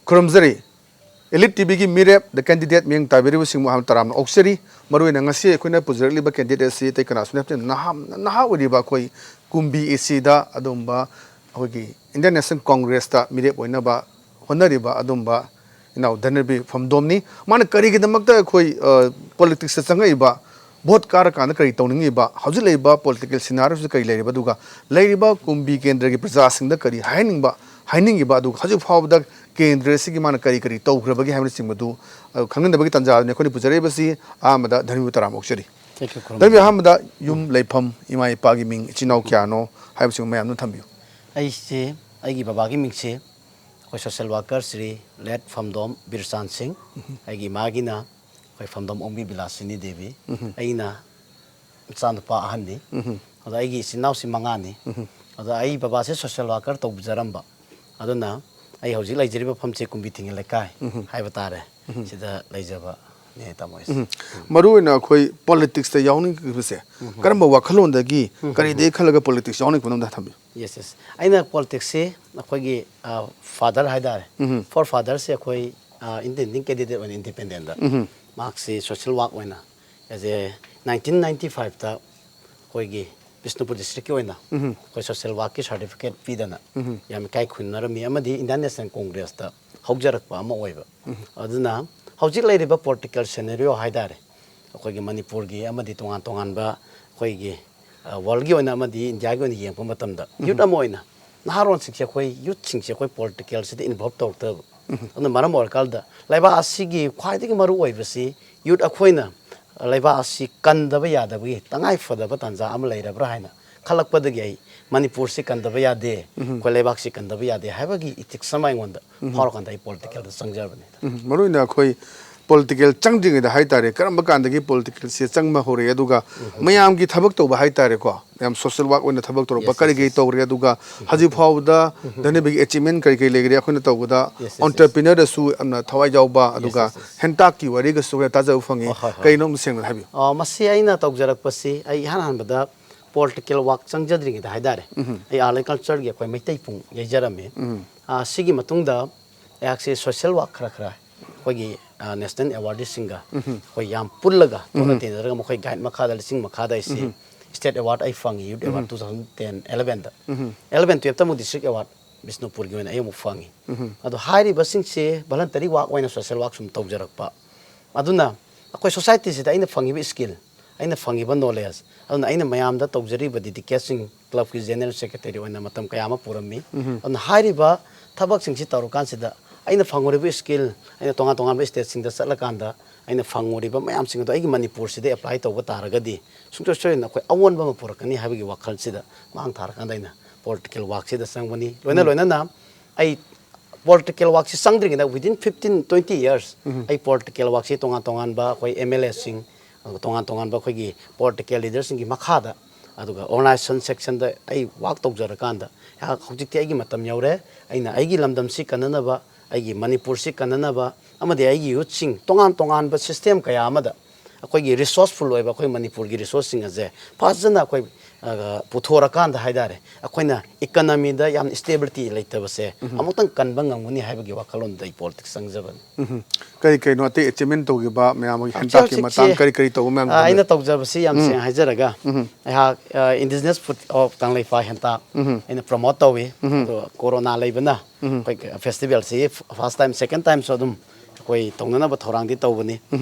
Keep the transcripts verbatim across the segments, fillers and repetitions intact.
ꯈꯨꯔꯨꯝꯖꯔꯤ꯫ Elite ꯇꯤꯚꯤꯒꯤ ꯃꯤꯔꯦꯞ, The Candidate ꯃꯤꯠꯌꯦꯡ ꯇꯥꯕꯤꯔꯤꯕꯁꯤꯡꯕꯨ ꯍꯥꯟꯅ ꯇꯔꯥꯝꯅ ꯑꯣꯛꯆꯔꯤ꯫ ꯃꯔꯨꯑꯣꯏꯅ ꯉꯁꯤ ꯑꯩꯈꯣꯏꯅ ꯄꯨꯖꯔꯛꯂꯤꯕ candidate ꯑꯁꯤ ꯑꯇꯩ ꯀꯅꯥꯁꯨ ꯅꯠꯇꯦ, ꯅꯍꯥ, ꯅꯍꯥ ꯑꯣꯏꯔꯤꯕ ꯑꯩꯈꯣꯏ ꯀꯨꯝꯕꯤ ꯑꯦꯁꯤꯗ ꯑꯗꯨꯒꯨꯝꯕ ꯑꯩꯈꯣꯏꯒꯤ Indian National Congressꯇ ꯃꯤꯔꯦꯞ ꯑꯣꯏꯅꯕ ꯍꯣꯠꯅꯔꯤꯕ ꯑꯗꯨꯒꯨꯝꯕ ꯏꯅꯥꯎ ꯙꯅꯕꯤꯔ ꯐꯝꯗꯣꯝꯅꯤ꯫ ꯃꯥꯅ ꯀꯔꯤꯒꯤꯗꯃꯛꯇ ꯑꯩꯈꯣꯏ, ꯑ, politicsꯇ ꯆꯪꯉꯛꯏꯕ, vote ꯀꯥꯔꯀꯥꯟꯗ ꯀꯔꯤ ꯇꯧꯅꯤꯡꯉꯤꯕ, ꯍꯧꯖꯤꯛ ꯂꯩꯔꯤꯕ political scenarioꯁꯤ ꯀꯔꯤ ꯂꯩꯔꯤꯕ, ꯑꯗꯨꯒ ꯂꯩꯔꯤꯕ ꯀꯨꯝꯕꯤ ꯀꯦꯟꯗ꯭ꯔꯒꯤ ꯄ꯭ꯔꯖꯥꯁꯤꯡꯗ ꯀꯔꯤ ꯍꯥꯏꯍꯟꯅꯤꯡꯕ, ꯍꯥꯏꯅꯤꯡꯉꯤꯕ, ꯑꯗꯨꯒ ꯍꯧꯖꯤꯛ ꯐꯥꯎꯕꯗ ꯀꯦꯟꯗ꯭ꯔ ꯑꯁꯤꯒꯤ ꯃꯥꯅ ꯀꯔꯤ ꯀꯔꯤ ꯇꯧꯈ꯭ꯔꯕꯒꯦ ꯍꯥꯏꯕꯅꯆꯤꯡꯕꯗꯨ, ꯑ, ꯈꯪꯍꯟꯅꯕꯒꯤ ꯇꯥꯟꯖꯥꯗꯨꯅꯤ ꯑꯩꯈꯣꯏꯅ ꯄꯨꯖꯔꯛꯏꯕꯁꯤ꯫ ꯑꯍꯥꯟꯕꯗ ꯙꯅꯕꯤꯔꯕꯨ ꯇꯔꯥꯝꯅ ꯑꯣꯛꯆꯔꯤ꯫ Thank you, ꯈꯨꯔꯨꯝꯖꯔꯤ꯫ ꯙꯅꯕꯤꯔ, ꯑꯍꯥꯟꯕꯗ ꯌꯨꯝ, ꯂꯩꯐꯝ, ꯏꯃꯥ ꯏꯄꯥꯒꯤ ꯃꯤꯡ, ꯏꯆꯤꯟ ꯏꯅꯥꯎ ꯀꯌꯥꯅꯣ ꯍꯥꯏꯕꯁꯤꯡ ꯃꯌꯥꯝꯗꯨ ꯊꯝꯕꯤꯌꯨ꯫ ꯑꯩꯁꯦ, ꯑꯩꯒꯤ ꯕꯕꯥꯒꯤ ꯃꯤꯡꯁꯦ ꯑꯩꯈꯣꯏ social worker ꯁ꯭ꯔꯤ ꯂꯦꯠ ꯐꯝꯗꯣꯝ ꯕꯤꯔꯆꯥꯟ ꯁꯤꯡ, ꯑꯩꯒꯤ ꯏꯃꯥꯒꯤꯅ ꯑꯩꯈꯣꯏ ꯐꯝꯗꯣꯝ ꯑꯣꯡꯕꯤ ꯕꯤꯂꯥꯁꯤꯅꯤ ꯗꯦꯕꯤ꯫ ꯑꯩꯅ ꯃꯆꯥꯅꯨꯄꯥ ꯑꯍꯟꯅꯤ꯫ ꯑꯗꯣ ꯑꯩꯒꯤ ꯏꯆꯤꯟ ꯏꯅꯥꯎꯁꯤ ꯃꯉꯥꯅꯤ꯫ ꯑꯗꯣ ꯑꯩ ꯕꯕꯥꯁꯦ social worker ꯇꯧꯖꯔꯝꯕ, ꯑꯗꯨꯅ ꯑꯩ ꯍꯧꯖꯤꯛ ꯂꯩꯖꯔꯤꯕ ꯃꯐꯝꯁꯦ ꯀꯨꯝꯕꯤ ꯊꯤꯡꯉꯦꯜ ꯂꯩꯀꯥꯏ ꯍꯥꯏꯕ ꯇꯥꯔꯦ꯫ ꯁꯤꯗ ꯂꯩꯖꯕꯅꯦ, ꯇꯥꯃꯣ ꯑꯩꯁꯦ꯫ ꯃꯔꯨꯑꯣꯏꯅ ꯑꯩꯈꯣꯏ politicsꯇ ꯌꯥꯎꯅꯤꯡꯕꯁꯦ ꯀꯔꯝꯕ ꯋꯥꯈꯜꯂꯣꯟꯗꯒꯤ, ꯀꯔꯤꯗꯒꯤ ꯈꯜꯂꯒ politicsꯇ ꯌꯥꯎꯅꯤꯡꯕꯅꯣ ꯑꯝꯇ ꯊꯝꯕꯤꯌꯨ꯫ Yes, yes. ꯑꯩꯅ politicsꯁꯤ ꯑꯩꯈꯣꯏꯒꯤ, ꯑ, father ꯍꯥꯏꯇꯥꯔꯦ꯫ Forefatherꯁꯤ ꯑꯩꯈꯣꯏ, ꯑ, intending candidate ꯑꯣꯏꯅ independentꯗ꯫ ꯃꯍꯥꯛꯁꯤ social work ꯑꯣꯏꯅ as a nineteen ninety fiveꯇ ꯑꯩꯈꯣꯏꯒꯤ ꯕꯤꯁꯅꯨꯄꯨꯔ districtꯀꯤ ꯑꯣꯏꯅ ꯑꯩꯈꯣꯏ social workꯀꯤ certificate ꯄꯤꯗꯅ ꯌꯥꯝ ꯏꯀꯥꯏ ꯈꯨꯝꯅꯔꯝꯃꯤ, ꯑꯃꯗꯤ Indian National Congressꯇ ꯍꯧꯖꯔꯛꯄ ꯑꯃ ꯑꯣꯏꯕ꯫ ꯑꯗꯨꯅ ꯍꯧꯖꯤꯛ ꯂꯩꯔꯤꯕ political scenario ꯍꯥꯏꯇꯥꯔꯦ, ꯑꯩꯈꯣꯏꯒꯤ ꯃꯅꯤꯄꯨꯔꯒꯤ ꯑꯃꯗꯤ ꯇꯣꯉꯥꯟ ꯇꯣꯉꯥꯟꯕ ꯑꯩꯈꯣꯏꯒꯤ, ꯑ, worldꯀꯤ ꯑꯣꯏꯅ ꯑꯃꯗꯤ Indiaꯒꯤ ꯑꯣꯏꯅ ꯌꯦꯡꯉꯛꯄ ꯃꯇꯝꯗ, youth ꯑꯃ ꯑꯣꯏꯅ ꯅꯍꯥꯔꯣꯟꯁꯤꯡꯁꯦ, ꯑꯩꯈꯣꯏ youthꯁꯤꯡꯁꯦ ꯑꯩꯈꯣꯏ politicalꯁꯤꯗ involve ꯇꯧꯔꯛꯇꯕ꯫ ꯑꯗꯨꯅ ꯃꯔꯝ ꯑꯣꯏꯔꯀꯥꯟꯗ ꯂꯩꯕꯥꯛ ꯑꯁꯤꯒꯤ ꯈ꯭ꯋꯥꯏꯗꯒꯤ ꯃꯔꯨ ꯑꯣꯏꯕꯁꯤ youth ꯑꯩꯈꯣꯏꯅ ꯂꯩꯕꯥꯛ ꯑꯁꯤ ꯀꯟꯗꯕ ꯌꯥꯗꯕꯒꯤ ꯇꯉꯥꯏ ꯐꯗꯕ ꯇꯥꯟꯖꯥ ꯑꯃ ꯂꯩꯔꯕ꯭ꯔꯥ ꯍꯥꯏꯅ ꯈꯜꯂꯛꯄꯗꯒꯤ ꯑꯩ ꯃꯅꯤꯄꯨꯔꯁꯤ ꯀꯟꯗꯕ ꯌꯥꯗꯦ, ꯑꯩꯈꯣꯏ ꯂꯩꯕꯥꯛꯁꯤ ꯀꯟꯗꯕ ꯌꯥꯗꯦ ꯍꯥꯏꯕꯒꯤ ethics ꯑꯃ ꯑꯩꯉꯣꯟꯗ ꯐꯥꯎꯔꯀꯥꯟꯗ ꯑꯩ politicalꯗ ꯆꯪꯖꯕꯅꯤ꯫ ꯎꯝ, ꯃꯔꯨꯑꯣꯏꯅ ꯑꯩꯈꯣꯏ political ꯆꯪꯗ꯭ꯔꯤꯉꯩꯗ ꯍꯥꯏꯇꯥꯔꯦ, ꯀꯔꯝꯕ ꯀꯥꯟꯗꯒꯤ politicalꯁꯦ ꯆꯪꯕ ꯍꯧꯔꯛꯑꯦ? ꯑꯗꯨꯒ ꯃꯌꯥꯝꯒꯤ ꯊꯕꯛ ꯇꯧꯕ ꯍꯥꯏꯇꯥꯔꯦꯀꯣ, ꯃꯌꯥꯝ social work ꯑꯣꯏꯅ ꯊꯕꯛ ꯇꯧꯔꯛꯄ, Yes, yes, ꯀꯔꯤ ꯀꯔꯤ yes. ꯇꯧꯔꯦ? ꯑꯗꯨꯒ ꯍꯧꯖꯤꯛ ꯐꯥꯎꯕꯗ ꯙꯅꯕꯤꯔꯒꯤ achievement ꯀꯔꯤ ꯀꯔꯤ ꯂꯩꯈ꯭ꯔꯦ? ꯑꯩꯈꯣꯏꯅ ꯇꯧꯕꯗ Yes, yes, yes. entrepreneurꯗꯁꯨ ꯌꯥꯝꯅ ꯊꯋꯥꯏ ꯌꯥꯎꯕ, ꯑꯗꯨꯒ yes, yes. ꯍꯦꯟꯇꯥꯛꯀꯤ ꯋꯥꯔꯤꯒꯁꯨ ꯈꯔ ꯇꯥꯖꯕ ꯐꯪꯉꯤ꯫ ꯍꯣꯏ, ꯍꯣꯏ, ꯍꯣꯏ꯫ ꯀꯩꯅꯣ, ꯑꯝꯇ ꯁꯦꯡꯅ ꯍꯥꯏꯕꯤꯌꯨ꯫ ꯑ, ꯃꯁꯤ ꯑꯩꯅ ꯇꯧꯖꯔꯛꯄꯁꯤ, ꯑꯩ ꯏꯍꯥꯟ ꯍꯥꯟꯕꯗ political work ꯆꯪꯖꯗ꯭ꯔꯤꯉꯩꯗ ꯍꯥꯏꯇꯥꯔꯦ, ꯑꯩ art and cultureꯒꯤ ꯑꯩꯈꯣꯏ ꯃꯩꯇꯩ ꯄꯨꯡ ꯌꯩꯖꯔꯝꯃꯤ꯫ ꯑ, ꯁꯤꯒꯤ ꯃꯇꯨꯡꯗ ꯑꯩꯍꯥꯛꯁꯦ ꯁꯣꯁꯤꯌꯦꯜ ꯋꯥꯔꯛ ꯈꯔ ꯈꯔ ꯑꯩꯈꯣꯏꯒꯤ ꯅꯦꯁꯅꯦꯜ ꯑꯦꯋꯥꯔꯗꯤꯁꯤꯡꯒ ꯑꯩꯈꯣꯏ ꯌꯥꯝ ꯄꯨꯜꯂꯒ ꯇꯣꯠꯅ ꯇꯤꯟꯅꯔꯒ ꯃꯈꯣꯏ ꯒꯥꯏꯗ ꯃꯈꯥꯗ ꯂꯤꯁꯤꯡ ꯃꯈꯥꯗ ꯑꯩꯁꯦ ꯁ꯭ꯇꯦꯠ ꯑꯦꯋꯥꯔꯗ ꯑꯩ ꯐꯪꯉꯤ, youth award two thousand ten ꯑꯦꯂꯚꯦꯟꯗ ꯑꯦꯂꯚꯦꯟ ꯇꯨꯌꯦꯜꯞꯇ ꯑꯃꯨꯛ ꯗꯤꯁꯇ꯭ꯔꯤꯛ ꯑꯦꯋꯥꯔꯗ ꯕꯤꯁꯅꯨꯄꯨꯔꯒꯤ ꯑꯣꯏꯅ ꯑꯩ ꯑꯃꯨꯛ ꯐꯪꯉꯤ꯫ ꯑꯗꯣ ꯍꯥꯏꯔꯤꯕꯁꯤꯡꯁꯦ ꯚꯂꯟꯇꯔꯤ ꯋꯥꯛ ꯑꯣꯏꯅ ꯁꯣꯁꯤꯌꯦꯜ ꯋꯥꯛ ꯁꯨꯝ ꯇꯧꯖꯔꯛꯄ꯫ ꯑꯗꯨꯅ ꯑꯩꯈꯣꯏ ꯁꯣꯁꯥꯏꯇꯤꯁꯤꯗ ꯑꯩꯅ ꯐꯪꯉꯤꯕ ꯁ꯭ꯀꯤꯜ, ꯑꯩꯅ ꯐꯪꯉꯤꯕ ꯅꯣꯂꯦꯖ, ꯑꯗꯨꯅ ꯑꯩꯅ ꯃꯌꯥꯝꯗ ꯇꯧꯖꯔꯤꯕ ꯗꯤꯗꯤꯀꯦꯠꯁꯤꯡ, ꯀ꯭ꯂꯕꯀꯤ ꯖꯦꯅꯔꯦꯜ ꯁꯦꯀ꯭ꯔꯦꯇꯔꯤ ꯑꯣꯏꯅ ꯃꯇꯝ ꯀꯌꯥ ꯑꯃ ꯄꯨꯔꯝꯃꯤ꯫ ꯑꯗꯨꯅ ꯍꯥꯏꯔꯤꯕ ꯊꯕꯛꯁꯤꯡꯁꯤ ꯇꯧꯔꯀꯥꯟꯁꯤꯗ ꯑꯩꯅ ꯐꯪꯉꯨꯔꯤꯕ ꯁ꯭ꯀꯤꯜ, ꯑꯩꯅ ꯇꯣꯉꯥꯟ ꯇꯣꯉꯥꯟꯕ ꯁ꯭ꯇꯦꯠꯁꯤꯡꯗ ꯆꯠꯂꯀꯥꯟꯗ ꯑꯩꯅ ꯐꯪꯉꯨꯔꯤꯕ ꯃꯌꯥꯝꯁꯤꯡ ꯑꯗꯣ ꯑꯩꯒꯤ ꯃꯅꯤꯄꯨꯔꯁꯤꯗ ꯑꯦꯄ꯭ꯂꯥꯏ ꯇꯧꯕ ꯇꯥꯔꯒꯗꯤ ꯁꯨꯡꯁꯣꯏ ꯁꯣꯏꯗꯅ ꯑꯩꯈꯣꯏ ꯑꯑꯣꯟꯕ ꯑꯃ ꯄꯨꯔꯛꯀꯅꯤ ꯍꯥꯏꯕꯒꯤ ꯋꯥꯈꯜꯁꯤꯗ ꯃꯥꯡ ꯊꯥꯔꯀꯥꯟꯗ ꯑꯩꯅ ꯄꯣꯂꯤꯇꯤꯀꯦꯜ ꯋꯥꯛꯁꯤꯗ ꯆꯪꯕꯅꯤ꯫ ꯂꯣꯏꯅ ꯂꯣꯏꯅꯅ ꯑꯩ ꯄꯣꯂꯤꯇꯤꯀꯦꯜ ꯋꯥꯛꯁꯤ ꯆꯪꯗ꯭ꯔꯤꯉꯩꯗ within fifteen twenty years ꯑꯩ ꯄꯣꯂꯤꯇꯤꯀꯦꯜ ꯋꯥꯛꯁꯤ ꯇꯣꯉꯥꯟ ꯇꯣꯉꯥꯟꯕ ꯑꯩꯈꯣꯏ ꯑꯦꯝ ꯑꯦꯜ ꯑꯦꯁꯤꯡ, ꯑꯗꯨꯒ ꯇꯣꯉꯥꯟ ꯇꯣꯉꯥꯟꯕ ꯑꯩꯈꯣꯏꯒꯤ ꯄꯣꯂꯤꯇꯤꯀꯦꯜ ꯂꯤꯗꯔꯁꯤꯡꯒꯤ ꯃꯈꯥꯗ, ꯑꯗꯨꯒ ꯑꯣꯔꯒꯅꯥꯏꯖꯦꯁꯟ ꯁꯦꯛꯁꯟꯗ ꯑꯩ ꯋꯥꯛ ꯇꯧꯖꯔꯀꯥꯟꯗ ꯑꯩꯍꯥꯛ ꯍꯧꯖꯤꯛꯇꯤ ꯑꯩꯒꯤ ꯃꯇꯝ ꯌꯧꯔꯦ, ꯑꯩꯅ ꯑꯩꯒꯤ ꯂꯝꯗꯝꯁꯤ ꯀꯟꯅꯅꯕ, ꯑꯩꯒꯤ ꯃꯅꯤꯄꯨꯔꯁꯤ ꯀꯟꯅꯅꯕ ꯑꯃꯗꯤ ꯑꯩꯒꯤ ꯌꯨꯠꯁꯤꯡ ꯇꯣꯉꯥꯟ ꯇꯣꯉꯥꯟꯕ ꯁꯤꯁꯇꯦꯝ ꯀꯌꯥ ꯑꯃꯗ ꯑꯩꯈꯣꯏꯒꯤ ꯔꯤꯁꯣꯔꯁꯐꯨꯜ ꯑꯣꯏꯕ ꯑꯩꯈꯣꯏ ꯃꯅꯤꯄꯨꯔꯒꯤ ꯔꯤꯁꯣꯔꯁꯁꯤꯡ ꯑꯁꯦ ꯐꯖꯅ ꯑꯩꯈꯣꯏ ꯑ, ꯄꯨꯊꯣꯔꯀꯥꯟꯗ ꯍꯥꯏꯇꯥꯔꯦ, ꯑꯩꯈꯣꯏꯅ ꯏꯀꯅꯃꯤꯗ ꯌꯥꯝ ꯁ꯭ꯇꯦꯕꯤꯂꯤꯇꯤ ꯂꯩꯇꯕꯁꯦ ꯑꯃꯨꯛꯇꯪ ꯀꯟꯕ ꯉꯝꯒꯅꯤ ꯍꯥꯏꯕꯒꯤ ꯋꯥꯈꯜꯂꯣꯟꯗ ꯑꯩ ꯄꯣꯂꯤꯇꯤꯛꯁ ꯆꯪꯖꯕꯅꯤ꯫ ꯎꯝ꯫ ꯀꯔꯤ ꯀꯔꯤꯅꯣ ꯑꯇꯩ ꯑꯦꯆꯤꯞꯃꯦꯟ ꯇꯧꯈꯤꯕ ꯃꯌꯥꯝ ꯑꯃꯒꯤ ꯍꯧꯖꯤꯛ ꯍꯦꯟꯇꯥꯛꯀꯤ ꯍꯧꯖꯤꯛꯁꯦ, ꯃꯇꯥꯡ ꯀꯔꯤ ꯀꯔꯤ ꯇꯧꯕ ꯃꯌꯥꯝ ꯑ, ꯑꯩꯅ ꯇꯧꯖꯕꯁꯤ ꯌꯥꯝ ꯁꯦꯡꯅ ꯍꯥꯏꯖꯔꯒ, ꯑꯩꯍꯥꯛ ꯏꯟꯗꯤꯖꯤꯅꯁ ꯐꯨꯗ ꯑꯣꯐ ꯀꯪꯂꯩꯄꯥꯛ ꯍꯦꯟꯇꯥꯛ ꯑꯩꯅ ꯄ꯭ꯔꯣꯃꯣꯠ ꯇꯧꯏ꯫ ꯑꯗꯣ ꯀꯣꯔꯣꯅꯥ ꯂꯩꯕꯅ ꯑꯩꯈꯣꯏ ꯐꯦꯁꯇꯤꯚꯦꯜꯁꯤ ꯐꯥꯔꯁ ꯇꯥꯏꯝ, ꯁꯦꯀꯦꯟ ꯇꯥꯏꯝꯁꯨ ꯑꯗꯨꯝ ꯑꯩꯈꯣꯏ ꯇꯧꯅꯅꯕ ꯊꯧꯔꯥꯡꯗꯤ ꯇꯧꯕꯅꯤ꯫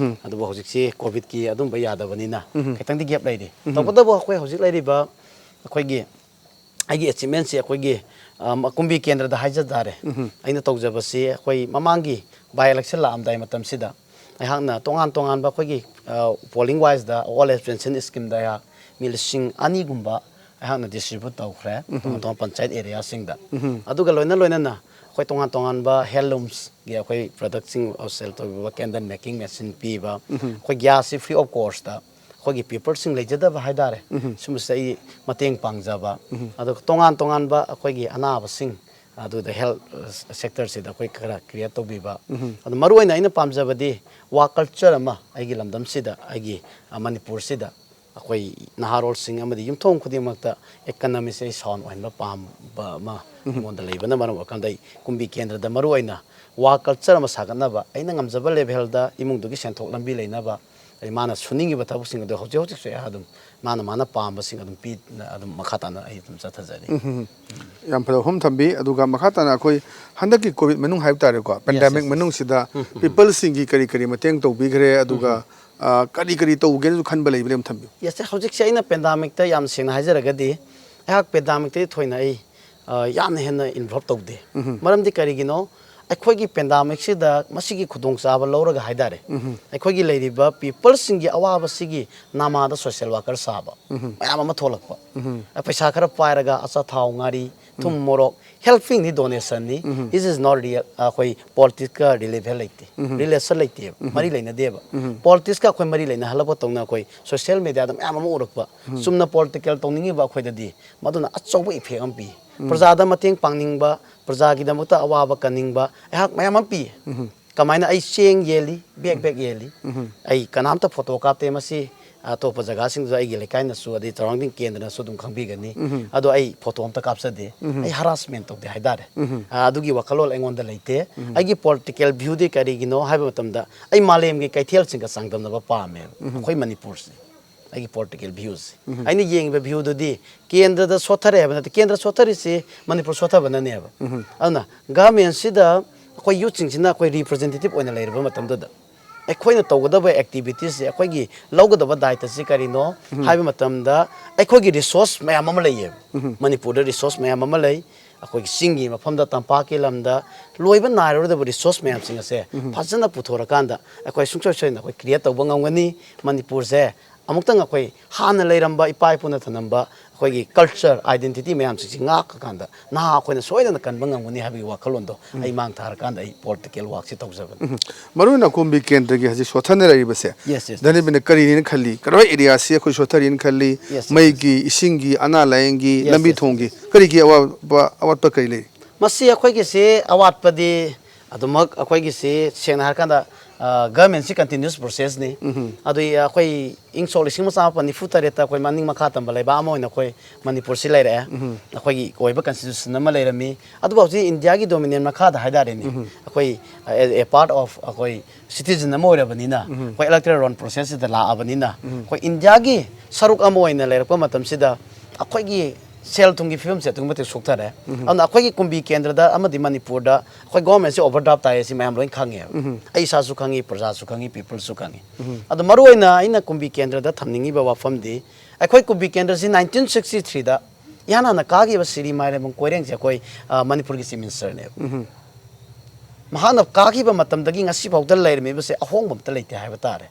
ꯑꯗꯨꯕꯨ ꯍꯧꯖꯤꯛꯁꯤ ꯀꯣꯚꯤꯗꯀꯤ ꯑꯗꯨꯝꯕ ꯌꯥꯗꯕꯅꯤꯅ ꯈꯤꯇꯪꯗꯤ ꯒꯦꯞ ꯂꯩꯔꯤ꯫ ꯇꯧꯕꯇꯕꯨ ꯑꯩꯈꯣꯏ ꯍꯧꯖꯤꯛ ꯂꯩꯔꯤꯕ ꯑꯩꯈꯣꯏꯒꯤ ꯑꯩꯒꯤ ꯑꯦꯆꯤꯞꯃꯦꯟꯁꯤ ꯑꯩꯈꯣꯏꯒꯤ ꯑ, ꯀꯨꯝꯕꯤ ꯀꯦꯟꯗ꯭ꯔꯗ ꯍꯥꯏꯖ ꯇꯥꯔꯦ꯫ ꯑꯩꯅ ꯇꯧꯖꯕꯁꯤ ꯑꯩꯈꯣꯏ ꯃꯃꯥꯡꯒꯤ ꯕꯥꯏ ꯏꯂꯦꯛꯁꯟ ꯂꯥꯛꯑꯝꯗꯥꯏ ꯃꯇꯝꯁꯤꯗ ꯑꯩꯍꯥꯛꯅ ꯇꯣꯉꯥꯟ ꯇꯣꯉꯥꯟꯕ ꯑꯩꯈꯣꯏꯒꯤ ꯄꯣꯂꯤꯡ ꯋꯥꯏꯁꯇ ꯑꯣꯜ ꯑꯦꯖ ꯄꯦꯟꯁꯟ ꯁ꯭ꯀꯤꯝꯗ ꯑꯩꯍꯥꯛ ꯃꯤ ꯂꯤꯁꯤꯡ ꯑꯅꯤꯒꯨꯝꯕ ꯑꯩꯍꯥꯛꯅ ꯗꯤꯁꯇ꯭ꯔꯤꯕ꯭ꯌꯨꯠ ꯇꯧꯈ꯭ꯔꯦ ꯇꯣꯉꯥꯟ ꯇꯣꯉꯥꯟꯕ ꯄꯟꯆꯥꯌꯠ ꯑꯦꯔꯤꯌꯥꯁꯤꯡꯗ꯫ ꯑꯗꯨꯒ ꯂꯣꯏꯅ ꯂꯣꯏꯅꯅ ꯑꯩꯈꯣꯏ ꯇꯣꯉꯥꯟ ꯇꯣꯉꯥꯟꯕ ꯍꯦꯟꯂꯨꯝꯁꯀꯤ ꯑꯩꯈꯣꯏ ꯄ꯭ꯔꯗꯛꯁꯤꯡ ꯁꯦꯜ ꯇꯧꯕꯤꯕ, ꯀꯦꯟꯗꯜ ꯃꯦꯀꯤꯡ ꯃꯦꯆꯤꯟ ꯄꯤꯕ, ꯑꯩꯈꯣꯏ ꯒ꯭ꯌꯥꯁꯁꯤ ꯐ꯭ꯔꯤ ꯑꯣꯐ ꯀꯣꯁꯇ ꯑꯩꯈꯣꯏꯒꯤ ꯄꯤꯄꯜꯁꯤꯡ ꯂꯩꯖꯗꯕ ꯍꯥꯏꯇꯥꯔꯦ, ꯁꯨꯝꯕꯁꯤꯗ ꯑꯩ ꯃꯇꯦꯡ ꯄꯥꯡꯖꯕ꯫ ꯑꯗꯨꯒ ꯇꯣꯉꯥꯟ ꯇꯣꯉꯥꯟꯕ ꯑꯩꯈꯣꯏꯒꯤ ꯑꯅꯥꯕꯁꯤꯡ ꯑꯗꯨꯗ ꯍꯦꯜꯠ ꯁꯦꯛꯇꯔꯁꯤꯗ ꯑꯩꯈꯣꯏ ꯈꯔ ꯀ꯭ꯔꯤꯌꯦꯠ ꯇꯧꯕꯤꯕ꯫ ꯑꯗꯣ ꯃꯔꯨꯑꯣꯏꯅ ꯑꯩꯅ ꯄꯥꯝꯖꯕꯗꯤ ꯋꯥꯔꯛ ꯀꯜꯆꯔ ꯑꯃ ꯑꯩꯒꯤ ꯂꯝꯗꯝꯁꯤꯗ, ꯑꯩꯒꯤ ꯑ, ꯃꯅꯤꯄꯨꯔꯁꯤꯗ ꯑꯩꯈꯣꯏ ꯅꯍꯥꯔꯣꯜꯁꯤꯡ ꯑꯃꯗꯤ ꯌꯨꯝꯊꯣꯡ ꯈꯨꯗꯤꯡꯃꯛꯇ economically sound ꯑꯣꯏꯍꯟꯕ ꯄꯥꯝꯕ ꯑꯃ ꯑꯩꯉꯣꯟꯗ ꯂꯩꯕꯅ ꯃꯔꯝ ꯑꯣꯏꯔꯀꯥꯟꯗ ꯑꯩ ꯀꯨꯝꯕꯤ ꯀꯦꯟꯗ꯭ꯔꯗ ꯃꯔꯨ ꯑꯣꯏꯅ ꯋꯥ culture ꯑꯃ ꯁꯥꯒꯠꯅꯕ ꯑꯩꯅ ꯉꯝꯖꯕ levelꯗ ꯏꯃꯨꯡꯗꯨꯒꯤ ꯁꯦꯟꯊꯣꯛ ꯂꯝꯕꯤ ꯂꯩꯅꯕ ꯑꯩ ꯃꯥꯅ ꯁꯨꯅꯤꯡꯉꯤꯕ ꯊꯕꯛꯁꯤꯡ ꯑꯗꯨ ꯍꯧꯖꯤꯛ ꯍꯧꯖꯤꯛꯁꯨ ꯑꯩ ꯑꯗꯨꯝ ꯃꯥꯅ ꯃꯥꯅ ꯄꯥꯝꯕꯁꯤꯡ ꯑꯗꯨꯝ ꯄꯤ ꯑꯗꯨꯝ ꯃꯈꯥ ꯇꯥꯅ ꯑꯩ ꯑꯗꯨꯝ ꯆꯠꯊꯖꯔꯤ꯫ ꯌꯥꯝ ꯐꯖꯕ ꯋꯥꯐꯝ ꯊꯝꯕꯤ꯫ ꯑꯗꯨꯒ ꯃꯈꯥ ꯇꯥꯅ ꯑꯩꯈꯣꯏ ꯍꯟꯗꯛꯀꯤ COVID ꯃꯅꯨꯡ ꯍꯥꯏꯕ ꯇꯥꯔꯦꯀꯣ, pandemic ꯃꯅꯨꯡꯁꯤꯗ peopleꯁꯤꯡꯒꯤ ꯀꯔꯤ ꯀꯔꯤ ꯃꯇꯦꯡ ꯇꯧꯕꯤꯈ꯭ꯔꯦ, ꯑꯗꯨꯒ ꯑ, ꯀꯔꯤ ꯀꯔꯤ ꯇꯧꯒꯦꯅꯁꯨ ꯈꯟꯕ ꯂꯩꯕꯅ ꯑꯃ ꯊꯝꯕꯤꯌꯨ꯫ Yes, ꯍꯧꯖꯤꯛꯁꯦ ꯑꯩꯅ pandemicꯇ ꯌꯥꯝ ꯁꯦꯡꯅ ꯍꯥꯏꯖꯔꯒꯗꯤ ꯑꯩꯍꯥꯛ pandemicꯇꯗꯤ ꯊꯣꯏꯅ ꯑꯩ ꯑ, ꯌꯥꯝꯅ ꯍꯦꯟꯅ involve ꯇꯧꯗꯦ꯫ ꯃꯔꯝꯗꯤ ꯀꯔꯤꯒꯤꯅꯣ? ꯑꯩꯈꯣꯏꯒꯤ pandemicꯁꯤꯗ ꯃꯁꯤꯒꯤ ꯈꯨꯗꯣꯡꯆꯥꯕ ꯂꯧꯔꯒ ꯍꯥꯏꯇꯥꯔꯦ, ꯑꯩꯈꯣꯏꯒꯤ ꯂꯩꯔꯤꯕ peopleꯁꯤꯡꯒꯤ ꯑꯋꯥꯕꯁꯤꯒꯤ ꯅꯃꯥꯗ social worker ꯁꯥꯕ ꯃꯌꯥꯝ ꯑꯃ ꯊꯣꯛꯂꯛꯄ꯫ ꯑ, ꯄꯩꯁꯥ ꯈꯔ ꯄꯥꯏꯔꯒ ꯑꯆꯥꯊꯥꯎ, ꯉꯥꯔꯤ, ꯊꯨꯝ, ꯃꯣꯔꯣꯛ, helpingꯅꯤ, donationꯅꯤ꯫ This is not real, ꯑꯩꯈꯣꯏ politicsꯀ relevant ꯂꯩꯇꯦ, relation ꯂꯩꯇꯦꯕ, ꯃꯔꯤ ꯂꯩꯅꯗꯦꯕ꯫ Politicsꯀ ꯑꯩꯈꯣꯏ ꯃꯔꯤ ꯂꯩꯅꯍꯜꯂꯛꯄ ꯇꯧꯅ ꯑꯩꯈꯣꯏ social mediaꯗ ꯃꯌꯥꯝ ꯑꯃ ꯎꯔꯛꯄ꯫ ꯆꯨꯝꯅ political ꯇꯧꯅꯤꯡꯉꯤꯕ ꯑꯩꯈꯣꯏꯗꯗꯤ ꯃꯗꯨꯅ ꯑꯆꯧꯕ effect ꯑꯃ ꯄꯤ꯫ ꯄ꯭ꯔꯖꯥꯗ ꯃꯇꯦꯡ ꯄꯥꯡꯅꯤꯡꯕ, ꯄ꯭ꯔꯖꯥꯒꯤꯗꯃꯛꯇ ꯑꯋꯥꯕ ꯀꯟꯅꯤꯡꯕ ꯑꯩꯍꯥꯛ ꯃꯌꯥꯝ ꯑꯃ ꯄꯤ꯫ ꯀꯃꯥꯏꯅ? ꯑꯩ ꯆꯦꯡ ꯌꯦꯜꯂꯤ, bag bag ꯌꯦꯜꯂꯤ꯫ ꯑꯩ ꯀꯅꯥꯝꯇ photo ꯀꯥꯞꯇꯦ꯫ ꯃꯁꯤ ꯑꯇꯣꯞꯄ ꯖꯒꯥꯁꯤꯡꯗꯁꯨ ꯑꯩꯒꯤ ꯂꯩꯀꯥꯏꯅꯁꯨ ꯑꯗꯩ surrounding ꯀꯦꯟꯗ꯭ꯔꯅꯁꯨ ꯑꯗꯨꯝ ꯈꯪꯕꯤꯒꯅꯤ꯫ ꯑꯗꯣ ꯑꯩ photo ꯑꯝꯇ ꯀꯥꯞꯆꯗꯦ꯫ ꯑꯩ harassment ꯇꯧꯗꯦ ꯍꯥꯏꯇꯥꯔꯦ꯫ ꯑ, ꯑꯗꯨꯒꯤ ꯋꯥꯈꯜꯂꯣꯟ ꯑꯩꯉꯣꯟꯗ ꯂꯩꯇꯦ꯫ ꯑꯩꯒꯤ political viewꯗꯤ ꯀꯔꯤꯒꯤꯅꯣ ꯍꯥꯏꯕ ꯃꯇꯝꯗ ꯑꯩ ꯃꯥꯂꯦꯝꯒꯤ ꯀꯩꯊꯦꯜꯁꯤꯡꯒ ꯆꯥꯡꯗꯝꯅꯕ ꯄꯥꯝꯃꯦꯕ ꯑꯩꯈꯣꯏ ꯃꯅꯤꯄꯨꯔꯁꯦ꯫ ꯑꯩꯒꯤ political viewꯁꯦ꯫ ꯑꯩꯅ ꯌꯦꯡꯉꯤꯕ viewꯗꯨꯗꯤ ꯀꯦꯟꯗ꯭ꯔꯗ ꯁꯣꯠꯊꯔꯦ ꯍꯥꯏꯕ ꯅꯠꯇꯦ꯫ ꯀꯦꯟꯗ꯭ꯔ ꯁꯣꯠꯊꯔꯤꯁꯤ ꯃꯅꯤꯄꯨꯔ ꯁꯣꯠꯊꯕꯅꯅꯦꯕ꯫ ꯑꯗꯨꯅ governmentꯁꯤꯗ ꯑꯩꯈꯣꯏ youthꯁꯤꯡꯁꯤꯅ ꯑꯩꯈꯣꯏ representative ꯑꯣꯏꯅ ꯂꯩꯔꯕ ꯃꯇꯝꯗꯨꯗ ꯑꯩꯈꯣꯏꯅ ꯇꯧꯒꯗꯕ activitiesꯁꯦ, ꯑꯩꯈꯣꯏꯒꯤ ꯂꯧꯒꯗꯕ ꯗꯥꯏꯇꯁꯦ ꯀꯔꯤꯅꯣ ꯍꯥꯏꯕ ꯃꯇꯝꯗ ꯑꯩꯈꯣꯏꯒꯤ resource ꯃꯌꯥꯝ ꯑꯃ ꯂꯩꯌꯦꯕ꯫ ꯃꯅꯤꯄꯨꯔꯗ resource ꯃꯌꯥꯝ ꯑꯃ ꯂꯩ꯫ ꯑꯩꯈꯣꯏꯒꯤ ꯆꯤꯡꯒꯤ ꯃꯐꯝꯗ, ꯇꯝꯄꯥꯛꯀꯤ ꯂꯝꯗ ꯂꯣꯏꯕ ꯅꯥꯏꯔꯔꯣꯏꯗꯕ resource ꯃꯌꯥꯝꯁꯤꯡ ꯑꯁꯦ ꯐꯖꯅ ꯄꯨꯊꯣꯔꯀꯥꯟꯗ ꯑꯩꯈꯣꯏ ꯁꯨꯡꯁꯣꯏ ꯁꯣꯏꯗꯅ ꯑꯩꯈꯣꯏ create ꯇꯧꯕ ꯉꯝꯒꯅꯤ꯫ ꯃꯅꯤꯄꯨꯔꯁꯦ ꯑꯃꯨꯛꯇꯪ ꯑꯩꯈꯣꯏ ꯍꯥꯟꯅ ꯂꯩꯔꯝꯕ ꯏꯄꯥ ꯏꯄꯨꯅ ꯊꯝꯂꯝꯕ ꯑꯩꯈꯣꯏꯒꯤ culture, identity ꯃꯌꯥꯝꯁꯤꯡꯁꯤ ꯉꯥꯛꯑꯀꯥꯟꯗ ꯅꯍꯥ ꯑꯩꯈꯣꯏꯅ ꯁꯣꯏꯗꯅ ꯀꯟꯕ ꯉꯝꯒꯅꯤ ꯍꯥꯏꯕꯒꯤ ꯋꯥꯈꯜꯂꯣꯟꯗꯣ ꯑꯩ ꯃꯥꯡ ꯊꯥꯔꯀꯥꯟꯗ ꯑꯩ political workꯁꯤ ꯇꯧꯖꯕꯅꯤ꯫ ꯃꯔꯨꯑꯣꯏꯅ ꯑꯀꯣꯝꯕꯤ ꯀꯦꯟꯗ꯭ꯔꯒꯤ ꯍꯧꯖꯤꯛ ꯁꯣꯠꯊꯅꯔꯛꯏꯕꯁꯦ, Yes, yes, yes. ꯙꯅꯕꯤꯅ ꯀꯔꯤꯅꯤꯅ ꯈꯜꯂꯤ? ꯀꯔꯝꯕ areaꯁꯤ ꯑꯩꯈꯣꯏ ꯁꯣꯠꯊꯔꯤꯅ ꯈꯜꯂꯤ? Yes, yes, ꯃꯩꯒꯤ, ꯏꯁꯤꯡꯒꯤ, ꯑꯅꯥ ꯂꯥꯏꯌꯦꯡꯒꯤ, Yes, ꯂꯝꯕꯤ yes, ꯊꯣꯡꯒꯤ ꯀꯔꯤꯒꯤ ꯑꯋꯥꯠꯄ, ꯑꯋꯥꯠꯄ ꯀꯔꯤ ꯂꯩ? ꯃꯁꯤ ꯑꯩꯈꯣꯏꯒꯤꯁꯤ ꯑꯋꯥꯠꯄꯗꯤ ꯑꯗꯨꯃꯛ ꯑꯩꯈꯣꯏꯒꯤꯁꯤ ꯁꯦꯡꯅ ꯍꯥꯏꯔꯀꯥꯟꯗ ꯒꯚꯔꯟꯃꯦꯟꯁꯤ ꯀꯟꯇꯤꯅ꯭ꯌꯨꯁ ꯄ꯭ꯔꯣꯁꯦꯁꯅꯤ꯫ ꯑꯗꯨ ꯑꯩꯈꯣꯏ ꯏꯪ ꯁꯣꯛ ꯂꯤꯁꯤꯡ ꯑꯃ ꯆꯥꯃꯥꯄꯟ ꯅꯤꯐꯨ ꯇꯔꯦꯠꯇ ꯑꯩꯈꯣꯏ ꯃꯅꯤꯡ ꯃꯈꯥ ꯇꯝꯕ ꯂꯩꯕꯥꯛ ꯑꯃ ꯑꯣꯏꯅ ꯑꯩꯈꯣꯏ ꯃꯅꯤꯄꯨꯔꯁꯤ ꯂꯩꯔꯛꯑꯦ꯫ ꯑꯩꯈꯣꯏꯒꯤ ꯑꯣꯏꯕ ꯀꯟꯁꯇꯤꯇ꯭ꯌꯨꯁꯟ ꯑꯃ ꯂꯩꯔꯝꯃꯤ꯫ ꯑꯗꯨꯕꯨ ꯍꯧꯖꯤꯛ ꯏꯟꯗꯤꯌꯥꯒꯤ ꯗꯣꯃꯤꯅꯤꯌꯟ ꯃꯈꯥꯗ ꯍꯥꯏꯇꯥꯔꯦꯅꯦ, ꯑꯩꯈꯣꯏ ꯑꯦ ꯄꯥꯔꯠ ꯑꯣꯐ ꯑꯩꯈꯣꯏ ꯁꯤꯇꯤꯖꯟ ꯑꯃ ꯑꯣꯏꯔꯕꯅꯤꯅ ꯑꯩꯈꯣꯏ ꯏꯂꯦꯛꯇꯣꯔꯦꯜ ꯔꯣꯜ ꯄ꯭ꯔꯣꯁꯦꯁꯁꯤꯗ ꯂꯥꯛꯑꯕꯅꯤꯅ ꯑꯩꯈꯣꯏ ꯏꯟꯗꯤꯌꯥꯒꯤ ꯁꯔꯨꯛ ꯑꯃ ꯑꯣꯏꯅ ꯂꯩꯔꯛꯄ ꯃꯇꯝꯁꯤꯗ ꯑꯩꯈꯣꯏꯒꯤ ꯁꯦꯜ ꯊꯨꯝꯒꯤ ꯐꯤꯕꯝꯁꯦ ꯑꯗꯨꯛꯀꯤ ꯃꯇꯤꯛ ꯁꯣꯛꯊꯔꯦ꯫ ꯑꯗꯨꯅ ꯑꯩꯈꯣꯏꯒꯤ ꯀꯨꯝꯕꯤ ꯀꯦꯟꯗ꯭ꯔꯗ ꯑꯃꯗꯤ ꯃꯅꯤꯄꯨꯔꯗ ꯑꯩꯈꯣꯏ ꯒꯣꯔꯃꯦꯟꯁꯦ ꯑꯣꯚꯔ ꯗ꯭ꯔꯥꯐ ꯇꯥꯏ, ꯁꯤ ꯃꯌꯥꯝ ꯂꯣꯏꯅ ꯈꯪꯉꯦꯕ꯫ ꯑꯩ ꯏꯁꯥꯁꯨ ꯈꯪꯉꯤ, ꯄ꯭ꯔꯖꯥꯁꯨ ꯈꯪꯉꯤ, ꯄꯤꯄꯜꯁꯨ ꯈꯪꯉꯤ꯫ ꯑꯗꯣ ꯃꯔꯨꯑꯣꯏꯅ ꯑꯩꯅ ꯀꯨꯝꯕꯤ ꯀꯦꯟꯗ꯭ꯔꯗ ꯊꯝꯅꯤꯡꯉꯤꯕ ꯋꯥꯐꯝꯗꯤ, ꯑꯩꯈꯣꯏ ꯀꯨꯝꯕꯤ ꯀꯦꯟꯗ꯭ꯔꯁꯤ ꯅꯥꯏꯟꯇꯤꯟ ꯁꯤꯛꯁꯇꯤ ꯊ꯭ꯔꯤꯗ ꯏꯍꯥꯟ ꯍꯥꯟꯅ ꯀꯥꯈꯤꯕ ꯁꯤꯔꯤ ꯃꯥꯏꯔꯦꯝꯕꯝ ꯀꯣꯏꯔꯦꯡꯁꯦ ꯑꯩꯈꯣꯏ, ꯑ, ꯃꯅꯤꯄꯨꯔꯒꯤ ꯆꯤꯐ ꯃꯤꯅꯤꯁꯇꯔꯅꯦꯕ꯫ ꯃꯍꯥꯛꯅ ꯀꯥꯈꯤꯕ ꯃꯇꯝꯗꯒꯤ ꯉꯁꯤ ꯐꯥꯎꯗ ꯂꯩꯔꯝꯃꯤꯕꯁꯦ ꯑꯍꯣꯡꯕ ꯑꯝꯇ ꯂꯩꯇꯦ ꯍꯥꯏꯕ ꯇꯥꯔꯦ꯫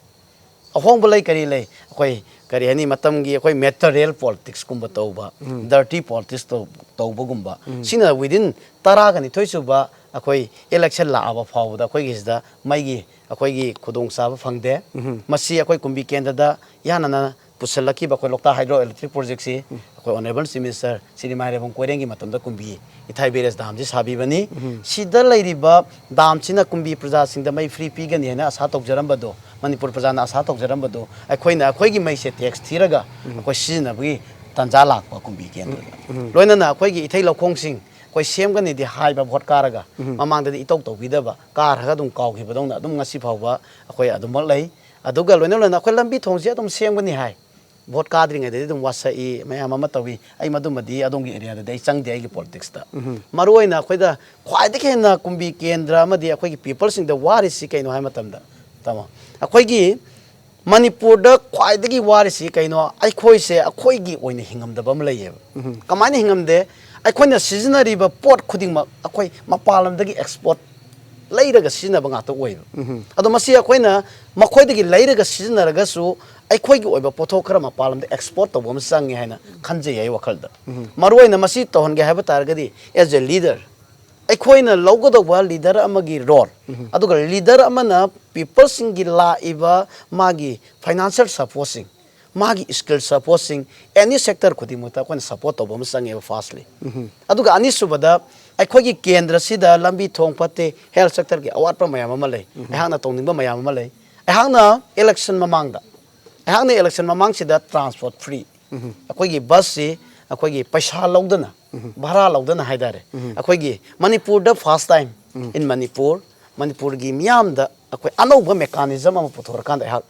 ꯑꯍꯣꯡꯕ ꯂꯩ, ꯀꯔꯤ ꯂꯩ? ꯑꯩꯈꯣꯏ, ꯀꯔꯤ ꯍꯥꯏꯅꯤ, ꯃꯇꯝꯒꯤ ꯑꯩꯈꯣꯏ ꯃꯦꯇꯔꯤꯌꯦꯜ ꯄꯣꯂꯤꯇꯤꯛꯁꯀꯨꯝꯕ ꯇꯧꯕ, ꯗꯔꯇꯤ ꯄꯣꯂꯤꯇꯤꯛꯁ ꯇꯧꯕꯒꯨꯝꯕ, ꯁꯤꯅ ꯋꯤꯗꯤꯟ ꯇꯔꯥꯒ ꯅꯤꯊꯣꯏ ꯁꯨꯕ ꯑꯩꯈꯣꯏ ꯏꯂꯦꯛꯁꯟ ꯂꯥꯛꯑꯕ ꯐꯥꯎꯕꯗ ꯑꯩꯈꯣꯏꯒꯤ ꯁꯤꯗ ꯃꯩꯒꯤ ꯑꯩꯈꯣꯏꯒꯤ ꯈꯨꯗꯣꯡꯆꯥꯕ ꯐꯪꯗꯦ꯫ ꯃꯁꯤ ꯑꯩꯈꯣꯏ ꯀꯨꯝꯕꯤ ꯀꯦꯟꯗ꯭ꯔꯗ ꯏꯍꯥꯟ ꯍꯥꯟꯅ ꯄꯨꯁꯤꯜꯂꯛꯈꯤꯕ ꯑꯩꯈꯣꯏ ꯂꯣꯛꯇꯥꯛ ꯍꯥꯏꯗ꯭ꯔꯣ ꯏꯂꯦꯛꯇ꯭ꯔꯤꯛ ꯄ꯭ꯔꯣꯖꯦꯛꯁꯤ ꯑꯩꯈꯣꯏ ꯑꯣꯅꯔꯦꯕꯜ ꯆꯤꯐ ꯃꯤꯅꯤꯁꯇꯔ ꯁꯤꯔꯤ ꯃꯥꯏꯔꯦꯝꯕꯝ ꯀꯣꯏꯔꯦꯡꯒꯤ ꯃꯇꯝꯗ ꯀꯨꯝꯕꯤ ꯏꯊꯥꯏ ꯕꯦꯔꯦꯖ ꯗꯥꯝꯁꯤ ꯁꯥꯕꯤꯕꯅꯤ꯫ ꯁꯤꯗ ꯂꯩꯔꯤꯕ ꯗꯥꯝꯁꯤꯅ ꯀꯨꯝꯕꯤ ꯄ꯭ꯔꯖꯥꯁꯤꯡꯗ ꯃꯩ ꯐ꯭ꯔꯤ ꯄꯤꯒꯅꯤ ꯍꯥꯏꯅ ꯑꯁꯥ ꯇꯧꯖꯔꯝꯕꯗꯣ, ꯃꯅꯤꯄꯨꯔ ꯄ꯭ꯔꯖꯥꯅ ꯑꯁꯥ ꯇꯧꯖꯔꯝꯕꯗꯣ, ꯑꯩꯈꯣꯏꯅ ꯑꯩꯈꯣꯏꯒꯤ ꯃꯩꯁꯦ ꯇꯦꯛꯁ ꯊꯤꯔꯒ ꯑꯩꯈꯣꯏ ꯁꯤꯖꯤꯟꯅꯕꯒꯤ ꯇꯥꯟꯖꯥ ꯂꯥꯛꯄ ꯀꯨꯝꯕꯤ ꯀꯦꯟꯗ꯭ꯔꯗ꯫ ꯂꯣꯏꯅꯅ ꯑꯩꯈꯣꯏꯒꯤ ꯏꯊꯩ ꯂꯧꯈꯣꯡꯁꯤꯡ ꯑꯩꯈꯣꯏ ꯁꯦꯝꯒꯅꯤꯗꯤ ꯍꯥꯏꯕ ꯚꯣꯠ ꯀꯥꯔꯒ ꯃꯃꯥꯡꯗꯗꯤ ꯏꯇꯧ ꯇꯧꯕꯤꯗꯕ, ꯀꯥꯔꯒ ꯑꯗꯨꯝ ꯀꯥꯎꯈꯤꯕꯗꯧꯅ ꯑꯗꯨꯝ ꯉꯁꯤ ꯐꯥꯎꯕ ꯑꯩꯈꯣꯏ ꯑꯗꯨꯃꯛ ꯂꯩ꯫ ꯑꯗꯨꯒ ꯂꯣꯏꯅ ꯂꯣꯏꯅ ꯑꯩꯈꯣꯏ ꯂꯝꯕꯤ ꯊꯣꯡꯁꯤ ꯑꯗꯨꯝ ꯁꯦꯝꯒꯅꯤ ꯍꯥꯏ꯫ ꯚꯣꯠ ꯀꯥꯗ꯭ꯔꯤꯉꯩꯗꯗꯤ ꯑꯗꯨꯝ ꯋꯥꯁꯛꯏ, ꯃꯌꯥꯝ ꯑꯃ ꯇꯧꯏ꯫ ꯑꯩ ꯃꯗꯨꯃꯗꯤ ꯑꯗꯣꯝꯒꯤ ꯑꯦꯔꯤꯌꯥꯗꯗꯤ ꯑꯩ ꯆꯪꯗꯦ, ꯑꯩꯒꯤ ꯄꯣꯂꯤꯇꯤꯛꯁꯇ꯫ ꯃꯔꯨꯑꯣꯏꯅ ꯑꯩꯈꯣꯏꯗ ꯈ꯭ꯋꯥꯏꯗꯒꯤ ꯍꯦꯟꯅ ꯀꯨꯝꯕꯤ ꯀꯦꯟꯗ꯭ꯔ ꯑꯃꯗꯤ ꯑꯩꯈꯣꯏꯒꯤ ꯄꯤꯄꯜꯁꯤꯡꯗ ꯋꯥꯔꯤꯁꯤ ꯀꯩꯅꯣ ꯍꯥꯏꯕ ꯃꯇꯝꯗ, ꯇꯥꯃꯣ, ꯑꯩꯈꯣꯏꯒꯤ ꯃꯅꯤꯄꯨꯔꯗ ꯈ꯭ꯋꯥꯏꯗꯒꯤ ꯋꯥꯔꯤꯁꯤ ꯀꯩꯅꯣ? ꯑꯩꯈꯣꯏꯁꯦ ꯑꯩꯈꯣꯏꯒꯤ ꯑꯣꯏꯅ ꯍꯤꯡꯉꯝꯗꯕ ꯑꯃ ꯂꯩꯌꯦꯕ꯫ ꯀꯃꯥꯏꯅ ꯍꯤꯡꯉꯝꯗꯦ? ꯑꯩꯈꯣꯏꯅ ꯁꯤꯖꯤꯟꯅꯔꯤꯕ ꯄꯣꯠ ꯈꯨꯗꯤꯡꯃꯛ ꯑꯩꯈꯣꯏ ꯃꯄꯥꯟ ꯂꯝꯗꯒꯤ ꯑꯦꯛꯁꯄꯣꯔꯠ ꯂꯩꯔꯒ ꯁꯤꯖꯤꯟꯅꯕ ꯉꯥꯛꯇ ꯑꯣꯏꯕ꯫ ꯑꯗꯣ ꯃꯁꯤ ꯑꯩꯈꯣꯏꯅ ꯃꯈꯣꯏꯗꯒꯤ ꯂꯩꯔꯒ ꯁꯤꯖꯤꯟꯅꯔꯒꯁꯨ ꯑꯩꯈꯣꯏꯒꯤ ꯑꯣꯏꯕ ꯄꯣꯠꯊꯣꯛ ꯈꯔ ꯃꯄꯥꯟ ꯂꯝꯗ ꯑꯦꯛꯁꯄꯣꯔꯠ ꯇꯧꯕ ꯑꯃ ꯆꯪꯉꯦ ꯍꯥꯏꯅ ꯈꯟꯖꯩ ꯑꯩ ꯋꯥꯈꯜꯗ꯫ ꯃꯔꯨꯑꯣꯏꯅ ꯃꯁꯤ ꯇꯧꯍꯟꯒꯦ ꯍꯥꯏꯕ ꯇꯥꯔꯒꯗꯤ, ꯑꯦꯖ ꯑꯦ ꯂꯤꯗꯔ, ꯑꯩꯈꯣꯏꯅ ꯂꯧꯒꯗꯧꯕ ꯂꯤꯗꯔ ꯑꯃꯒꯤ ꯔꯣꯜ, ꯑꯗꯨꯒ ꯂꯤꯗꯔ ꯑꯃꯅ ꯄꯤꯄꯜꯁꯤꯡꯒꯤ ꯂꯥꯛꯏꯕ ꯃꯥꯒꯤ ꯐꯥꯏꯅꯥꯟꯁꯤꯌꯦꯜ ꯁꯄꯣꯔꯠꯁꯤꯡ, ꯃꯥꯒꯤ ꯁ꯭ꯀꯤꯜ ꯁꯄꯣꯔꯠꯁꯤꯡ, ꯑꯦꯅꯤ ꯁꯦꯛꯇꯔ ꯈꯨꯗꯤꯡꯃꯛꯇ ꯑꯩꯈꯣꯏꯅ ꯁꯄꯣꯔꯠ ꯇꯧꯕ ꯑꯃ ꯆꯪꯉꯦꯕ, ꯐꯥꯔꯁꯂꯤ꯫ ꯑꯗꯨꯒ ꯑꯅꯤꯁꯨꯕꯗ, ꯑꯩꯈꯣꯏꯒꯤ ꯀꯦꯟꯗ꯭ꯔꯁꯤꯗ ꯂꯝꯕꯤ ꯊꯣꯡ ꯐꯠꯇꯦ, health sectorꯒꯤ ꯑꯋꯥꯠꯄ ꯃꯌꯥꯝ ꯑꯃ ꯂꯩ꯫ ꯑꯩꯍꯥꯛꯅ ꯇꯧꯅꯤꯡꯕ ꯃꯌꯥꯝ ꯑꯃ ꯂꯩ꯫ ꯑꯩꯍꯥꯛꯅ election ꯃꯃꯥꯡꯗ, ꯑꯩꯍꯥꯛꯅ election ꯃꯃꯥꯡꯁꯤꯗ transport free, ꯑꯩꯈꯣꯏꯒꯤ busꯁꯤ ꯑꯩꯈꯣꯏꯒꯤ ꯄꯩꯁꯥ ꯂꯧꯗꯅ, ꯚꯔꯥ ꯂꯧꯗꯅ ꯍꯥꯏꯇꯥꯔꯦ, ꯑꯩꯈꯣꯏꯒꯤ ꯃꯅꯤꯄꯨꯔꯗ first time in ꯃꯅꯤꯄꯨꯔ, ꯃꯅꯤꯄꯨꯔꯒꯤ ꯃꯤꯌꯥꯝꯗ ꯑꯩꯈꯣꯏ ꯑꯅꯧꯕ mechanism ꯑꯃ ꯄꯨꯊꯣꯔꯀꯥꯟꯗ ꯑꯩꯍꯥꯛ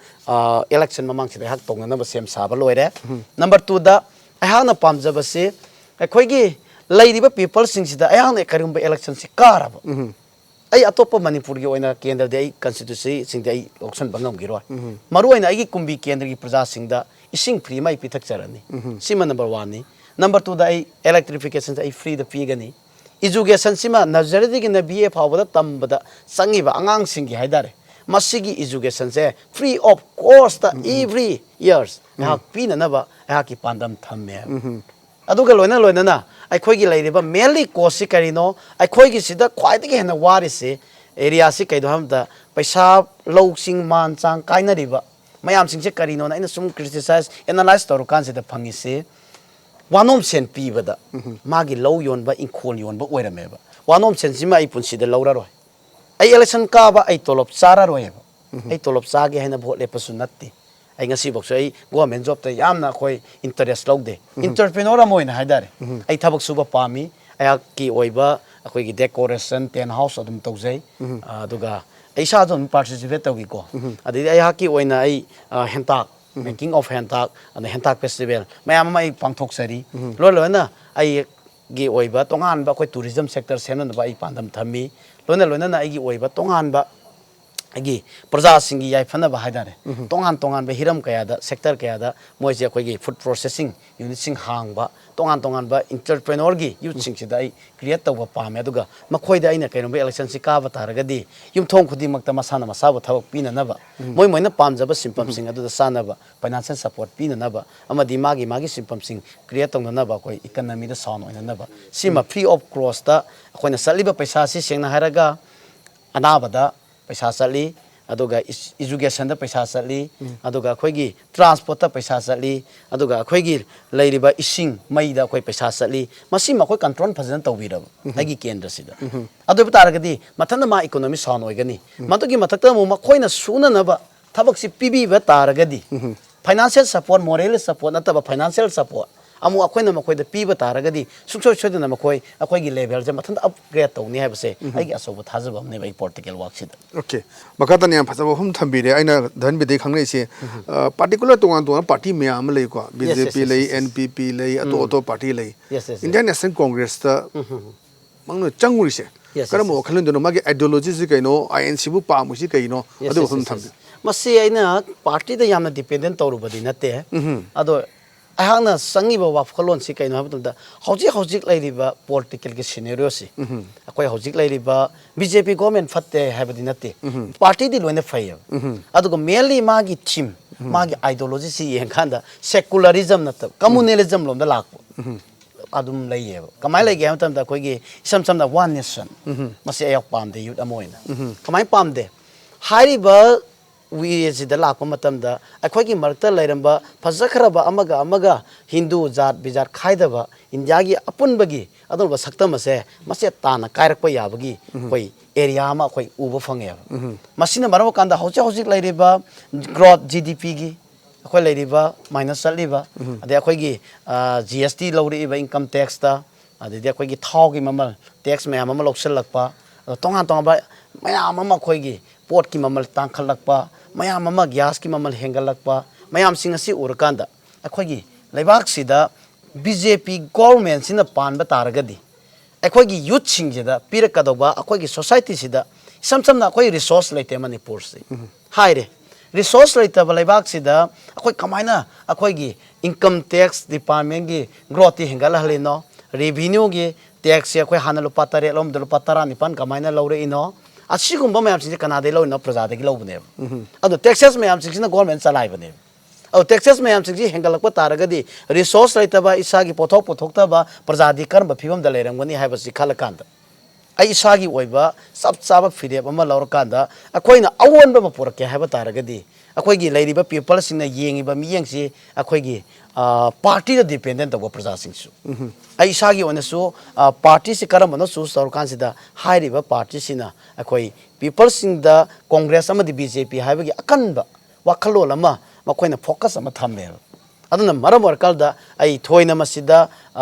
election ꯃꯃꯥꯡꯁꯤꯗ ꯑꯩꯍꯥꯛ ꯇꯧꯅꯅꯕ ꯁꯦꯝ ꯁꯥꯕ ꯂꯣꯏꯔꯦ꯫ Number twoꯗ ꯑꯩꯍꯥꯛꯅ ꯄꯥꯝꯖꯕꯁꯤ ꯑꯩꯈꯣꯏꯒꯤ ꯂꯩꯔꯤꯕ peopleꯁꯤꯡꯁꯤꯗ ꯑꯩꯍꯥꯛꯅ ꯀꯔꯤꯒꯨꯝꯕ electionꯁꯤ ꯀꯥꯔꯕ, ꯑꯩ ꯑꯇꯣꯞꯄ ꯃꯅꯤꯄꯨꯔꯒꯤ ꯑꯣꯏꯅ ꯀꯦꯟꯗ꯭ꯔꯗꯤ ꯑꯩ constituencyꯁꯤꯡꯗꯤ ꯑꯩ ꯂꯧꯁꯤꯟꯕ ꯉꯝꯈꯤꯔꯣꯏ꯫ ꯃꯔꯨꯑꯣꯏꯅ ꯑꯩꯒꯤ ꯀꯨꯝꯕꯤ ꯀꯦꯟꯗ꯭ꯔꯒꯤ ꯄ꯭ꯔꯖꯥꯁꯤꯡꯗ ꯏꯁꯤꯡ free ꯑꯃ ꯑꯩ ꯄꯤꯊꯛꯆꯔꯅꯤ꯫ ꯁꯤꯃ number oneꯅꯤ꯫ Number twoꯗ ꯑꯩ electrificationꯁꯦ ꯑꯩ freeꯗ ꯄꯤꯒꯅꯤ꯫ Educationꯁꯤꯃ nurseryꯗꯒꯤꯅ B A ꯐꯥꯎꯕꯗ ꯇꯝꯕꯗ ꯆꯪꯉꯤꯕ ꯑꯉꯥꯡꯁꯤꯡꯒꯤ ꯍꯥꯏꯇꯥꯔꯦ, ꯃꯁꯤꯒꯤ educationꯁꯦ free of costꯇ every years ꯑꯩꯍꯥꯛ ꯄꯤꯅꯅꯕ ꯑꯩꯍꯥꯛꯀꯤ ꯄꯥꯟꯗꯝ ꯊꯝꯃꯦ꯫ ꯑꯗꯨꯒ ꯂꯣꯏꯅ ꯂꯣꯏꯅꯅ ꯑꯩꯈꯣꯏꯒꯤ ꯂꯩꯔꯤꯕ mainly causeꯁꯤ ꯀꯔꯤꯅꯣ? ꯑꯩꯈꯣꯏꯒꯤ ꯁꯤꯗ ꯈ꯭ꯋꯥꯏꯗꯒꯤ ꯍꯦꯟꯅ ꯋꯥꯔꯤꯁꯤ areaꯁꯤ ꯀꯩꯅꯣ ꯍꯥꯏꯕꯗ ꯄꯩꯁꯥ, ꯂꯧꯁꯤꯡ ꯃꯥꯟ ꯆꯥꯡ ꯀꯥꯏꯅꯔꯤꯕ ꯃꯌꯥꯝꯁꯤꯡꯁꯦ ꯀꯔꯤꯅꯣꯅ ꯑꯩꯅ ꯁꯨꯝ criticize, analyze ꯇꯧꯔꯀꯥꯟꯁꯤꯗ ꯐꯪꯉꯤꯁꯤ ꯋꯥꯅꯣꯝ ꯁꯦꯟ ꯄꯤꯕꯗ ꯃꯥꯒꯤ ꯂꯧ ꯌꯣꯟꯕ, ꯏꯪꯈꯣꯜ ꯌꯣꯟꯕ ꯑꯣꯏꯔꯝꯃꯦꯕ꯫ ꯋꯥꯅꯣꯝ ꯁꯦꯟꯁꯤꯃ ꯑꯩ ꯄꯨꯟꯁꯤꯗ ꯂꯧꯔꯔꯣꯏ꯫ ꯑꯩ election ꯀꯥꯕ ꯑꯩ ꯇꯣꯂꯣꯞ ꯆꯥꯔꯔꯣꯏꯕ꯫ ꯑꯩ ꯇꯣꯂꯣꯞ ꯆꯥꯒꯦ ꯍꯥꯏꯅ vote ꯂꯦꯞꯄꯁꯨ ꯅꯠꯇꯦ꯫ ꯑꯩ ꯉꯁꯤꯐꯥꯎꯁꯨ ꯑꯩ government jobꯇ ꯌꯥꯝꯅ ꯑꯩꯈꯣꯏ interest ꯂꯧꯗꯦ꯫ Entrepreneur ꯑꯃ ꯑꯣꯏꯅ ꯍꯥꯏꯇꯥꯔꯦ꯫ ꯑꯩ ꯊꯕꯛ ꯁꯨꯕ ꯄꯥꯝꯃꯤ꯫ ꯑꯩꯍꯥꯛꯀꯤ ꯑꯣꯏꯕ ꯑꯩꯈꯣꯏꯒꯤ decoration, tent house ꯑꯗꯨꯝ ꯇꯧꯖꯩ꯫ ꯑꯗꯨꯒ ꯑꯩ ꯏꯁꯥꯁꯨ ꯑꯗꯨꯝ participate ꯇꯧꯈꯤꯀꯣ꯫ ꯑꯗꯩꯗꯤ ꯑꯩꯍꯥꯛꯀꯤ ꯑꯣꯏꯅ ꯑꯩ, ꯑ, ꯍꯦꯟꯇꯥꯛ, making of ꯍꯦꯟꯇꯥꯛ, ꯑꯗ ꯍꯦꯟꯇꯥꯛ festival ꯃꯌꯥꯝ ꯑꯃ ꯑꯩ ꯄꯥꯡꯊꯣꯛꯆꯔꯤ꯫ ꯂꯣꯏ ꯂꯣꯏꯅ ꯑꯩꯒꯤ ꯑꯣꯏꯕ ꯇꯣꯉꯥꯟꯕ ꯑꯩꯈꯣꯏ tourism sector ꯁꯦꯝꯅꯅꯕ ꯑꯩ ꯄꯥꯟꯗꯝ ꯊꯝꯃꯤ꯫ ꯂꯣꯏꯅ ꯂꯣꯏꯅꯅ ꯑꯩꯒꯤ ꯑꯣꯏꯕ ꯇꯣꯉꯥꯟꯕ ꯑꯩꯒꯤ ꯄ꯭ꯔꯖꯥꯁꯤꯡꯒꯤ ꯌꯥꯏꯐꯅꯕ ꯍꯥꯏꯇꯥꯔꯦ, ꯇꯣꯉꯥꯟ ꯇꯣꯉꯥꯟꯕ ꯍꯤꯔꯝ ꯀꯌꯥꯗ, sector ꯀꯌꯥꯗ ꯃꯣꯏꯁꯦ ꯑꯩꯈꯣꯏꯒꯤ food processing unitꯁꯤꯡ ꯍꯥꯡꯕ, ꯇꯣꯉꯥꯟ ꯇꯣꯉꯥꯟꯕ entrepreneurꯒꯤ youthꯁꯤꯡꯁꯤꯗ ꯑꯩ create ꯇꯧꯕ ꯄꯥꯝꯃꯦ꯫ ꯑꯗꯨꯒ ꯃꯈꯣꯏꯗ ꯑꯩꯅ ꯀꯩꯒꯨꯝꯕ electionꯁꯤ ꯀꯥꯕ ꯇꯥꯔꯒꯗꯤ ꯌꯨꯝꯊꯣꯡ ꯈꯨꯗꯤꯡꯃꯛꯇ ꯃꯁꯥꯅ ꯃꯁꯥꯕꯨ ꯊꯕꯛ ꯄꯤꯅꯅꯕ, ꯃꯣꯏ ꯃꯣꯏꯅ ꯄꯥꯝꯖꯕ ꯁꯤꯟꯐꯝꯁꯤꯡ ꯑꯗꯨꯗ ꯆꯥꯅꯕ financial support ꯄꯤꯅꯅꯕ ꯑꯃꯗꯤ ꯃꯥꯒꯤ ꯃꯥꯒꯤ ꯁꯤꯟꯐꯝꯁꯤꯡ create ꯇꯧꯅꯅꯕ, ꯑꯩꯈꯣꯏ economyꯗ sound ꯑꯣꯏꯅꯅꯕ, ꯁꯤꯃ free of costꯇ ꯑꯩꯈꯣꯏꯅ ꯆꯠꯂꯤꯕ ꯄꯩꯁꯥꯁꯤ ꯁꯦꯡꯅ ꯍꯥꯏꯔꯒ ꯑꯅꯥꯕꯗ ꯄꯩꯁꯥ ꯆꯠꯂꯤ, ꯑꯗꯨꯒ educationꯗ ꯄꯩꯁꯥ ꯆꯠꯂꯤ, ꯑꯗꯨꯒ ꯑꯩꯈꯣꯏꯒꯤ transportꯇ ꯄꯩꯁꯥ ꯆꯠꯂꯤ, ꯑꯗꯨꯒ ꯑꯩꯈꯣꯏꯒꯤ ꯂꯩꯔꯤꯕ ꯏꯁꯤꯡ ꯃꯩꯗ ꯑꯩꯈꯣꯏ ꯄꯩꯁꯥ ꯆꯠꯂꯤ꯫ ꯃꯁꯤꯃ ꯑꯩꯈꯣꯏ control ꯐꯖꯅ ꯇꯧꯕꯤꯔꯕ ꯑꯩꯒꯤ ꯀꯦꯟꯗ꯭ꯔꯁꯤꯗ, ꯑꯗꯨ ꯑꯣꯏꯕ ꯇꯥꯔꯒꯗꯤ ꯃꯊꯟꯇ ꯃꯥ economy sound ꯑꯣꯏꯒꯅꯤ꯫ ꯃꯗꯨꯒꯤ ꯃꯊꯛꯇ ꯑꯃꯨꯛ ꯃꯈꯣꯏꯅ ꯁꯨꯅꯅꯕ ꯊꯕꯛꯁꯤ ꯄꯤꯕꯤꯕ ꯇꯥꯔꯒꯗꯤ, financial support, moral support ꯅꯠꯇꯕ financial support ꯑꯃꯨꯛ ꯑꯩꯈꯣꯏꯅ ꯃꯈꯣꯏꯗ ꯄꯤꯕ ꯇꯥꯔꯒꯗꯤ, ꯁꯨꯡꯁꯣꯏ ꯁꯣꯏꯗꯅ ꯃꯈꯣꯏ ꯑꯩꯈꯣꯏꯒꯤ levelꯁꯦ ꯃꯊꯟꯇ upgrade ꯇꯧꯅꯤ ꯍꯥꯏꯕꯁꯦ ꯑꯩꯒꯤ ꯑꯆꯧꯕ ꯊꯥꯖꯕ ꯑꯃꯅꯦꯕ ꯑꯩ political workꯁꯤꯗ꯫ Okay, ꯃꯈꯥ ꯇꯥꯅ ꯌꯥꯝ ꯐꯖꯕ ꯋꯥꯐꯝ ꯊꯝꯕꯤꯔꯦ꯫ ꯑꯩꯅ ꯙꯔꯃꯕꯤꯔꯗꯒꯤ ꯈꯪꯅꯛꯏꯁꯦ, particular ꯇꯣꯉꯥꯟ ꯇꯣꯉꯥꯟꯕ party ꯃꯌꯥꯝ ꯑꯃ ꯂꯩꯀꯣ꯫ Yes, yes, BJP yes, ꯂꯩ, yes, yes. NPP ꯂꯩ, ꯑꯇꯣꯞ ꯑꯇꯣꯞꯄ party ꯂꯩ꯫ Yes, yes, yes. Indian National Congressꯇ ꯃꯥꯅ ꯆꯪꯉꯨꯔꯤꯁꯦ Yes, yes, ꯀꯔꯝꯕ yes. ꯋꯥꯈꯜꯂꯣꯟꯗꯅꯣ? ꯃꯥꯒꯤ ideologyꯁꯤ ꯀꯩꯅꯣ? INCꯕꯨ ꯄꯥꯝꯃꯤꯁꯤ ꯀꯩꯅꯣ? Yes, ꯑꯗꯨ yes, ꯋꯥꯐꯝ yes, yes. ꯊꯝꯕꯤꯌꯨ꯫ ꯃꯁꯤ ꯑꯩꯅ partyꯗ ꯌꯥꯝꯅ dependent ꯇꯧꯔꯨꯕꯗꯤ ꯅꯠꯇꯦ꯫ ꯑꯗꯣ ꯑꯩꯍꯥꯛꯅ ꯆꯪꯉꯤꯕ ꯋꯥꯈꯜꯂꯣꯟꯁꯤ ꯀꯩꯅꯣ ꯍꯥꯏꯕ ꯃꯇꯝꯗ, ꯍꯧꯖꯤꯛ ꯍꯧꯖꯤꯛ ꯂꯩꯔꯤꯕ politicalꯒꯤ scenarioꯁꯤ, ꯑꯩꯈꯣꯏ ꯍꯧꯖꯤꯛ ꯂꯩꯔꯤꯕ BJP government ꯐꯠꯇꯦ ꯍꯥꯏꯕꯗꯤ ꯅꯠꯇꯦ, partyꯗꯤ ꯂꯣꯏꯅ ꯐꯩꯌꯦꯕ꯫ ꯑꯗꯨꯒ mainly ꯃꯥꯒꯤ theme, ꯃꯥꯒꯤ ideologyꯁꯤ ꯌꯦꯡꯀꯥꯟꯗ secularism ꯅꯠꯇꯕ communalism ꯂꯣꯝꯗ ꯂꯥꯛꯄ ꯑꯗꯨꯝ ꯂꯩꯌꯦꯕ꯫ ꯀꯃꯥꯏꯅ ꯂꯩꯒꯦ ꯍꯥꯏꯕ ꯃꯇꯝꯗ, ꯑꯩꯈꯣꯏꯒꯤ ꯏꯁꯝ ꯁꯝꯅ one nation, ꯃꯁꯤ ꯑꯩ ꯌꯥꯝ ꯄꯥꯝꯗꯦ youth ꯑꯃ ꯑꯣꯏꯅ꯫ ꯀꯃꯥꯏꯅ ꯄꯥꯝꯗꯦ? ꯍꯥꯏꯔꯤꯕ ꯋꯦꯁꯤꯗ ꯂꯥꯛꯄ ꯃꯇꯝꯗ ꯑꯩꯈꯣꯏꯒꯤ ꯃꯔꯛꯇ ꯂꯩꯔꯝꯕ ꯐꯖꯈ꯭ꯔꯕ ꯑꯃꯒ ꯑꯃꯒ ꯍꯤꯟꯗꯨ ꯖꯥꯠ ꯕꯤꯖꯥꯠ ꯈꯥꯏꯗꯕ ꯏꯟꯗꯤꯌꯥꯒꯤ ꯑꯄꯨꯟꯕꯒꯤ ꯑꯗꯨꯒꯨꯝꯕ ꯁꯛꯇꯝ ꯑꯁꯦ ꯃꯆꯦꯠ ꯇꯥꯅ ꯀꯥꯏꯔꯛꯄ ꯌꯥꯕꯒꯤ ꯑꯩꯈꯣꯏ area ꯑꯃ ꯑꯩꯈꯣꯏ ꯎꯕ ꯐꯪꯉꯦꯕ꯫ ꯃꯁꯤꯅ ꯃꯔꯝ ꯑꯣꯏꯔꯀꯥꯟꯗ ꯍꯧꯖꯤꯛ ꯍꯧꯖꯤꯛ ꯂꯩꯔꯤꯕ growth, GDPꯒꯤ ꯑꯩꯈꯣꯏ ꯂꯩꯔꯤꯕ minus ꯆꯠꯂꯤꯕ, ꯑꯗꯩ ꯑꯩꯈꯣꯏꯒꯤ GST ꯂꯧꯔꯛꯏꯕ income taxꯇ, ꯑꯗꯩꯗꯤ ꯑꯩꯈꯣꯏꯒꯤ ꯊꯥꯎꯒꯤ ꯃꯃꯜ tax ꯃꯌꯥꯝ ꯑꯃ ꯂꯧꯁꯤꯜꯂꯛꯄ, ꯑꯗꯣ ꯇꯣꯉꯥꯟ ꯇꯣꯉꯥꯟꯕ ꯃꯌꯥꯝ ꯑꯃ ꯑꯩꯈꯣꯏꯒꯤ ꯄꯣꯠꯀꯤ ꯃꯃꯜ ꯇꯥꯡꯈꯠꯂꯛꯄ, ꯃꯌꯥꯝ ꯑꯃ gasꯀꯤ ꯃꯃꯜ ꯍꯦꯟꯒꯠꯂꯛꯄ, ꯃꯌꯥꯝꯁꯤꯡ ꯑꯁꯤ ꯎꯔꯀꯥꯟꯗ ꯑꯩꯈꯣꯏꯒꯤ ꯂꯩꯕꯥꯛꯁꯤꯗ BJP governmentꯁꯤꯅ ꯄꯥꯟꯕ ꯇꯥꯔꯒꯗꯤ ꯑꯩꯈꯣꯏꯒꯤ youthꯁꯤꯡꯁꯤꯗ ꯄꯤꯔꯛꯀꯗꯧꯕ, ꯑꯩꯈꯣꯏꯒꯤ societyꯁꯤꯗ ꯏꯁꯝ ꯁꯝꯅ ꯑꯩꯈꯣꯏ resource ꯂꯩꯇꯦ ꯃꯅꯤꯄꯨꯔꯁꯤ꯫ ꯍꯥꯏꯔꯦ, resource ꯂꯩꯇꯕ ꯂꯩꯕꯥꯛꯁꯤꯗ ꯑꯩꯈꯣꯏ ꯀꯃꯥꯏꯅ ꯑꯩꯈꯣꯏꯒꯤ income tax departmentꯀꯤ growthꯇꯤ ꯍꯦꯟꯒꯠꯍꯜꯂꯤꯅꯣ, revenueꯒꯤ taxꯁꯦ ꯑꯩꯈꯣꯏ ꯍꯥꯟꯅ ꯂꯨꯄꯥ ꯇꯔꯦꯠ ꯂꯧꯔꯝꯕꯗ ꯂꯨꯄꯥ ꯇꯔꯥꯅꯤꯄꯥꯟ ꯀꯃꯥꯏꯅ ꯂꯧꯔꯛꯏꯅꯣ, ꯑꯁꯤꯒꯨꯝꯕ ꯃꯌꯥꯝꯁꯤꯡꯁꯦ ꯀꯅꯥꯗꯒꯤ ꯂꯧꯔꯤꯅꯣ? ꯄ꯭ꯔꯖꯥꯗꯒꯤ ꯂꯧꯕꯅꯦꯕ꯫ ꯑꯗꯣ taxes ꯃꯌꯥꯝꯁꯤꯡꯁꯤꯅ government ꯆꯂꯥꯏꯕꯅꯦꯕ꯫ ꯑꯗꯣ taxes ꯃꯌꯥꯝꯁꯤꯡꯁꯤ ꯍꯦꯟꯒꯠꯂꯛꯄ ꯇꯥꯔꯒꯗꯤ resource ꯂꯩꯇꯕ, ꯏꯁꯥꯒꯤ ꯄꯣꯠꯊꯣꯛ ꯄꯨꯊꯣꯛꯇꯕ ꯄ꯭ꯔꯖꯥꯗꯤ ꯀꯔꯝꯕ ꯐꯤꯕꯝꯗ ꯂꯩꯔꯝꯒꯅꯤ ꯍꯥꯏꯕꯁꯤ ꯈꯜꯂꯀꯥꯟꯗ, ꯑꯩ ꯏꯁꯥꯒꯤ ꯑꯣꯏꯕ ꯆꯞ ꯆꯥꯕ ꯐꯤꯔꯦꯞ ꯑꯃ ꯂꯧꯔꯀꯥꯟꯗ ꯑꯩꯈꯣꯏꯅ ꯑꯑꯣꯟꯕ ꯑꯃ ꯄꯨꯔꯛꯀꯦ ꯍꯥꯏꯕ ꯇꯥꯔꯒꯗꯤ, ꯑꯩꯈꯣꯏꯒꯤ ꯂꯩꯔꯤꯕ peopleꯁꯤꯡꯅ ꯌꯦꯡꯉꯤꯕ ꯃꯤꯠꯌꯦꯡꯁꯤ ꯑꯩꯈꯣꯏꯒꯤ partyꯗ dependent ꯇꯧꯕ ꯄ꯭ꯔꯖꯥꯁꯤꯡꯁꯨ꯫ ꯑꯩ ꯏꯁꯥꯒꯤ ꯑꯣꯏꯅꯁꯨ partyꯁꯤ ꯀꯔꯝꯕꯅꯣ choose ꯇꯧꯔꯀꯥꯟꯁꯤꯗ, ꯍꯥꯏꯔꯤꯕ partyꯁꯤꯅ ꯑꯩꯈꯣꯏ peopleꯁꯤꯡꯗ Congress ꯑꯃꯗꯤ BJP ꯍꯥꯏꯕꯒꯤ ꯑꯀꯟꯕ ꯋꯥꯈꯜꯂꯣꯟ ꯑꯃ ꯃꯈꯣꯏꯅ focus ꯑꯃ ꯊꯝꯃꯦꯕ꯫ ꯑꯗꯨꯅ ꯃꯔꯝ ꯑꯣꯏꯔꯀꯥꯟꯗ ꯑꯩ ꯊꯣꯏꯅ ꯃꯁꯤꯗ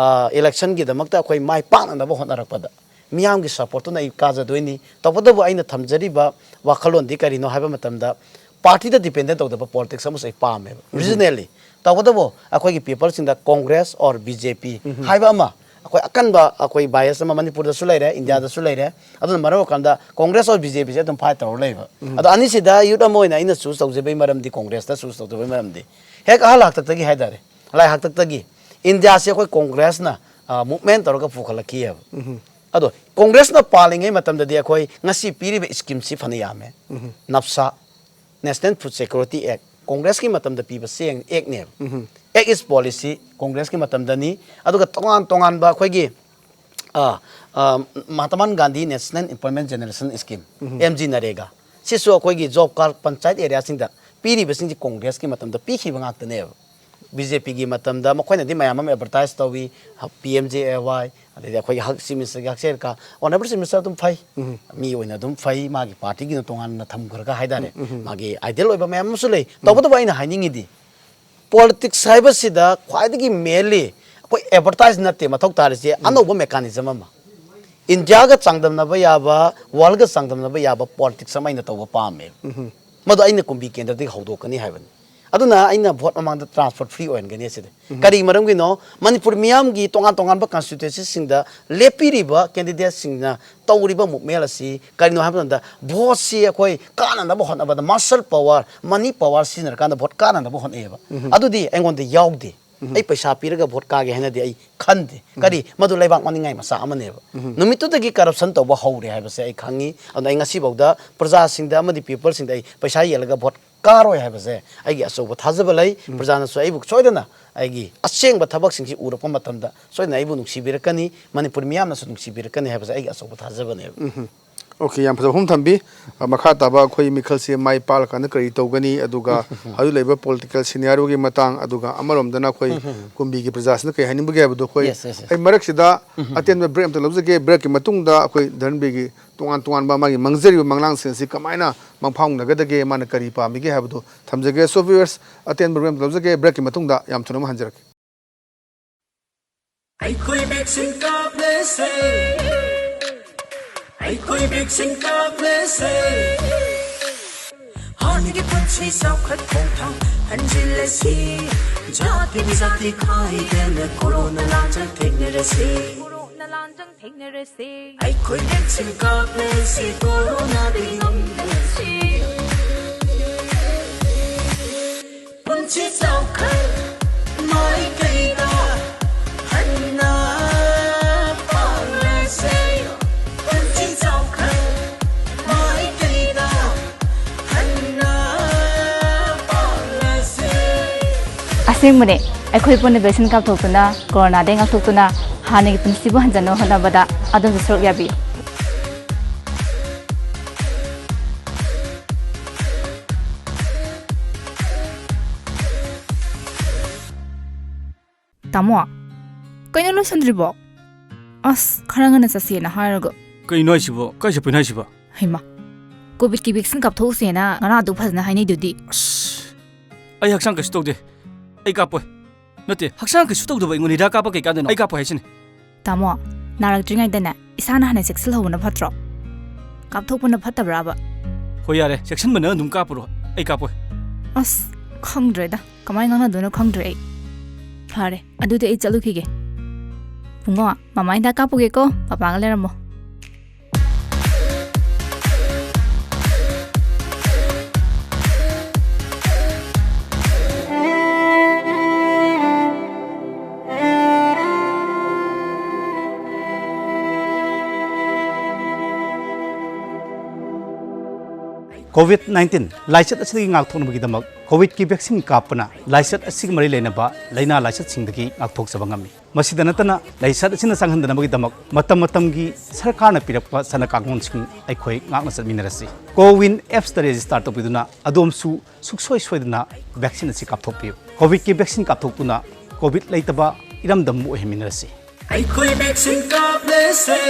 electionꯒꯤꯗꯃꯛꯇ ꯑꯩꯈꯣꯏ ꯃꯥꯏ ꯄꯥꯛꯅꯅꯕ ꯍꯣꯠꯅꯔꯛꯄꯗ ꯃꯤꯌꯥꯝꯒꯤ supportꯇꯨꯅ ꯑꯩ ꯀꯥꯖꯗꯣꯏꯅꯤ꯫ ꯇꯧꯕꯇꯕꯨ ꯑꯩꯅ ꯊꯝꯖꯔꯤꯕ ꯋꯥꯈꯜꯂꯣꯟꯗꯤ ꯀꯔꯤꯅꯣ ꯍꯥꯏꯕ ꯃꯇꯝꯗ, partyꯗ dependent ꯇꯧꯗꯕ politics ꯑꯃꯁꯨ ꯑꯩ ꯄꯥꯝꯃꯦꯕ, originally꯫ ꯇꯧꯕꯇꯕꯨ ꯑꯩꯈꯣꯏꯒꯤ peopleꯁꯤꯡꯗ Congress or BJP ꯍꯥꯏꯕ ꯑꯃ, ꯑꯩꯈꯣꯏ ꯑꯀꯟꯕ ꯑꯩꯈꯣꯏ bias ꯑꯃ ꯃꯅꯤꯄꯨꯔꯗꯁꯨ ꯂꯩꯔꯦ, ꯏꯟꯗꯤꯌꯥꯗꯁꯨ ꯂꯩꯔꯦ꯫ ꯑꯗꯨꯅ ꯃꯔꯝ ꯑꯣꯏꯔꯀꯥꯟꯗ Congress or BJPꯁꯦ ꯑꯗꯨꯝ fight ꯇꯧꯔ ꯂꯩꯕ꯫ ꯑꯗꯣ ꯑꯅꯤꯁꯤꯗ youth ꯑꯃ ꯑꯣꯏꯅ ꯑꯩꯅ choose ꯇꯧꯖꯕꯒꯤ ꯃꯔꯝꯗꯤ, Congressꯇ choose ꯇꯧꯖꯕꯒꯤ ꯃꯔꯝꯗꯤ, ꯍꯦꯛ ꯑꯍꯜ ꯍꯥꯛꯇꯛꯇꯒꯤ ꯍꯥꯏꯇꯥꯔꯦ, ꯂꯥꯏ ꯍꯥꯛꯇꯛꯇꯒꯤ ꯏꯟꯗꯤꯌꯥꯁꯦ ꯑꯩꯈꯣꯏ Congressꯅ movement ꯇꯧꯔꯒ ꯄꯨꯈꯠꯂꯛꯈꯤꯑꯕ꯫ ꯑꯗꯣ Congressꯅ ꯄꯥꯜꯂꯤꯉꯩ ꯃꯇꯝꯗꯗꯤ ꯑꯩꯈꯣꯏ ꯉꯁꯤ ꯄꯤꯔꯤꯕ schemeꯁꯤ ꯐꯅ ꯌꯥꯝꯃꯦ꯫ ꯅꯞꯁꯥ, National Food Security Act, Congressꯀꯤ ꯃꯇꯝꯗ ꯄꯤꯕ ꯆꯦꯡ actꯅꯦꯕ꯫ Act is policy, Congressꯀꯤ ꯃꯇꯝꯗꯅꯤ꯫ ꯑꯗꯨꯒ ꯇꯣꯉꯥꯟ ꯇꯣꯉꯥꯟꯕ ꯑꯩꯈꯣꯏꯒꯤ Mahatma Gandhi National Employment Generation Scheme, MGNREGA, ꯁꯤꯁꯨ ꯑꯩꯈꯣꯏꯒꯤ job card ꯄꯟꯆꯥꯌꯠ areaꯁꯤꯡꯗ ꯄꯤꯔꯤꯕꯁꯤꯡꯁꯤ Congressꯀꯤ ꯃꯇꯝꯗ ꯄꯤꯈꯤꯕ ꯉꯥꯛꯇꯅꯦꯕ꯫ BJPꯒꯤ ꯃꯇꯝꯗ ꯃꯈꯣꯏꯅꯗꯤ ꯃꯌꯥꯝ ꯑꯃ advertise ꯇꯧꯏ, PMJAY, ꯑꯗꯩꯗꯤ ꯑꯩꯈꯣꯏꯒꯤ ꯍꯛ-, Chief Ministerꯒꯤ ꯍꯛꯁꯦꯜ card, Honourable Chief Minister ꯑꯗꯨꯝ ꯐꯩ, ꯃꯤ ꯑꯣꯏꯅ ꯑꯗꯨꯝ ꯐꯩ, ꯃꯥꯒꯤ partyꯒꯤꯅ ꯇꯣꯉꯥꯟꯅ ꯊꯝꯈ꯭ꯔꯒ ꯍꯥꯏꯇꯥꯔꯦ, ꯃꯥꯒꯤ ideal ꯑꯣꯏꯕ ꯃꯌꯥꯝ ꯑꯃꯁꯨ ꯂꯩ꯫ ꯇꯧꯕꯇꯕꯨ ꯑꯩꯅ ꯍꯥꯏꯅꯤꯡꯉꯤꯗꯤ, politics ꯍꯥꯏꯕꯁꯤꯗ ꯈ꯭ꯋꯥꯏꯗꯒꯤ mainly ꯑꯩꯈꯣꯏ advertise ꯅꯠꯇꯦ ꯃꯊꯧ ꯇꯥꯔꯤꯁꯦ, ꯑꯅꯧꯕ mechanism ꯑꯃ, Indiaꯒ ꯆꯥꯡꯗꯝꯅꯕ ꯌꯥꯕ, worldꯒ ꯆꯥꯡꯗꯝꯅꯕ ꯌꯥꯕ politics ꯑꯃ ꯑꯩꯅ ꯇꯧꯕ ꯄꯥꯝꯃꯦ꯫ ꯃꯗꯨ ꯑꯩꯅ ꯀꯨꯝꯕꯤ ꯀꯦꯟꯗ꯭ꯔꯗꯒꯤ ꯍꯧꯗꯣꯛꯀꯅꯤ ꯍꯥꯏꯕꯅꯤ꯫ ꯑꯗꯨꯅ ꯑꯩꯅ vote ꯃꯃꯥꯡꯗ transport free ꯑꯣꯏꯍꯟꯒꯅꯤ ꯁꯤꯗꯤ꯫ ꯀꯔꯤ ꯃꯔꯝꯒꯤꯅꯣ? ꯃꯅꯤꯄꯨꯔ ꯃꯤꯌꯥꯝꯒꯤ ꯇꯣꯉꯥꯟ ꯇꯣꯉꯥꯟꯕ constituencyꯁꯤꯡꯗ ꯂꯦꯞꯄꯤꯔꯤꯕ candidateꯁꯤꯡꯅ ꯇꯧꯔꯤꯕ movement ꯑꯁꯤ ꯀꯔꯤꯅꯣ ꯍꯥꯏꯕ ꯃꯇꯝꯗ, voteꯁꯤ ꯑꯩꯈꯣꯏ ꯀꯥꯟꯅꯅꯕ ꯍꯣꯠꯅꯕꯗ muscle power, money power ꯁꯤꯖꯤꯟꯅꯔꯀꯥꯟꯗ vote ꯀꯥꯟꯅꯅꯕ ꯍꯣꯠꯅꯩꯑꯕ꯫ ꯑꯗꯨꯗꯤ ꯑꯩꯉꯣꯟꯗ ꯌꯥꯎꯗꯦ꯫ ꯑꯩ ꯄꯩꯁꯥ ꯄꯤꯔꯒ ꯚꯣꯠ ꯀꯥꯒꯦ ꯍꯥꯏꯅꯗꯤ ꯑꯩ ꯈꯟꯗꯦ꯫ ꯀꯔꯤ, ꯃꯗꯨ ꯂꯩꯕꯥꯛ ꯃꯥꯡꯅꯤꯡꯉꯥꯏ ꯃꯆꯥꯛ ꯑꯃꯅꯦꯕ꯫ ꯅꯨꯃꯤꯠꯇꯨꯗꯒꯤ ꯀꯔꯞꯁꯟ ꯇꯧꯕ ꯍꯧꯔꯦ ꯍꯥꯏꯕꯁꯦ ꯑꯩ ꯈꯪꯉꯤ꯫ ꯑꯗꯨꯅ ꯑꯩ ꯉꯁꯤꯐꯥꯎꯗ ꯄ꯭ꯔꯖꯥꯁꯤꯡꯗ ꯑꯃꯗꯤ ꯄꯤꯄꯜꯁꯤꯡꯗ ꯑꯩ ꯄꯩꯁꯥ ꯌꯦꯜꯂꯒ ꯚꯣꯠ ꯀꯥꯔꯣꯏ ꯍꯥꯏꯕꯁꯦ ꯑꯩꯒꯤ ꯑꯆꯧꯕ ꯊꯥꯖꯕ ꯂꯩ꯫ ꯄ꯭ꯔꯖꯥꯅꯁꯨ ꯑꯩꯕꯨ ꯁꯣꯏꯗꯅ ꯑꯩꯒꯤ ꯑꯁꯦꯡꯕ ꯊꯕꯛꯁꯤꯡꯁꯤ ꯎꯔꯛꯄ ꯃꯇꯝꯗ ꯁꯣꯏꯗꯅ ꯑꯩꯕꯨ ꯅꯨꯡꯁꯤꯕꯤꯔꯛꯀꯅꯤ, ꯃꯅꯤꯄꯨꯔ ꯃꯤꯌꯥꯝꯅꯁꯨ ꯅꯨꯡꯁꯤꯕꯤꯔꯛꯀꯅꯤ ꯍꯥꯏꯕꯁꯦ ꯑꯩꯒꯤ ꯑꯆꯧꯕ ꯊꯥꯖꯕꯅꯦꯕ꯫ ꯑꯣꯀꯦ, ꯌꯥꯝ ꯐꯖꯕ ꯋꯥꯐꯝ ꯊꯝꯕꯤ꯫ ꯑ, ꯃꯈꯥ ꯇꯥꯕ ꯑꯩꯈꯣꯏ ꯃꯤꯈꯜꯁꯦ ꯃꯥꯏ ꯄꯥꯛꯂꯀꯥꯟꯗ ꯀꯔꯤ ꯇꯧꯒꯅꯤ, ꯑꯗꯨꯒ ꯍꯧꯖꯤꯛ ꯂꯩꯔꯤꯕ ꯄꯣꯂꯤꯇꯤꯀꯦꯜ ꯁꯤꯅꯤꯌꯥꯔꯤꯑꯣꯒꯤ ꯃꯇꯥꯡ, ꯑꯗꯨꯒ ꯑꯃꯔꯣꯝꯗꯅ ꯑꯩꯈꯣꯏ ꯀꯨꯝꯕꯤꯒꯤ ꯄ꯭ꯔꯖꯥꯁꯤꯅ ꯀꯔꯤ ꯍꯥꯏꯅꯤꯡꯕꯒꯦ ꯍꯥꯏꯕꯗꯣ ꯑꯩꯈꯣꯏ, Yes, yes, yes. ꯑꯩ ꯃꯔꯛꯁꯤꯗ ꯑꯇꯦꯟꯕ ꯕ꯭ꯔꯦꯛ ꯑꯝꯇ ꯂꯧꯖꯒꯦ꯫ ꯕ꯭ꯔꯦꯛꯀꯤ ꯃꯇꯨꯡꯗ ꯑꯩꯈꯣꯏ ꯙꯔꯃꯕꯤꯔꯒꯤ ꯇꯣꯉꯥꯟ ꯇꯣꯉꯥꯟꯕ ꯃꯥꯒꯤ ꯃꯥꯡꯖꯔꯤꯕ ꯃꯪꯂꯥꯟꯁꯤꯡ ꯑꯁꯤ ꯀꯃꯥꯏꯅ ꯃꯪꯐꯥꯎꯅꯒꯗꯒꯦ, ꯃꯥꯅ ꯀꯔꯤ ꯄꯥꯝꯃꯤꯒꯦ ꯍꯥꯏꯕꯗꯨ ꯊꯝꯖꯒꯦ꯫ So viewers, ꯑꯇꯦꯟꯕ ꯕ꯭ꯔꯦꯛ ꯑꯝꯇ ꯂꯧꯖꯒꯦ꯫ ꯕ꯭ꯔꯦꯛꯀꯤ ꯃꯇꯨꯡꯗ ꯌꯥꯝ ꯊꯨꯅ ꯑꯃꯨꯛ ꯍꯟꯖꯔꯛꯀꯦ꯫ ꯑꯩꯈꯣꯏ ꯚꯦꯛꯁꯤꯟ ꯀꯥꯞꯂꯁꯦ꯫ ꯑꯩꯈꯣꯏ ꯚꯦꯛꯁꯤꯟ ꯀꯥꯞꯂꯁꯦ꯫ ꯍꯥꯟꯅꯒꯤ ꯄꯨꯟꯁꯤ ꯆꯥꯎꯈꯠ ꯈꯣꯡꯊꯥꯡ ꯍꯟꯖꯤꯜꯂꯁꯤ꯫ ꯖꯥꯇꯤ ꯖꯥꯇꯤ ꯈꯥꯏꯗꯅ ꯀꯣꯔꯣꯅꯥ ꯂꯥꯟꯖꯪ ꯊꯦꯡꯅꯔꯁꯤ꯫ ꯑꯩꯈꯣꯏ ꯚꯦꯛꯁꯤꯟ ꯀꯥꯞꯂꯁꯤ, ꯀꯣꯔꯣꯅꯥꯗꯒꯤ ꯉꯝꯂꯁꯤ꯫ ꯄꯨꯟꯁꯤ ꯆꯥꯎꯈꯠ ꯃꯥꯏꯀꯩꯗ ꯍꯟꯅ ꯄꯥꯡꯂꯁꯦ꯫ ꯄꯨꯟꯁꯤ ꯆꯥꯎꯈꯠ ꯃꯥꯏꯀꯩꯗ ꯍꯟꯅ ꯄꯥꯡꯂꯁꯦ꯫ ꯑꯁꯦꯡꯕꯅꯦ, ꯑꯩꯈꯣꯏ ꯄꯨꯟꯅ ꯚꯦꯛꯁꯤꯟ ꯀꯥꯞꯊꯣꯛꯇꯨꯅ, ꯀꯣꯔꯣꯅꯥꯗꯒꯤ ꯉꯥꯛꯊꯣꯛꯇꯨꯅ, ꯍꯥꯟꯅꯒꯤ ꯄꯨꯟꯁꯤꯕꯨ ꯍꯟꯖꯟꯅꯕ ꯍꯣꯠꯅꯕꯗ ꯑꯗꯣꯝꯁꯨ ꯁꯔꯨꯛ ꯌꯥꯕꯤꯌꯨ꯫ ꯇꯥꯃꯣ, ꯀꯩꯅꯣ ꯂꯣꯏꯁꯟꯗ꯭ꯔꯤꯕꯣ? ꯑꯁ, ꯈꯔ ꯉꯟꯅ ꯆꯠꯁꯦꯅ ꯍꯥꯏꯔꯒ꯫ ꯀꯩꯅꯣ ꯍꯥꯏꯁꯤꯕꯣ? ꯀꯥꯏ ꯆꯠꯄꯩꯅꯣ ꯍꯥꯏꯁꯤꯕꯣ? ꯍꯩꯃꯥ, ꯀꯣꯚꯤꯗꯀꯤ ꯚꯦꯛꯁꯤꯟ ꯀꯥꯞꯊꯣꯛꯎꯁꯦꯅ ꯉꯔꯥꯡ ꯑꯗꯨꯛ ꯐꯖꯅ ꯍꯥꯏꯅꯩꯗꯨꯗꯤ꯫ ꯑꯩ ꯍꯛꯆꯥꯡ ꯀꯩꯁꯨ ꯇꯧꯗꯦ꯫ ꯑꯩ ꯀꯥꯞꯄꯣꯏ꯫ ꯅꯠꯇꯦ, ꯍꯛꯆꯥꯡ ꯀꯩꯁꯨ ꯇꯧꯗꯕ ꯑꯩꯉꯣꯟꯗ ꯍꯤꯗꯥꯛ ꯀꯥꯞꯄ ꯀꯩ ꯀꯥꯟꯗꯅꯣ? ꯑꯩ ꯀꯥꯞꯄꯣꯏ ꯍꯥꯏꯁꯤꯅꯤ꯫ ꯇꯥꯃꯣ, ꯅꯥꯔꯛꯇ꯭ꯔꯤꯉꯩꯗꯅꯦ ꯏꯁꯥꯅ ꯍꯥꯟꯅ ꯆꯦꯛꯁꯤꯜꯍꯧꯕꯅ ꯐꯠꯇ꯭ꯔꯣ? ꯀꯥꯞꯊꯣꯛꯄꯅ ꯐꯠꯇꯕ꯭ꯔꯥꯕ? ꯍꯣꯏ, ꯌꯥꯔꯦ, ꯆꯦꯛꯁꯤꯟꯕꯅ ꯑꯗꯨꯝ ꯀꯥꯞꯄꯨꯔꯣ꯫ ꯑꯩ ꯀꯥꯞꯄꯣꯏ꯫ ꯑꯁ, ꯈꯪꯗ꯭ꯔꯦꯗ, ꯀꯃꯥꯏꯅ ꯉꯥꯡꯅꯗꯣꯏꯅꯣ ꯈꯪꯗ꯭ꯔꯦ ꯑꯩ꯫ ꯐꯔꯦ, ꯑꯗꯨꯗꯤ ꯑꯩ ꯆꯠꯂꯨꯈꯤꯒꯦ꯫ ꯕꯨꯡꯉꯣ, ꯃꯃꯥ ꯍꯤꯗꯥꯛ ꯀꯥꯞꯄꯨꯒꯦꯀꯣ, ꯄꯄꯥꯒ ꯂꯩꯔꯝꯃꯣ꯫ ꯀꯣꯚꯤꯗ ꯅꯥꯏꯟꯇꯤꯟ ꯂꯥꯏꯆꯠ ꯑꯁꯤꯗꯒꯤ ꯉꯥꯛꯊꯣꯛꯅꯕꯒꯤꯗꯃꯛ ꯀꯣꯚꯤꯗꯀꯤ ꯚꯦꯛꯁꯤꯟ ꯀꯥꯞꯄꯅ ꯂꯥꯏꯆꯠ ꯑꯁꯤꯒ ꯃꯔꯤ ꯂꯩꯅꯕ ꯂꯥꯏꯅꯥ ꯂꯥꯏꯆꯠꯁꯤꯡꯗꯒꯤ ꯉꯥꯛꯊꯣꯛꯆꯕ ꯉꯝꯃꯤ꯫ ꯃꯁꯤꯗ ꯅꯠꯇꯅ ꯂꯥꯏꯆꯠ ꯑꯁꯤꯅ ꯆꯪꯍꯟꯗꯅꯕꯒꯤꯗꯃꯛ ꯃꯇꯝ ꯃꯇꯝꯒꯤ ꯁꯔꯀꯥꯔꯅ ꯄꯤꯔꯛꯄ ꯆꯠꯅ ꯀꯥꯡꯂꯣꯟꯁꯤꯡ ꯑꯩꯈꯣꯏ ꯉꯥꯛꯅ ꯆꯠꯃꯤꯟꯅꯔꯁꯤ꯫ ꯀꯣꯋꯤꯟ ꯑꯦꯞꯁꯇ ꯔꯦꯖꯤꯁꯇꯥꯔ ꯇꯧꯕꯤꯗꯨꯅ ꯑꯗꯣꯝꯁꯨ ꯁꯨꯡꯁꯣꯏ ꯁꯣꯏꯗꯅ ꯚꯦꯛꯁꯤꯟ ꯑꯁꯤ ꯀꯥꯞꯊꯣꯛꯄꯤꯌꯨ꯫ ꯀꯣꯚꯤꯗꯀꯤ ꯚꯦꯛꯁꯤꯟ ꯀꯥꯞꯊꯣꯛꯇꯨꯅ ꯀꯣꯚꯤꯗ ꯂꯩꯇꯕ ꯏꯔꯝꯗꯝ ꯑꯃ ꯑꯣꯏꯍꯟꯃꯤꯟꯅꯔꯁꯤ꯫ ꯑꯩꯈꯣꯏ ꯚꯦꯛꯁꯤꯟ ꯀꯥꯞꯂꯁꯦ꯫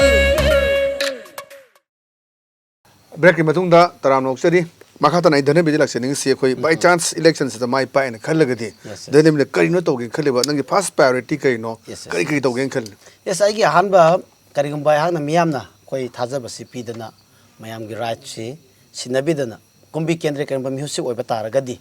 ꯕ꯭ꯔꯦꯛꯀꯤ ꯃꯇꯨꯡꯗ ꯇꯔꯥꯝꯅ ꯑꯣꯛꯆꯔꯤ꯫ ꯃꯈꯥ ꯇꯥꯅ ꯑꯩ ꯙꯅꯕꯤꯗ ꯂꯥꯛꯆꯅꯤꯡꯉꯤꯁꯤ, ꯑꯩꯈꯣꯏ by chance electionꯁꯤꯗ ꯃꯥꯏ ꯄꯥꯛꯑꯦꯅ ꯈꯜꯂꯒꯗꯤ Yes, sir. ꯙꯅꯕꯤꯅ ꯀꯔꯤꯅꯣ ꯇꯧꯒꯦꯅ ꯈꯜꯂꯤꯕ? ꯅꯪꯒꯤ first priority ꯀꯔꯤꯅꯣ? Yes, sir. ꯀꯔꯤ ꯀꯔꯤ ꯇꯧꯒꯦꯅ ꯈꯜꯂꯤ? Yes, ꯑꯩꯒꯤ ꯑꯍꯥꯟꯕ ꯀꯔꯤꯒꯨꯝꯕ ꯑꯩꯍꯥꯛꯅ ꯃꯤꯌꯥꯝꯅ ꯑꯩꯈꯣꯏ ꯊꯥꯖꯕꯁꯤ ꯄꯤꯗꯅ ꯃꯌꯥꯝꯒꯤ rightꯁꯤ ꯁꯤꯟꯅꯕꯤꯗꯅ ꯀꯨꯝꯕꯤ ꯀꯦꯟꯗ꯭ꯔ ꯀꯔꯤꯒꯨꯝꯕ ꯃꯤꯍꯨꯠꯁꯤ ꯑꯣꯏꯕ ꯇꯥꯔꯒꯗꯤ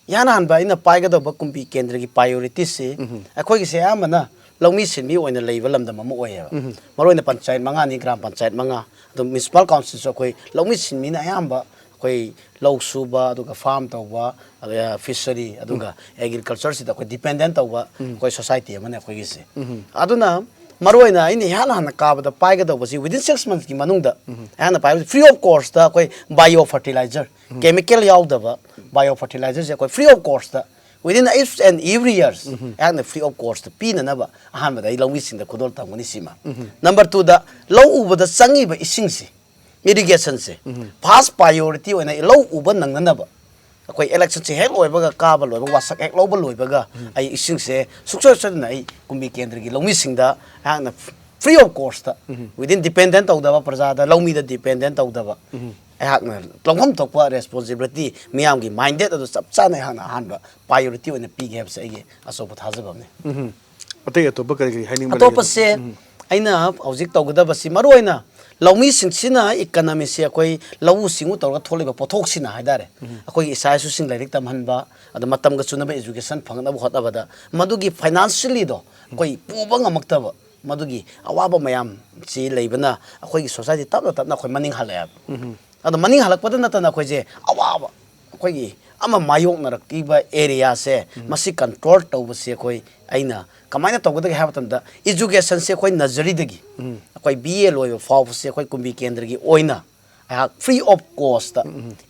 ꯏꯍꯥꯟ ꯍꯥꯟꯕ ꯑꯩꯅ ꯄꯥꯏꯒꯗꯧꯕ ꯀꯨꯝꯕꯤ ꯀꯦꯟꯗ꯭ꯔꯒꯤ priorityꯁꯤ ꯑꯩꯈꯣꯏꯒꯤꯁꯦ ꯑꯌꯥꯝꯕꯅ ꯂꯧꯃꯤ ꯁꯤꯟꯃꯤ ꯑꯣꯏꯅ ꯂꯩꯕ ꯂꯝꯗꯝ ꯑꯃ ꯑꯣꯏꯌꯦꯕ꯫ ꯃꯔꯨꯑꯣꯏꯅ ꯄꯟꯆꯥꯌꯠ ꯃꯉꯥꯅꯤ, ꯒ꯭ꯔꯥꯝ ꯄꯟꯆꯥꯌꯠ ꯃꯉꯥ, ꯑꯗꯨꯝ municipal councilꯁꯨ ꯑꯩꯈꯣꯏ ꯂꯧꯃꯤ ꯁꯤꯟꯃꯤꯅ ꯑꯌꯥꯝꯕ ꯑꯩꯈꯣꯏ ꯂꯧ ꯁꯨꯕ, ꯑꯗꯨꯒ farm ꯇꯧꯕ, ꯑꯗꯨꯒ fishery, ꯑꯗꯨꯒ agricultureꯁꯤꯗ ꯑꯩꯈꯣꯏ dependent ꯇꯧꯕ ꯑꯩꯈꯣꯏ society ꯑꯃꯅꯦ ꯑꯩꯈꯣꯏꯒꯤꯁꯦ꯫ ꯑꯗꯨꯅ ꯃꯔꯨꯑꯣꯏꯅ ꯑꯩꯅ ꯏꯍꯥꯟ ꯍꯥꯟꯅ ꯀꯥꯕꯗ ꯄꯥꯏꯒꯗꯧꯕꯁꯤ within six monthsꯀꯤ ꯃꯅꯨꯡꯗ ꯑꯩꯍꯥꯛꯅ ꯄꯥꯏꯕꯁꯤ free of costꯇ ꯑꯩꯈꯣꯏ bio fertilizer, chemical ꯌꯥꯎꯗꯕ bio fertilizerꯁꯦ ꯑꯩꯈꯣꯏ free of costꯇ within each and every years ꯑꯩꯍꯥꯛꯅ free of costꯇ ꯄꯤꯅꯅꯕ ꯑꯍꯥꯟꯕꯗ ꯑꯩ ꯂꯧꯃꯤꯁꯤꯡꯗ ꯈꯨꯗꯣꯜ ꯇꯝꯒꯅꯤ ꯁꯤꯃ꯫ Number twoꯗ ꯂꯧ ꯎꯕꯗ ꯆꯪꯉꯤꯕ ꯏꯁꯤꯡꯁꯤ, irrigationꯁꯦ first priority ꯑꯣꯏꯅ ꯂꯧ ꯎꯕ ꯅꯪꯅꯅꯕ ꯑꯩꯈꯣꯏ electionꯁꯦ ꯍꯦꯛ ꯂꯣꯏꯕꯒ, ꯀꯥꯕ ꯂꯣꯏꯕꯒ, ꯋꯥꯁꯛ ꯍꯦꯛ ꯂꯧꯕ ꯂꯣꯏꯕꯒ ꯑꯩ ꯏꯁꯤꯡꯁꯦ ꯁꯨꯡꯁꯣꯏ ꯁꯣꯏꯗꯅ ꯑꯩ ꯀꯨꯝꯕꯤ ꯀꯦꯟꯗ꯭ꯔꯒꯤ ꯂꯧꯃꯤꯁꯤꯡꯗ ꯑꯩꯍꯥꯛꯅ free of costꯇ, within dependent ꯇꯧꯗꯕ, ꯄ꯭ꯔꯖꯥꯗ, ꯂꯧꯃꯤꯗ dependent ꯇꯧꯗꯕ, ꯑꯩꯍꯥꯛꯅ ꯂꯧꯐꯝ ꯊꯣꯛꯄ responsibility, ꯃꯤꯌꯥꯝꯒꯤ mandate ꯑꯗꯨ ꯆꯞ ꯆꯥꯅ ꯑꯩꯍꯥꯛꯅ ꯑꯍꯥꯟꯕ priority ꯑꯣꯏꯅ ꯄꯤꯒꯦ ꯍꯥꯏꯕꯁꯦ ꯑꯩꯒꯤ ꯑꯆꯧꯕ ꯊꯥꯖꯕ ꯑꯃꯅꯤ꯫ ꯑꯇꯩ ꯑꯇꯣꯞꯄ ꯀꯔꯤ ꯀꯔꯤ ꯍꯥꯏꯅꯤꯡꯕ ꯂꯩꯒꯦ? ꯑꯇꯣꯞꯄꯁꯦ ꯑꯩꯅ ꯍꯧꯖꯤꯛ ꯇꯧꯒꯗꯕꯁꯤ ꯃꯔꯨꯑꯣꯏꯅ ꯂꯧꯃꯤꯁꯤꯡꯁꯤꯅ economyꯁꯦ ꯑꯩꯈꯣꯏ ꯂꯧꯎ ꯁꯤꯡꯎ ꯇꯧꯔꯒ ꯊꯣꯛꯂꯤꯕ ꯄꯣꯠꯊꯣꯛꯁꯤꯅ ꯍꯥꯏꯇꯥꯔꯦ, ꯑꯩꯈꯣꯏꯒꯤ ꯏꯆꯥ ꯏꯁꯨꯁꯤꯡ ꯂꯥꯏꯔꯤꯛ ꯇꯝꯍꯟꯕ, ꯑꯗ ꯃꯇꯝꯒ ꯆꯨꯅꯕ education ꯐꯪꯅꯕ ꯍꯣꯠꯅꯕꯗ ꯃꯗꯨꯒꯤ financiallyꯗꯣ ꯑꯩꯈꯣꯏ ꯄꯨꯕ ꯉꯝꯃꯛꯇꯕ, ꯃꯗꯨꯒꯤ ꯑꯋꯥꯕ ꯃꯌꯥꯝꯁꯤ ꯂꯩꯕꯅ ꯑꯩꯈꯣꯏꯒꯤ society ꯇꯞꯅ ꯇꯞꯅ ꯑꯩꯈꯣꯏ ꯃꯅꯤꯡ ꯍꯜꯂꯛꯑꯦꯕ꯫ ꯑꯗꯣ ꯃꯅꯤꯡ ꯍꯜꯂꯛꯄꯗ ꯅꯠꯇꯅ ꯑꯩꯈꯣꯏꯁꯦ ꯑꯋꯥꯕ ꯑꯩꯈꯣꯏꯒꯤ ꯑꯃ ꯃꯥꯌꯣꯛꯅꯔꯛꯂꯤꯕ areaꯁꯦ ꯃꯁꯤ control ꯇꯧꯕꯁꯦ ꯑꯩꯈꯣꯏ, ꯑꯩꯅ ꯀꯃꯥꯏꯅ ꯇꯧꯒꯗꯒꯦ ꯍꯥꯏꯕ ꯃꯇꯝꯗ educationꯁꯦ ꯑꯩꯈꯣꯏ nurseryꯗꯒꯤ ꯑꯩꯈꯣꯏ B A ꯂꯣꯏꯕ ꯐꯥꯎꯕꯁꯦ ꯑꯩꯈꯣꯏ ꯀꯨꯝꯕꯤ ꯀꯦꯟꯗ꯭ꯔꯒꯤ ꯑꯣꯏꯅ ꯑꯩꯍꯥꯛ free of cost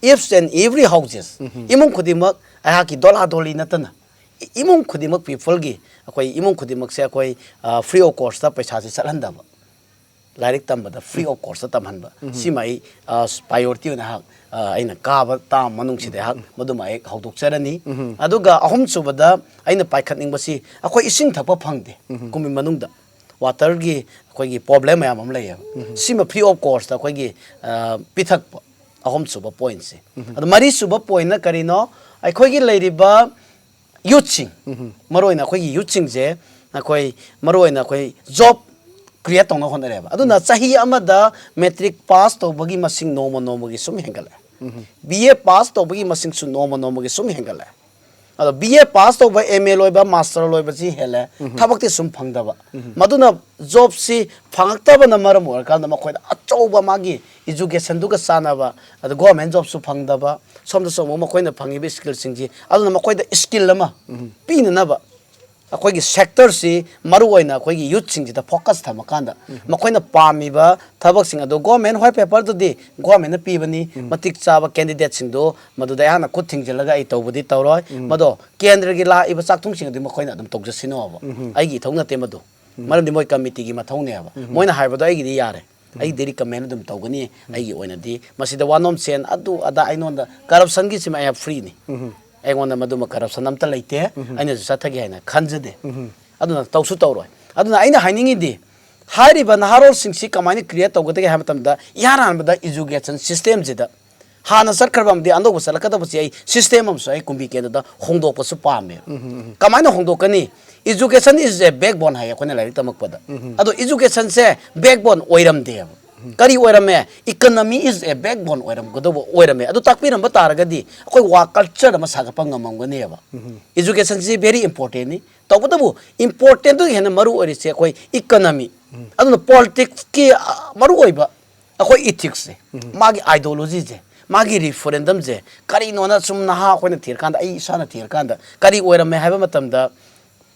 each and every houses, ꯏꯃꯨꯡ ꯈꯨꯗꯤꯡꯃꯛ ꯑꯩꯍꯥꯛꯀꯤ ꯗꯣꯂꯥ ꯗꯣꯂꯤ ꯅꯠꯇꯅ, ꯏ- ꯏꯃꯨꯡ ꯈꯨꯗꯤꯡꯃꯛ peopleꯒꯤ, ꯑꯩꯈꯣꯏ ꯏꯃꯨꯡ ꯈꯨꯗꯤꯡꯃꯛꯁꯦ ꯑꯩꯈꯣꯏ free of cost ꯄꯩꯁꯥꯁꯦ ꯆꯠꯍꯟꯗꯕ, ꯂꯥꯏꯔꯤꯛ ꯇꯝꯕꯗ free of cost ꯇꯝꯍꯟꯕ, ꯁꯤꯃ ꯑꯩ priority ꯑꯣꯏꯅ ꯑꯩꯍꯥꯛ ꯑꯩꯅ ꯀꯥꯕ term ꯃꯅꯨꯡꯁꯤꯗ ꯑꯩꯍꯥꯛ ꯃꯗꯨꯃ ꯑꯩ ꯍꯧꯗꯣꯛꯆꯔꯅꯤ꯫ ꯑꯗꯨꯒ ꯑꯍꯨꯝꯁꯨꯕꯗ ꯑꯩꯅ ꯄꯥꯏꯈꯠꯅꯤꯡꯕꯁꯤ, ꯑꯩꯈꯣꯏ ꯏꯁꯤꯡ ꯊꯛꯄ ꯐꯪꯗꯦ ꯀꯨꯝꯕꯤ ꯃꯅꯨꯡꯗ꯫ Waterꯒꯤ ꯑꯩꯈꯣꯏꯒꯤ problem ꯃꯌꯥꯝ ꯑꯃ ꯂꯩꯌꯦꯕ꯫ ꯁꯤꯃ free of cost ꯑꯩꯈꯣꯏꯒꯤ ꯄꯤꯊꯛꯄ, ꯑꯍꯨꯝꯁꯨꯕ pointꯁꯦ꯫ ꯑꯗꯣ ꯃꯔꯤꯁꯨꯕ pointꯅ ꯀꯔꯤꯅꯣ? ꯑꯩꯈꯣꯏꯒꯤ ꯂꯩꯔꯤꯕ youthꯁꯤꯡ, ꯃꯔꯨꯑꯣꯏꯅ ꯑꯩꯈꯣꯏꯒꯤ youthꯁꯤꯡꯁꯦ ꯑꯩꯈꯣꯏ ꯃꯔꯨꯑꯣꯏꯅ ꯑꯩꯈꯣꯏ job create ꯇꯧꯅꯕ ꯍꯣꯠꯅꯔꯦꯕ꯫ ꯑꯗꯨꯅ ꯆꯍꯤ ꯑꯃꯗ matric pass ꯇꯧꯕꯒꯤ ꯃꯁꯤꯡ ꯅꯣꯡꯃ ꯅꯣꯡꯃꯒꯤ ꯁꯨꯝ ꯍꯦꯟꯒꯠꯂꯛꯑꯦ꯫ B A pass ꯇꯧꯕꯒꯤ ꯃꯁꯤꯡꯁꯨ ꯅꯣꯡꯃ ꯅꯣꯡꯃꯒꯤ ꯁꯨꯝ ꯍꯦꯟꯒꯠꯂꯛꯑꯦ꯫ ꯑꯗꯣ B A pass ꯇꯧꯕ, M A ꯂꯣꯏꯕ, master ꯂꯣꯏꯕꯁꯤ ꯍꯦꯜꯂꯦ, ꯊꯕꯛꯇꯤ ꯁꯨꯝ ꯐꯪꯗꯕ꯫ ꯃꯗꯨꯅ jobꯁꯤ ꯐꯪꯉꯛꯇꯕꯅ ꯃꯔꯝ ꯑꯣꯏꯔꯀꯥꯟꯗ ꯃꯈꯣꯏꯗ ꯑꯆꯧꯕ ꯃꯥꯒꯤ educationꯗꯨꯒ ꯆꯥꯟꯅꯕ, ꯑꯗ government jobꯁꯨ ꯐꯪꯗꯕ, ꯁꯣꯝꯗꯁꯨ ꯑꯃꯨꯛ ꯃꯈꯣꯏꯅ ꯐꯪꯉꯤꯕ skillꯁꯤꯡꯁꯤ, ꯑꯗꯨꯅ ꯃꯈꯣꯏꯗ skill ꯑꯃ ꯄꯤꯅꯅꯕ ꯑꯩꯈꯣꯏꯒꯤ sectorꯁꯤ, ꯃꯔꯨꯑꯣꯏꯅ ꯑꯩꯈꯣꯏꯒꯤ youthꯁꯤꯡꯁꯤꯗ focus ꯊꯝꯃꯀꯥꯟꯗ ꯃꯈꯣꯏꯅ ꯄꯥꯝꯃꯤꯕ ꯊꯕꯛꯁꯤꯡ ꯑꯗꯨ, government white paperꯗꯨꯗꯤ governmentꯅ ꯄꯤꯕꯅꯤ, ꯃꯇꯤꯛ ꯆꯥꯕ candidateꯁꯤꯡꯗꯨ ꯃꯗꯨꯗ ꯑꯩꯍꯥꯛꯅ ꯈꯨꯠ ꯊꯤꯡꯖꯤꯜꯂꯒ ꯑꯩ ꯇꯧꯕꯗꯤ ꯇꯧꯔꯣꯏ꯫ ꯃꯗꯣ ꯀꯦꯟꯗ꯭ꯔꯒꯤ ꯂꯥꯛꯏꯕ ꯆꯥꯛꯊꯨꯡꯁꯤꯡ ꯑꯗꯨ ꯃꯈꯣꯏꯅ ꯑꯗꯨꯝ ꯇꯧꯖꯁꯤꯅꯣꯕ꯫ ꯑꯩꯒꯤ ꯏꯊꯧ ꯅꯠꯇꯦ ꯃꯗꯨ꯫ ꯃꯔꯝꯗꯤ ꯃꯣꯏ committeeꯒꯤ ꯃꯊꯧꯅꯦꯕ꯫ ꯃꯣꯏꯅ ꯍꯥꯏꯕꯗꯣ ꯑꯩꯒꯤꯗꯤ ꯌꯥꯔꯦ꯫ ꯑꯩ recommend ꯑꯗꯨꯝ ꯇꯧꯒꯅꯤ꯫ ꯑꯩꯒꯤ ꯑꯣꯏꯅꯗꯤ ꯃꯁꯤꯗ ꯋꯥꯅꯣꯝ ꯁꯦꯟ ꯑꯗꯨ ꯑꯗꯥ ꯑꯩꯉꯣꯟꯗ corruptionꯒꯤꯁꯤꯃ ꯑꯩ freeꯅꯤ꯫ ꯑꯩꯉꯣꯟꯗ ꯃꯗꯨꯃ corruption ꯑꯝꯇ ꯂꯩꯇꯦ꯫ ꯑꯩꯅꯁꯨ ꯆꯠꯊꯒꯦ ꯍꯥꯏꯅ ꯈꯟꯖꯗꯦ꯫ ꯑꯗꯨꯅ ꯇꯧꯁꯨ ꯇꯧꯔꯣꯏ꯫ ꯑꯗꯨꯅ ꯑꯩꯅ ꯍꯥꯏꯅꯤꯡꯉꯤꯗꯤ, ꯍꯥꯏꯔꯤꯕ ꯅꯍꯥꯔꯣꯜꯁꯤꯡꯁꯤ ꯀꯃꯥꯏꯅ create ꯇꯧꯒꯗꯒꯦ ꯍꯥꯏꯕ ꯃꯇꯝꯗ, ꯏꯍꯥꯟ ꯍꯥꯟꯕꯗ education systemꯁꯤꯗ ꯍꯥꯟꯅ ꯆꯠꯈ꯭ꯔꯕ ꯑꯃꯗꯤ ꯑꯅꯧꯕ ꯆꯠꯂꯛꯀꯗꯕꯁꯤ ꯑꯩ system ꯑꯃꯁꯨ ꯑꯩ ꯀꯨꯝꯕꯤ ꯀꯦꯟꯗ꯭ꯔꯗ ꯍꯣꯡꯗꯣꯛꯄꯁꯨ ꯄꯥꯝꯃꯦ꯫ ꯀꯃꯥꯏꯅ ꯍꯣꯡꯗꯣꯛꯀꯅꯤ? Education is a backbone ꯍꯥꯏ ꯑꯩꯈꯣꯏꯅ ꯂꯥꯏꯔꯤꯛ ꯇꯝꯃꯛꯄꯗ꯫ ꯑꯗꯣ educationꯁꯦ backbone ꯑꯣꯏꯔꯝꯗꯦꯕ꯫ ꯀꯔꯤ ꯑꯣꯏꯔꯝꯃꯦ? Economy is a backbone ꯑꯣꯏꯔꯝꯒꯗꯧꯕ ꯑꯣꯏꯔꯝꯃꯦ꯫ ꯑꯗꯨ ꯇꯥꯛꯄꯤꯔꯝꯕ ꯇꯥꯔꯒꯗꯤ ꯑꯩꯈꯣꯏ work culture ꯑꯃ ꯁꯥꯒꯠꯄ ꯉꯝꯃꯝꯒꯅꯦꯕ꯫ Educationꯁꯤ very importantꯅꯤ꯫ ꯇꯧꯕꯇꯕꯨ importantꯗꯒꯤ ꯍꯦꯟꯅ ꯃꯔꯨ ꯑꯣꯏꯔꯤꯁꯦ ꯑꯩꯈꯣꯏ economy꯫ ꯑꯗꯨꯅ politicsꯀꯤ, ꯑ, ꯃꯔꯨ ꯑꯣꯏꯕ ꯑꯩꯈꯣꯏ ethicsꯁꯦ, ꯃꯥꯒꯤ ideologyꯁꯦ, ꯃꯥꯒꯤ referendumꯁꯦ ꯀꯔꯤꯅꯣꯅ ꯁꯨꯝ ꯅꯍꯥ ꯑꯩꯈꯣꯏꯅ ꯊꯤꯔꯀꯥꯟꯗ, ꯑꯩ ꯏꯁꯥꯅ ꯊꯤꯔꯀꯥꯟꯗ ꯀꯔꯤ ꯑꯣꯏꯔꯝꯃꯦ ꯍꯥꯏꯕ ꯃꯇꯝꯗ,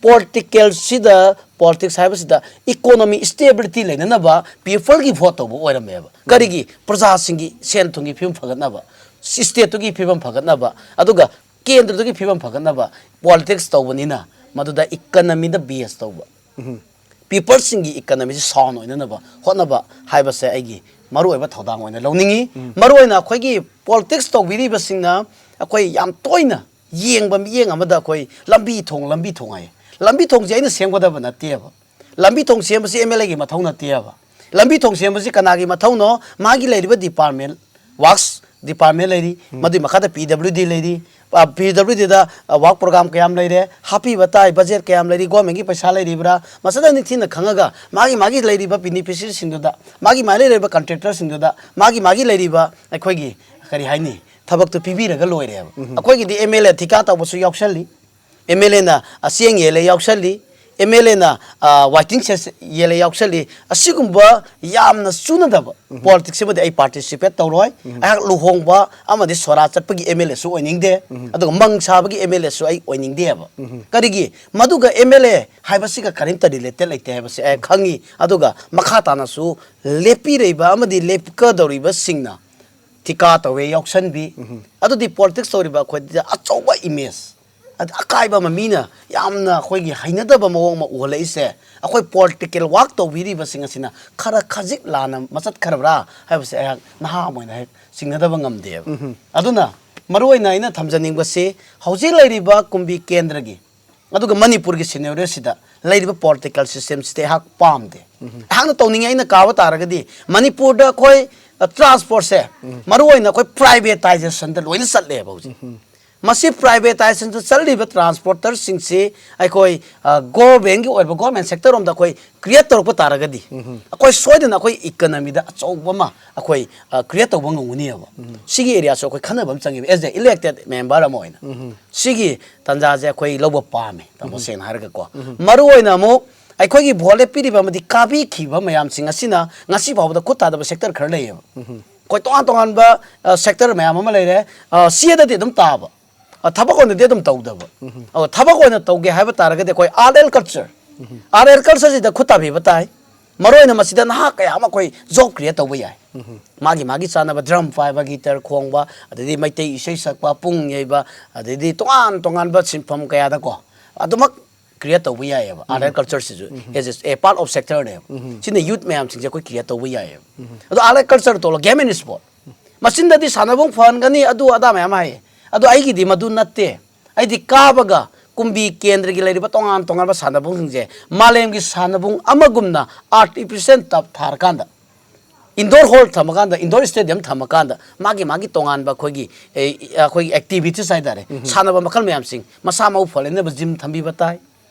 ꯄꯣꯂꯤꯇꯤꯀꯦꯜꯁꯤꯗ, ꯄꯣꯂꯤꯇꯤꯛꯁ ꯍꯥꯏꯕꯁꯤꯗ ꯏꯀꯣꯅꯣꯃꯤ ꯁ꯭ꯇꯦꯕꯤꯂꯤꯇꯤ ꯂꯩꯅꯅꯕ ꯄꯤꯄꯜꯒꯤ ꯚꯣꯠ ꯇꯧꯕ ꯑꯣꯏꯔꯝꯃꯦꯕ꯫ ꯀꯔꯤꯒꯤ? ꯄ꯭ꯔꯖꯥꯁꯤꯡꯒꯤ ꯁꯦꯟ ꯊꯨꯝꯒꯤ ꯐꯤꯕꯝ ꯐꯒꯠꯅꯕ, ꯁ꯭ꯇꯦꯠꯇꯨꯒꯤ ꯐꯤꯕꯝ ꯐꯒꯠꯅꯕ, ꯑꯗꯨꯒ ꯀꯦꯟꯗ꯭ꯔꯗꯨꯒꯤ ꯐꯤꯕꯝ ꯐꯒꯠꯅꯕ ꯄꯣꯂꯤꯇꯤꯛꯁ ꯇꯧꯕꯅꯤꯅ, ꯃꯗꯨꯗ ꯏꯀꯅꯃꯤꯗ ꯕꯦꯁ ꯇꯧꯕ, ꯄꯤꯄꯜꯁꯤꯡꯒꯤ ꯏꯀꯅꯃꯤꯁꯤ ꯁꯥꯎꯟ ꯑꯣꯏꯅꯅꯕ ꯍꯣꯠꯅꯕ ꯍꯥꯏꯕꯁꯦ ꯑꯩꯒꯤ ꯃꯔꯨꯑꯣꯏꯕ ꯊꯧꯗꯥꯡ ꯑꯣꯏꯅ ꯂꯧꯅꯤꯡꯉꯤ꯫ ꯃꯔꯨꯑꯣꯏꯅ ꯑꯩꯈꯣꯏꯒꯤ ꯄꯣꯂꯤꯇꯤꯛꯁ ꯇꯧꯕꯤꯔꯤꯕꯁꯤꯡꯅ ꯑꯩꯈꯣꯏ ꯌꯥꯝ ꯇꯣꯏꯅ ꯌꯦꯡꯕ ꯃꯤꯠꯌꯦꯡ ꯑꯃꯗ ꯑꯩꯈꯣꯏ ꯂꯝꯕꯤ ꯊꯣꯡ, ꯂꯝꯕꯤ ꯊꯣꯡ ꯍꯥꯏꯌꯦ꯫ ꯂꯝꯕꯤ ꯊꯣꯡꯁꯦ ꯑꯩꯅ ꯁꯦꯝꯒꯗꯕ ꯅꯠꯇꯦꯕ꯫ ꯂꯝꯕꯤ ꯊꯣꯡ ꯁꯦꯝꯕꯁꯤ ꯑꯦꯝ ꯑꯦꯜ ꯑꯦꯒꯤ ꯃꯊꯧ ꯅꯠꯇꯦꯕ꯫ ꯂꯝꯕꯤ ꯊꯣꯡ ꯁꯦꯝꯕꯁꯤ ꯀꯅꯥꯒꯤ ꯃꯊꯧꯅꯣ? ꯃꯥꯒꯤ ꯂꯩꯔꯤꯕ ꯗꯤꯄꯥꯔꯠꯃꯦꯟ, ꯋꯥꯛꯁ ꯗꯤꯄꯥꯔꯠꯃꯦꯟ ꯂꯩꯔꯤ, ꯃꯗꯨꯒꯤ ꯃꯈꯥꯗ ꯄꯤ ꯗꯕ꯭ꯂꯤꯎ ꯗꯤ ꯂꯩꯔꯤ꯫ ꯄꯤ ꯗꯕ꯭ꯂꯤꯎ ꯗꯤꯗ ꯋꯥꯛ ꯄ꯭ꯔꯣꯒ꯭ꯔꯥꯝ ꯀꯌꯥꯝ ꯂꯩꯔꯦ, ꯍꯥꯞꯄꯤꯕ ꯇꯥꯏ, ꯕꯖꯦꯠ ꯀꯌꯥꯝ ꯂꯩꯔꯤ, ꯒꯣꯔꯃꯦꯟꯒꯤ ꯄꯩꯁꯥ ꯂꯩꯔꯤꯕ꯭ꯔꯥ, ꯃꯁꯤꯗ ꯅꯤꯡꯊꯤꯅ ꯈꯪꯉꯒ ꯃꯥꯒꯤ ꯃꯥꯒꯤ ꯂꯩꯔꯤꯕ ꯕꯤꯅꯤꯐꯤꯁꯔꯤꯁꯤꯡꯗꯨꯗ, ꯃꯥꯒꯤ ꯃꯥꯒꯤ ꯂꯩꯔꯤꯕ ꯀꯟꯇ꯭ꯔꯦꯛꯇꯔꯁꯤꯡꯗꯨꯗ, ꯃꯥꯒꯤ ꯃꯥꯒꯤ ꯂꯩꯔꯤꯕ ꯑꯩꯈꯣꯏꯒꯤ ꯀꯔꯤ ꯍꯥꯏꯅꯤ, ꯊꯕꯛꯇꯨ ꯄꯤꯕꯤꯔꯒ ꯂꯣꯏꯔꯦꯕ꯫ ꯑꯩꯈꯣꯏꯒꯤꯗꯤ ꯑꯦꯝ ꯑꯦꯜ ꯑꯦ ꯊꯤꯀꯥ ꯇꯧꯕꯁꯨ ꯌꯥꯎꯁꯜꯂꯤ, ꯑꯦꯝ ꯑꯦꯜ ꯑꯦꯅ ꯆꯦꯡ ꯌꯦꯜꯂꯦ ꯌꯥꯎꯁꯜꯂꯤ, ꯑꯦꯝ ꯑꯦꯜ ꯑꯦꯅ ꯋꯥꯏꯇꯤꯡ ꯁꯦꯠ ꯌꯦꯜꯂꯦ ꯌꯥꯎꯁꯜꯂꯤ꯫ ꯑꯁꯤꯒꯨꯝꯕ ꯌꯥꯝꯅ ꯆꯨꯅꯗꯕ ꯄꯣꯂꯤꯇꯤꯛꯁ ꯑꯃꯗꯤ ꯑꯩ ꯄꯥꯔꯇꯤꯁꯤꯄꯦꯠ ꯇꯧꯔꯣꯏ꯫ ꯑꯩꯍꯥꯛ ꯂꯨꯍꯣꯡꯕ ꯑꯃꯗꯤ ꯁꯣꯔꯥ ꯆꯠꯄꯒꯤ ꯑꯦꯝ ꯑꯦꯜ ꯑꯦꯁꯨ ꯑꯣꯏꯅꯤꯡꯗꯦ, ꯑꯗꯨꯒ ꯃꯪ ꯁꯥꯕꯒꯤ ꯑꯦꯝ ꯑꯦꯜ ꯑꯦꯁꯨ ꯑꯩ ꯑꯣꯏꯅꯤꯡꯗꯦꯕ꯫ ꯀꯔꯤꯒꯤ? ꯃꯗꯨꯒ ꯑꯦꯝ ꯑꯦꯜ ꯑꯦ ꯍꯥꯏꯕꯁꯤꯒ ꯀꯔꯤꯝꯇ ꯔꯤꯂꯦꯇꯦꯠ ꯂꯩꯇꯦ ꯍꯥꯏꯕꯁꯦ ꯑꯩ ꯈꯪꯉꯤ꯫ ꯑꯗꯨꯒ ꯃꯈꯥ ꯇꯥꯅꯁꯨ ꯂꯦꯞꯄꯤꯔꯤꯕ ꯑꯃꯗꯤ ꯂꯦꯞꯀꯗꯧꯔꯤꯕꯁꯤꯡꯅ ꯊꯤꯀꯥ ꯇꯧꯋꯦ ꯌꯥꯎꯁꯟꯕꯤ, ꯑꯗꯨꯗꯤ ꯄꯣꯂꯤꯇꯤꯛꯁ ꯇꯧꯔꯤꯕ ꯑꯩꯈꯣꯏꯗ ꯑꯆꯧꯕ ꯏꯃꯦꯖ, ꯑꯗ ꯑꯀꯥꯏꯕ ꯑꯃ, ꯃꯤꯅ ꯌꯥꯝꯅ ꯑꯩꯈꯣꯏꯒꯤ ꯍꯩꯅꯗꯕ ꯃꯑꯣꯡ ꯑꯃ ꯎꯍꯜꯂꯛꯏꯁꯦ, ꯑꯩꯈꯣꯏ ꯄꯣꯂꯤꯇꯤꯀꯦꯜ ꯋꯥꯛ ꯇꯧꯕꯤꯔꯤꯕꯁꯤꯡ ꯑꯁꯤꯅ ꯈꯔ ꯈꯖꯤꯛ ꯂꯥꯟꯅ ꯃꯆꯠꯈ꯭ꯔꯕ꯭ꯔꯥ ꯍꯥꯏꯕꯁꯦ ꯑꯩꯍꯥꯛ ꯅꯍꯥ ꯑꯃ ꯑꯣꯏꯅ ꯍꯦꯛ ꯆꯤꯡꯅꯗꯕ ꯉꯝꯗꯦꯕ꯫ ꯑꯗꯨꯅ ꯃꯔꯨꯑꯣꯏꯅ ꯑꯩꯅ ꯊꯝꯖꯅꯤꯡꯕꯁꯤ, ꯍꯧꯖꯤꯛ ꯂꯩꯔꯤꯕ ꯀꯨꯝꯕꯤ ꯀꯦꯟꯗ꯭ꯔꯒꯤ ꯑꯗꯨꯒ ꯃꯅꯤꯄꯨꯔꯒꯤ ꯁꯤꯅꯦꯔꯤꯑꯣꯁꯤꯗ ꯂꯩꯔꯤꯕ ꯄꯣꯂꯤꯇꯤꯀꯦꯜ ꯁꯤꯁꯇꯦꯝꯁꯤꯗꯤ ꯑꯩꯍꯥꯛ ꯄꯥꯝꯗꯦ꯫ ꯑꯩꯍꯥꯛꯅ ꯇꯧꯅꯤꯡꯉꯦ ꯑꯩꯅ ꯀꯥꯕ ꯇꯥꯔꯒꯗꯤ, ꯃꯅꯤꯄꯨꯔꯗ ꯑꯩꯈꯣꯏ, ꯑ, ꯇ꯭ꯔꯥꯟꯁꯄꯣꯔꯠꯁꯦ ꯃꯔꯨꯑꯣꯏꯅ ꯑꯩꯈꯣꯏ ꯄ꯭ꯔꯥꯏꯚꯦꯇꯥꯏꯖꯦꯁꯟꯗ ꯂꯣꯏꯅ ꯆꯠꯂꯦꯕ ꯍꯧꯖꯤꯛ꯫ ꯃꯁꯤ ꯄ꯭ꯔꯥꯏꯚꯦꯇꯥꯏꯖꯦꯁꯟꯗ ꯆꯠꯂꯤꯕ ꯇ꯭ꯔꯥꯟꯁꯄꯣꯔꯇꯔꯁꯤꯡꯁꯤ ꯑꯩꯈꯣꯏ, ꯑ, ꯒꯣꯔꯃꯦꯟꯒꯤ ꯑꯣꯏꯕ, ꯒꯣꯔꯃꯦꯟ ꯁꯦꯛꯇꯔ ꯔꯣꯝꯗ ꯑꯩꯈꯣꯏ ꯀ꯭ꯔꯤꯌꯦꯠ ꯇꯧꯔꯛꯄ ꯇꯥꯔꯒꯗꯤ, ꯑꯩꯈꯣꯏ ꯁꯣꯏꯗꯅ ꯑꯩꯈꯣꯏ ꯏꯀꯅꯃꯤꯗ ꯑꯆꯧꯕ ꯑꯃ ꯑꯩꯈꯣꯏ, ꯑ, ꯀ꯭ꯔꯤꯌꯦꯠ ꯇꯧꯕ ꯉꯝꯒꯅꯤꯕ꯫ ꯁꯤꯒꯤ ꯑꯦꯔꯤꯌꯥꯁꯨ ꯑꯩꯈꯣꯏ ꯈꯟꯅꯕ ꯑꯃ ꯆꯪꯉꯦꯕ, ꯑꯦꯁ ꯑꯦ ꯏꯂꯦꯛꯇꯦꯠ ꯃꯦꯝꯕꯔ ꯑꯃ ꯑꯣꯏꯅ꯫ ꯁꯤꯒꯤ ꯇꯥꯟꯖꯥꯁꯦ ꯑꯩꯈꯣꯏ ꯂꯧꯕ ꯄꯥꯝꯃꯦ, ꯇꯥꯃꯣ, ꯁꯦꯡꯅ ꯍꯥꯏꯔꯒꯀꯣ꯫ ꯃꯔꯨ ꯑꯣꯏꯅ ꯑꯃꯨꯛ ꯑꯩꯈꯣꯏꯒꯤ ꯚꯣꯠ ꯂꯦꯞꯄꯤꯔꯤꯕ ꯑꯃꯗꯤ ꯀꯥꯕꯤꯈꯤꯕ ꯃꯌꯥꯝꯁꯤꯡ ꯑꯁꯤꯅ ꯉꯁꯤ ꯐꯥꯎꯕꯗ ꯈꯨꯠ ꯊꯥꯗꯕ ꯁꯦꯛꯇꯔ ꯈꯔ ꯂꯩꯌꯦꯕ꯫ ꯑꯩꯈꯣꯏ ꯇꯣꯉꯥꯟ ꯇꯣꯉꯥꯟꯕ, ꯑ, ꯁꯦꯛꯇꯔ ꯃꯌꯥꯝ ꯑꯃ ꯂꯩꯔꯦ꯫ ꯑ, ꯁꯤꯗꯗꯤ ꯑꯗꯨꯝ ꯇꯥꯕ꯫ ꯑ, ꯊꯕꯛ ꯑꯣꯏꯅꯗꯤ ꯑꯗꯨꯝ ꯇꯧꯗꯕ꯫ ꯑꯗꯣ ꯊꯕꯛ ꯑꯣꯏꯅ ꯇꯧꯒꯦ ꯍꯥꯏꯕ ꯇꯥꯔꯒꯗꯤ ꯑꯩꯈꯣꯏ art and culture, art and culture ꯁꯤꯗ ꯈꯨꯠ ꯊꯥꯕꯤꯕ ꯇꯥꯏ꯫ ꯃꯔꯨ ꯑꯣꯏꯅ ꯃꯁꯤꯗ ꯅꯍꯥ ꯀꯌꯥ ꯑꯃ ꯑꯩꯈꯣꯏ job create ꯇꯧꯕ ꯌꯥꯏ꯫ ꯃꯥꯒꯤ ꯃꯥꯒꯤ ꯆꯥꯅꯕ drum ꯄꯥꯏꯕ, guitar ꯈꯣꯡꯕ, ꯑꯗꯩꯗꯤ ꯃꯩꯇꯩ ꯏꯁꯩ ꯁꯛꯄ, ꯄꯨꯡ ꯌꯩꯕ, ꯑꯗꯩꯗꯤ ꯇꯣꯉꯥꯟ ꯇꯣꯉꯥꯟꯕ ꯁꯤꯟꯐꯝ ꯀꯌꯥꯗꯀꯣ ꯑꯗꯨꯃꯛ create ꯇꯧꯕ ꯌꯥꯏꯑꯕ, art and culture ꯁꯤꯁꯨ as a, a part of sector ꯅꯦꯕ꯫ ꯁꯤꯅ youth ꯃꯌꯥꯝꯁꯤꯡꯁꯦ ꯑꯩꯈꯣꯏ create ꯇꯧꯕ ꯌꯥꯏꯑꯕ꯫ ꯑꯗꯣ art and culture ꯇꯣꯛꯂ game and sport, ꯃꯆꯤꯟꯗꯗꯤ ꯁꯥꯟꯅꯕꯨꯡ ꯐꯍꯟꯒꯅꯤ, ꯑꯗꯨ ꯑꯗꯥ ꯃꯌꯥꯝ ꯍꯥꯏꯌꯦ꯫ ꯑꯗꯣ ꯑꯩꯒꯤꯗꯤ ꯃꯗꯨ ꯅꯠꯇꯦ꯫ ꯑꯩꯗꯤ ꯀꯥꯕꯒ ꯀꯨꯝꯕꯤ ꯀꯦꯟꯗ꯭ꯔꯒꯤ ꯂꯩꯔꯤꯕ ꯇꯣꯉꯥꯟ ꯇꯣꯉꯥꯟꯕ ꯁꯥꯟꯅꯕꯨꯡꯁꯤꯡꯁꯦ ꯃꯥꯂꯦꯝꯒꯤ ꯁꯥꯟꯅꯕꯨꯡ ꯑꯃꯒꯨꯝꯅ artificial turf ꯊꯥꯔꯀꯥꯟꯗ, indoor hall ꯊꯝꯃꯀꯥꯟꯗ, indoor stadium ꯊꯝꯃꯀꯥꯟꯗ, ꯃꯥꯒꯤ ꯃꯥꯒꯤ ꯇꯣꯉꯥꯟꯕ ꯑꯩꯈꯣꯏꯒꯤ, ꯑꯦ, ꯑꯩꯈꯣꯏꯒꯤ activities ꯍꯥꯏꯇꯥꯔꯦ, ꯁꯥꯟꯅꯕ ꯃꯈꯜ ꯃꯌꯥꯝꯁꯤꯡ, ꯃꯁꯥ ꯃꯎ ꯐꯍꯟꯅꯕ gym ꯊꯝꯕꯤꯕ ꯇꯥꯏ꯫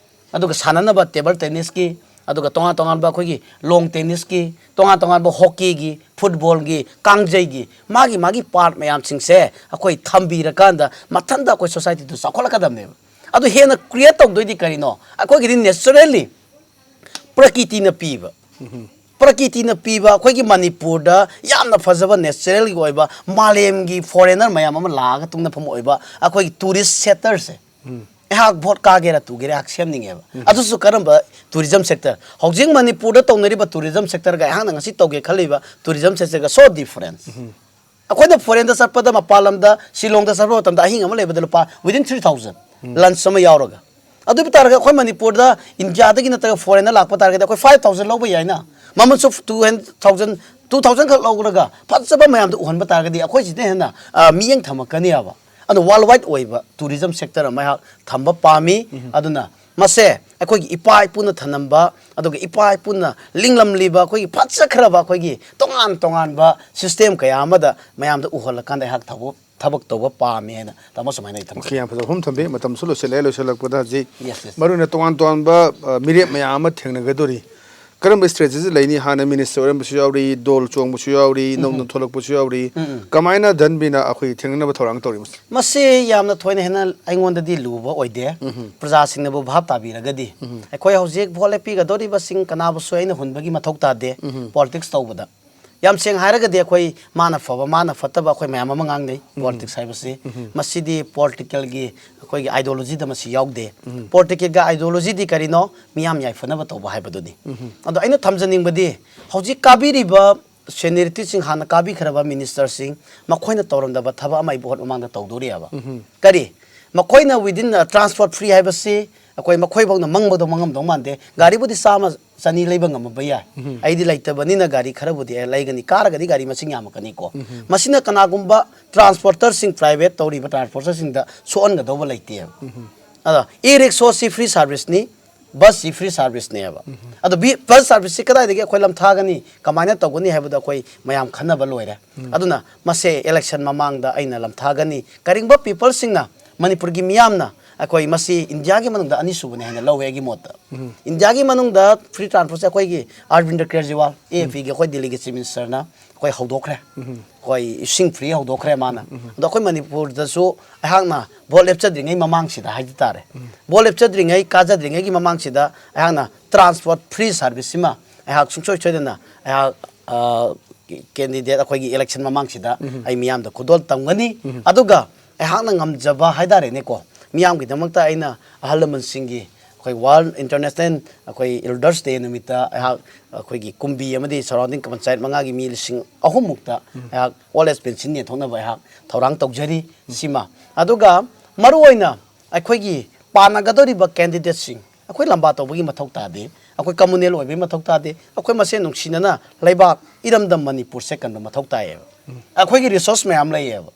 ꯑꯗꯨꯒ ꯁꯥꯟꯅꯅꯕ table tennis ꯀꯤ, ꯑꯗꯨꯒ ꯇꯣꯉꯥꯟ ꯇꯣꯉꯥꯟꯕ ꯑꯩꯈꯣꯏꯒꯤ lawn tennis ꯀꯤ, ꯇꯣꯉꯥꯟ ꯇꯣꯉꯥꯟꯕ hockey ꯒꯤ, football ꯒꯤ, ꯀꯥꯡꯖꯩꯒꯤ, ꯃꯥꯒꯤ ꯃꯥꯒꯤ part ꯃꯌꯥꯝꯁꯤꯡꯁꯦ ꯑꯩꯈꯣꯏ ꯊꯝꯕꯤꯔꯀꯥꯟꯗ ꯃꯊꯟꯇ ꯑꯩꯈꯣꯏ society ꯗꯨ ꯆꯥꯎꯈꯠꯂꯛꯀꯗꯕꯅꯦꯕ꯫ ꯑꯗꯨ ꯍꯦꯟꯅ create ꯇꯧꯗꯣꯏꯗꯤ ꯀꯔꯤꯅꯣ? ꯑꯩꯈꯣꯏꯒꯤꯗꯤ naturally ꯄ꯭ꯔꯀꯤꯇꯤꯅ ꯄꯤꯕ, ꯄ꯭ꯔꯀꯤꯇꯤꯅ ꯄꯤꯕ ꯑꯩꯈꯣꯏꯒꯤ ꯃꯅꯤꯄꯨꯔꯗ ꯌꯥꯝꯅ ꯐꯖꯕ natural ꯒꯤ ꯑꯣꯏꯕ, ꯃꯥꯂꯦꯝꯒꯤ foreigner ꯃꯌꯥꯝ ꯑꯃ ꯂꯥꯛꯑꯒ ꯇꯨꯝꯅꯐꯝ ꯑꯣꯏꯕ ꯑꯩꯈꯣꯏꯒꯤ tourist sector ꯁꯦ ꯑꯩꯍꯥꯛ vote ꯀꯥꯒꯦꯔꯥ ꯇꯨꯒꯦꯔꯥ ꯑꯩꯍꯥꯛ ꯁꯦꯝꯅꯤꯡꯉꯦꯕ꯫ ꯑꯗꯨꯁꯨ ꯀꯔꯝꯕ tourism sector? ꯍꯧꯖꯤꯛ ꯃꯅꯤꯄꯨꯔꯗ ꯇꯧꯅꯔꯤꯕ tourism sector ꯒ ꯑꯩꯍꯥꯛꯅ ꯉꯁꯤ ꯇꯧꯒꯦ ꯈꯜꯂꯤꯕ tourism sector ꯒ so difference꯫ ꯑꯩꯈꯣꯏꯅ foreign ꯗ ꯆꯠꯄꯗ, ꯃꯄꯥꯟ ꯂꯝꯗ, ꯁꯤꯂꯣꯡꯗ ꯆꯠꯄ ꯃꯇꯝꯗ ꯑꯍꯤꯡ ꯑꯃ ꯂꯩꯕꯗ ꯂꯨꯄꯥ within three thousand, lunch ꯑꯃ ꯌꯥꯎꯔꯒ꯫ ꯑꯗꯨ ꯑꯣꯏꯕ ꯇꯥꯔꯒꯗꯤ ꯑꯩꯈꯣꯏ ꯃꯅꯤꯄꯨꯔꯗ, ꯏꯟꯗꯤꯌꯥꯗꯒꯤ ꯅꯠꯇ꯭ꯔꯒ foreign ꯗ ꯂꯥꯛꯄ ꯇꯥꯔꯒꯗꯤ ꯑꯩꯈꯣꯏ five thousand ꯂꯧꯕ ꯌꯥꯏꯅ, ꯃꯃꯜꯁꯨ two thousand, two thousand ꯈꯛ ꯂꯧꯔꯒ ꯐꯖꯕ ꯃꯌꯥꯝꯗꯣ ꯎꯍꯟꯕ ꯇꯥꯔꯒꯗꯤ ꯑꯩꯈꯣꯏ ꯁꯤꯗ ꯍꯦꯟꯅ, ꯑ, ꯃꯤꯠꯌꯦꯡ ꯊꯝꯃꯛꯀꯅꯦꯕ꯫ ꯑꯗꯣ world wide ꯑꯣꯏꯕ tourism sector ꯑꯃ ꯑꯩꯍꯥꯛ ꯊꯝꯕ ꯄꯥꯝꯃꯤ꯫ ꯑꯗꯨꯅ ꯃꯁꯦ ꯑꯩꯈꯣꯏꯒꯤ ꯏꯄꯥ ꯏꯄꯨꯅ ꯊꯅꯝꯕ, ꯑꯗꯨꯒ ꯏꯄꯥ ꯏꯄꯨꯅ ꯂꯤꯡꯂꯝꯂꯤꯕ ꯑꯩꯈꯣꯏꯒꯤ ꯐꯖꯈ꯭ꯔꯕ ꯑꯩꯈꯣꯏꯒꯤ ꯇꯣꯉꯥꯟ ꯇꯣꯉꯥꯟꯕ system ꯀꯌꯥ ꯑꯃꯗ ꯃꯌꯥꯝꯗ ꯎꯍꯜꯂꯀꯥꯟꯗ ꯑꯩꯍꯥꯛ ꯊꯕꯛ, ꯊꯕꯛ ꯇꯧꯕ ꯄꯥꯝꯃꯤ ꯍꯥꯏꯅ ꯇꯥꯃꯣ ꯁꯨꯃꯥꯏꯅ ꯑꯩ ꯊꯝꯖꯒꯦ꯫ ꯑꯣꯀꯦ, ꯌꯥꯝ ꯐꯖꯕ ꯋꯥꯐꯝ ꯊꯝꯕꯤ꯫ ꯃꯇꯝꯁꯨ ꯂꯣꯏꯁꯤꯜꯂꯛꯑꯦ, ꯂꯣꯏꯁꯤꯜꯂꯛꯄꯗ ꯍꯧꯖꯤꯛ Yes, yes. ꯃꯔꯨꯑꯣꯏꯅ ꯇꯣꯉꯥꯟ ꯇꯣꯉꯥꯟꯕ, ꯑ, ꯃꯤꯔꯦꯞ ꯃꯌꯥꯝ ꯑꯃ ꯊꯦꯡꯅꯒꯗꯣꯔꯤ꯫ ꯀꯔꯝꯕ strategy ꯂꯩꯅꯤ? ꯍꯥꯟꯅ minister ꯑꯣꯏꯔꯝꯕꯁꯨ ꯌꯥꯎꯔꯤ, ꯗꯣꯜ ꯆꯣꯡꯕꯁꯨ ꯌꯥꯎꯔꯤ, ꯅꯧꯅ ꯊꯣꯛꯂꯛꯄꯁꯨ ꯌꯥꯎꯔꯤ꯫ ꯎꯝ, ꯎꯝ꯫ ꯀꯃꯥꯏꯅ ꯙꯟꯕꯤꯅ ꯑꯩꯈꯣꯏ ꯊꯦꯡꯅꯅꯕ ꯊꯧꯔꯥꯡ ꯇꯧꯔꯤ ꯃꯁꯤ? ꯃꯁꯤ ꯌꯥꯝꯅ ꯊꯣꯏꯅ ꯍꯦꯟꯅ ꯑꯩꯉꯣꯟꯗꯗꯤ ꯂꯨꯕ ꯑꯣꯏꯗꯦ꯫ ꯎꯝ꯫ ꯄ꯭ꯔꯖꯥꯁꯤꯡꯅꯕꯨ ꯚꯥꯞ ꯇꯥꯕꯤꯔꯒꯗꯤ꯫ ꯎꯝ꯫ ꯑꯩꯈꯣꯏ ꯍꯧꯖꯤꯛ vote ꯂꯦꯞꯄꯤꯒꯗꯧꯔꯤꯕꯁꯤꯡ ꯀꯅꯥꯕꯨꯁꯨ ꯑꯩꯅ ꯍꯨꯟꯕꯒꯤ ꯃꯊꯧ ꯇꯥꯗꯦ꯫ ꯎꯝ꯫ Politics ꯇꯧꯕꯗ ꯌꯥꯝ ꯁꯦꯡꯅ ꯍꯥꯏꯔꯒꯗꯤ ꯑꯩꯈꯣꯏ ꯃꯥꯅ ꯐꯕ, ꯃꯥꯅ ꯐꯠꯇꯕ, ꯑꯩꯈꯣꯏ ꯃꯌꯥꯝ ꯑꯃ ꯉꯥꯡꯅꯩ꯫ ꯄꯣꯂꯤꯇꯤꯛꯁ ꯍꯥꯏꯕꯁꯤ, ꯃꯁꯤꯗꯤ ꯄꯣꯂꯤꯇꯤꯀꯦꯜꯒꯤ ꯑꯩꯈꯣꯏꯒꯤ ꯑꯥꯏꯗꯤꯌꯣꯂꯣꯖꯤꯗ ꯃꯁꯤ ꯌꯥꯎꯗꯦ꯫ ꯄꯣꯂꯤꯇꯤꯀꯦꯜꯒ ꯑꯥꯏꯗꯤꯌꯣꯂꯣꯖꯤꯗꯤ ꯀꯔꯤꯅꯣ? ꯃꯤꯌꯥꯝ ꯌꯥꯏꯐꯅꯕ ꯇꯧꯕ ꯍꯥꯏꯕꯗꯨꯅꯤ꯫ ꯑꯗꯣ ꯑꯩꯅ ꯊꯝꯖꯅꯤꯡꯕꯗꯤ, ꯍꯧꯖꯤꯛ ꯀꯥꯕꯤꯔꯤꯕ ꯁꯦꯅꯤꯌꯣꯔꯤꯇꯤꯁꯤꯡ, ꯍꯥꯟꯅ ꯀꯥꯕꯤꯈ꯭ꯔꯕ ꯃꯤꯅꯤꯁꯇꯔꯁꯤꯡ, ꯃꯈꯣꯏꯅ ꯇꯧꯔꯝꯗꯕ ꯊꯕꯛ ꯑꯃ ꯑꯩ ꯚꯣꯠ ꯃꯃꯥꯡꯗ ꯇꯧꯗꯣꯔꯤꯑꯕ꯫ ꯀꯔꯤ? ꯃꯈꯣꯏꯅ ꯋꯤꯗꯤꯟ, ꯑ, ꯇ꯭ꯔꯥꯟꯁꯄꯣꯔꯠ ꯐ꯭ꯔꯤ ꯍꯥꯏꯕꯁꯤ ꯑꯩꯈꯣꯏ ꯃꯈꯣꯏꯐꯥꯎꯅ ꯃꯪꯕꯗꯣ ꯃꯪꯉꯝꯗꯧ ꯃꯥꯟꯗꯦ꯫ ꯒꯥꯔꯤꯕꯨꯗꯤ ꯆꯥꯝꯃ ꯆꯅꯤ ꯂꯩꯕ ꯉꯝꯃꯝꯕ ꯌꯥꯏ꯫ ꯑꯩꯗꯤ ꯂꯩꯇꯕꯅꯤꯅ ꯒꯥꯔꯤ ꯈꯔꯕꯨꯗꯤ ꯑꯩ ꯂꯩꯒꯅꯤ, ꯀꯥꯔꯒꯗꯤ ꯒꯥꯔꯤ ꯃꯁꯤꯡ ꯌꯥꯝꯃꯛꯀꯅꯤꯀꯣ꯫ ꯃꯁꯤꯅ ꯀꯅꯥꯒꯨꯝꯕ ꯇ꯭ꯔꯥꯟꯁꯄꯣꯔꯇꯔꯁꯤꯡ, ꯄ꯭ꯔꯥꯏꯚꯦꯠ ꯇꯧꯔꯤꯕ ꯇ꯭ꯔꯥꯟꯁꯄꯣꯔꯇꯔꯁꯤꯡꯗ ꯁꯣꯛꯍꯟꯒꯗꯧꯕ ꯂꯩꯇꯦꯕ꯫ ꯑꯗꯣ ꯏ ꯔꯤꯛꯁꯣꯁꯤ ꯐ꯭ꯔꯤ ꯁꯥꯔꯚꯤꯁꯅꯤ, ꯕꯁꯁꯤ ꯐ꯭ꯔꯤ ꯁꯥꯔꯚꯤꯁꯅꯦꯕ꯫ ꯑꯗꯣ ꯕꯤ-, ꯕꯁ ꯁꯥꯔꯚꯤꯁꯁꯤ ꯀꯗꯥꯏꯗꯒꯤ ꯑꯩꯈꯣꯏ ꯂꯝꯊꯥꯒꯅꯤ, ꯀꯃꯥꯏꯅ ꯇꯧꯒꯅꯤ ꯍꯥꯏꯕꯗꯣ ꯑꯩꯈꯣꯏ ꯃꯌꯥꯝ ꯈꯟꯅꯕ ꯂꯣꯏꯔꯦ꯫ ꯑꯗꯨꯅ ꯃꯁꯦ ꯏꯂꯦꯛꯁꯟ ꯃꯃꯥꯡꯗ ꯑꯩꯅ ꯂꯝꯊꯥꯒꯅꯤ꯫ ꯀꯔꯤꯒꯨꯝꯕ ꯄꯤꯄꯜꯁꯤꯡꯅ, ꯃꯅꯤꯄꯨꯔꯒꯤ ꯃꯤꯌꯥꯝꯅ ꯑꯩꯈꯣꯏ ꯃꯁꯤ ꯏꯟꯗꯤꯌꯥꯒꯤ ꯃꯅꯨꯡꯗ ꯑꯅꯤꯁꯨꯕꯅꯤ ꯍꯥꯏꯅ ꯂꯧꯋꯦ ꯑꯩꯒꯤ ꯃꯣꯠꯇ꯫ ꯏꯟꯗꯤꯌꯥꯒꯤ ꯃꯅꯨꯡꯗ ꯐ꯭ꯔꯤ ꯇ꯭ꯔꯥꯟꯁꯄꯣꯔꯠꯁꯦ ꯑꯩꯈꯣꯏꯒꯤ ꯑꯔꯕꯤꯟꯗ ꯀꯦꯖ꯭ꯔꯤꯋꯥꯜ, ꯑꯦ ꯑꯦ ꯄꯤꯒꯤ ꯑꯩꯈꯣꯏ ꯗꯤꯜꯂꯤꯒꯤ ꯆꯤꯐ ꯃꯤꯅꯤꯁꯇꯔꯅ ꯑꯩꯈꯣꯏ ꯍꯧꯗꯣꯛꯈ꯭ꯔꯦ꯫ ꯑꯩꯈꯣꯏ ꯏꯁꯤꯡ ꯐ꯭ꯔꯤ ꯍꯧꯗꯣꯛꯈ꯭ꯔꯦ ꯃꯥꯅ꯫ ꯑꯗꯣ ꯑꯩꯈꯣꯏ ꯃꯅꯤꯄꯨꯔꯗꯁꯨ ꯑꯩꯍꯥꯛꯅ ꯚꯣꯠ ꯂꯦꯞꯆꯗ꯭ꯔꯤꯉꯩ ꯃꯃꯥꯡꯁꯤꯗ ꯍꯥꯏꯖ ꯇꯥꯔꯦ, ꯚꯣꯠ ꯂꯦꯞꯆꯗ꯭ꯔꯤꯉꯩ, ꯀꯥꯖꯗ꯭ꯔꯤꯉꯩꯒꯤ ꯃꯃꯥꯡꯁꯤꯗ ꯑꯩꯍꯥꯛꯅ ꯇ꯭ꯔꯥꯟꯁꯄꯣꯔꯠ ꯐ꯭ꯔꯤ ꯁꯥꯔꯚꯤꯁꯁꯤꯃ ꯑꯩꯍꯥꯛ ꯁꯨꯡꯁꯣꯏ ꯁꯣꯏꯗꯅ ꯑꯩꯍꯥꯛ, ꯑ, ꯀꯦꯟꯗꯤꯗꯦꯠ ꯑꯩꯈꯣꯏꯒꯤ ꯏꯂꯦꯛꯁꯟ ꯃꯃꯥꯡꯁꯤꯗ ꯑꯩ ꯃꯤꯌꯥꯝꯗ ꯈꯨꯗꯣꯜ ꯇꯝꯒꯅꯤ꯫ ꯑꯗꯨꯒ ꯑꯩꯍꯥꯛꯅ ꯉꯝꯖꯕ ꯍꯥꯏꯇꯥꯔꯦꯅꯦꯀꯣ, ꯃꯤꯌꯥꯝꯒꯤꯗꯃꯛꯇ ꯑꯩꯅ ꯑꯍꯜ ꯂꯃꯟꯁꯤꯡꯒꯤ ꯑꯩꯈꯣꯏ ꯋꯥꯔꯜ ꯏꯟꯇꯔꯅꯦꯁꯅꯦꯜ ꯑꯩꯈꯣꯏ ꯏꯜꯗꯔꯁ ꯗꯦ ꯅꯨꯃꯤꯠꯇ ꯑꯩꯍꯥꯛ ꯑꯩꯈꯣꯏꯒꯤ ꯀꯨꯝꯕꯤ ꯑꯃꯗꯤ ꯁꯔꯥꯎꯟꯗꯤꯡ ꯄꯟꯆꯥꯌꯠ ꯃꯉꯥꯒꯤ ꯃꯤ ꯂꯤꯁꯤꯡ ꯑꯍꯨꯝ ꯃꯨꯛꯇ ꯑꯩꯍꯥꯛ ꯑꯣꯜ ꯑꯦꯖ ꯄꯦꯟꯁꯤꯟ ꯌꯦꯟꯊꯣꯛꯅꯕ ꯑꯩꯍꯥꯛ ꯊꯧꯔꯥꯡ ꯇꯧꯖꯔꯤ꯫ ꯁꯤꯃ, ꯑꯗꯨꯒ ꯃꯔꯨꯑꯣꯏꯅ ꯑꯩꯈꯣꯏꯒꯤ ꯄꯥꯟꯅꯒꯗꯧꯔꯤꯕ ꯀꯦꯟꯗꯤꯗꯦꯠꯁꯤꯡ, ꯑꯩꯈꯣꯏ ꯂꯝꯕꯥ ꯇꯧꯕꯒꯤ ꯃꯊꯧ ꯇꯥꯗꯦ, ꯑꯩꯈꯣꯏ ꯀꯝꯃꯨꯅꯦꯜ ꯑꯣꯏꯕꯒꯤ ꯃꯊꯧ ꯇꯥꯗꯦ, ꯑꯩꯈꯣꯏ ꯃꯁꯦꯟ ꯅꯨꯡꯁꯤꯅꯅ ꯂꯩꯕꯥꯛ ꯏꯔꯝꯗꯝ ꯃꯅꯤꯄꯨꯔꯁꯦ ꯀꯟꯕ ꯃꯊꯧ ꯇꯥꯏꯌꯦꯕ꯫ ꯑꯩꯈꯣꯏꯒꯤ ꯔꯤꯁꯣꯔꯁ ꯃꯌꯥꯝ ꯂꯩꯌꯦꯕ꯫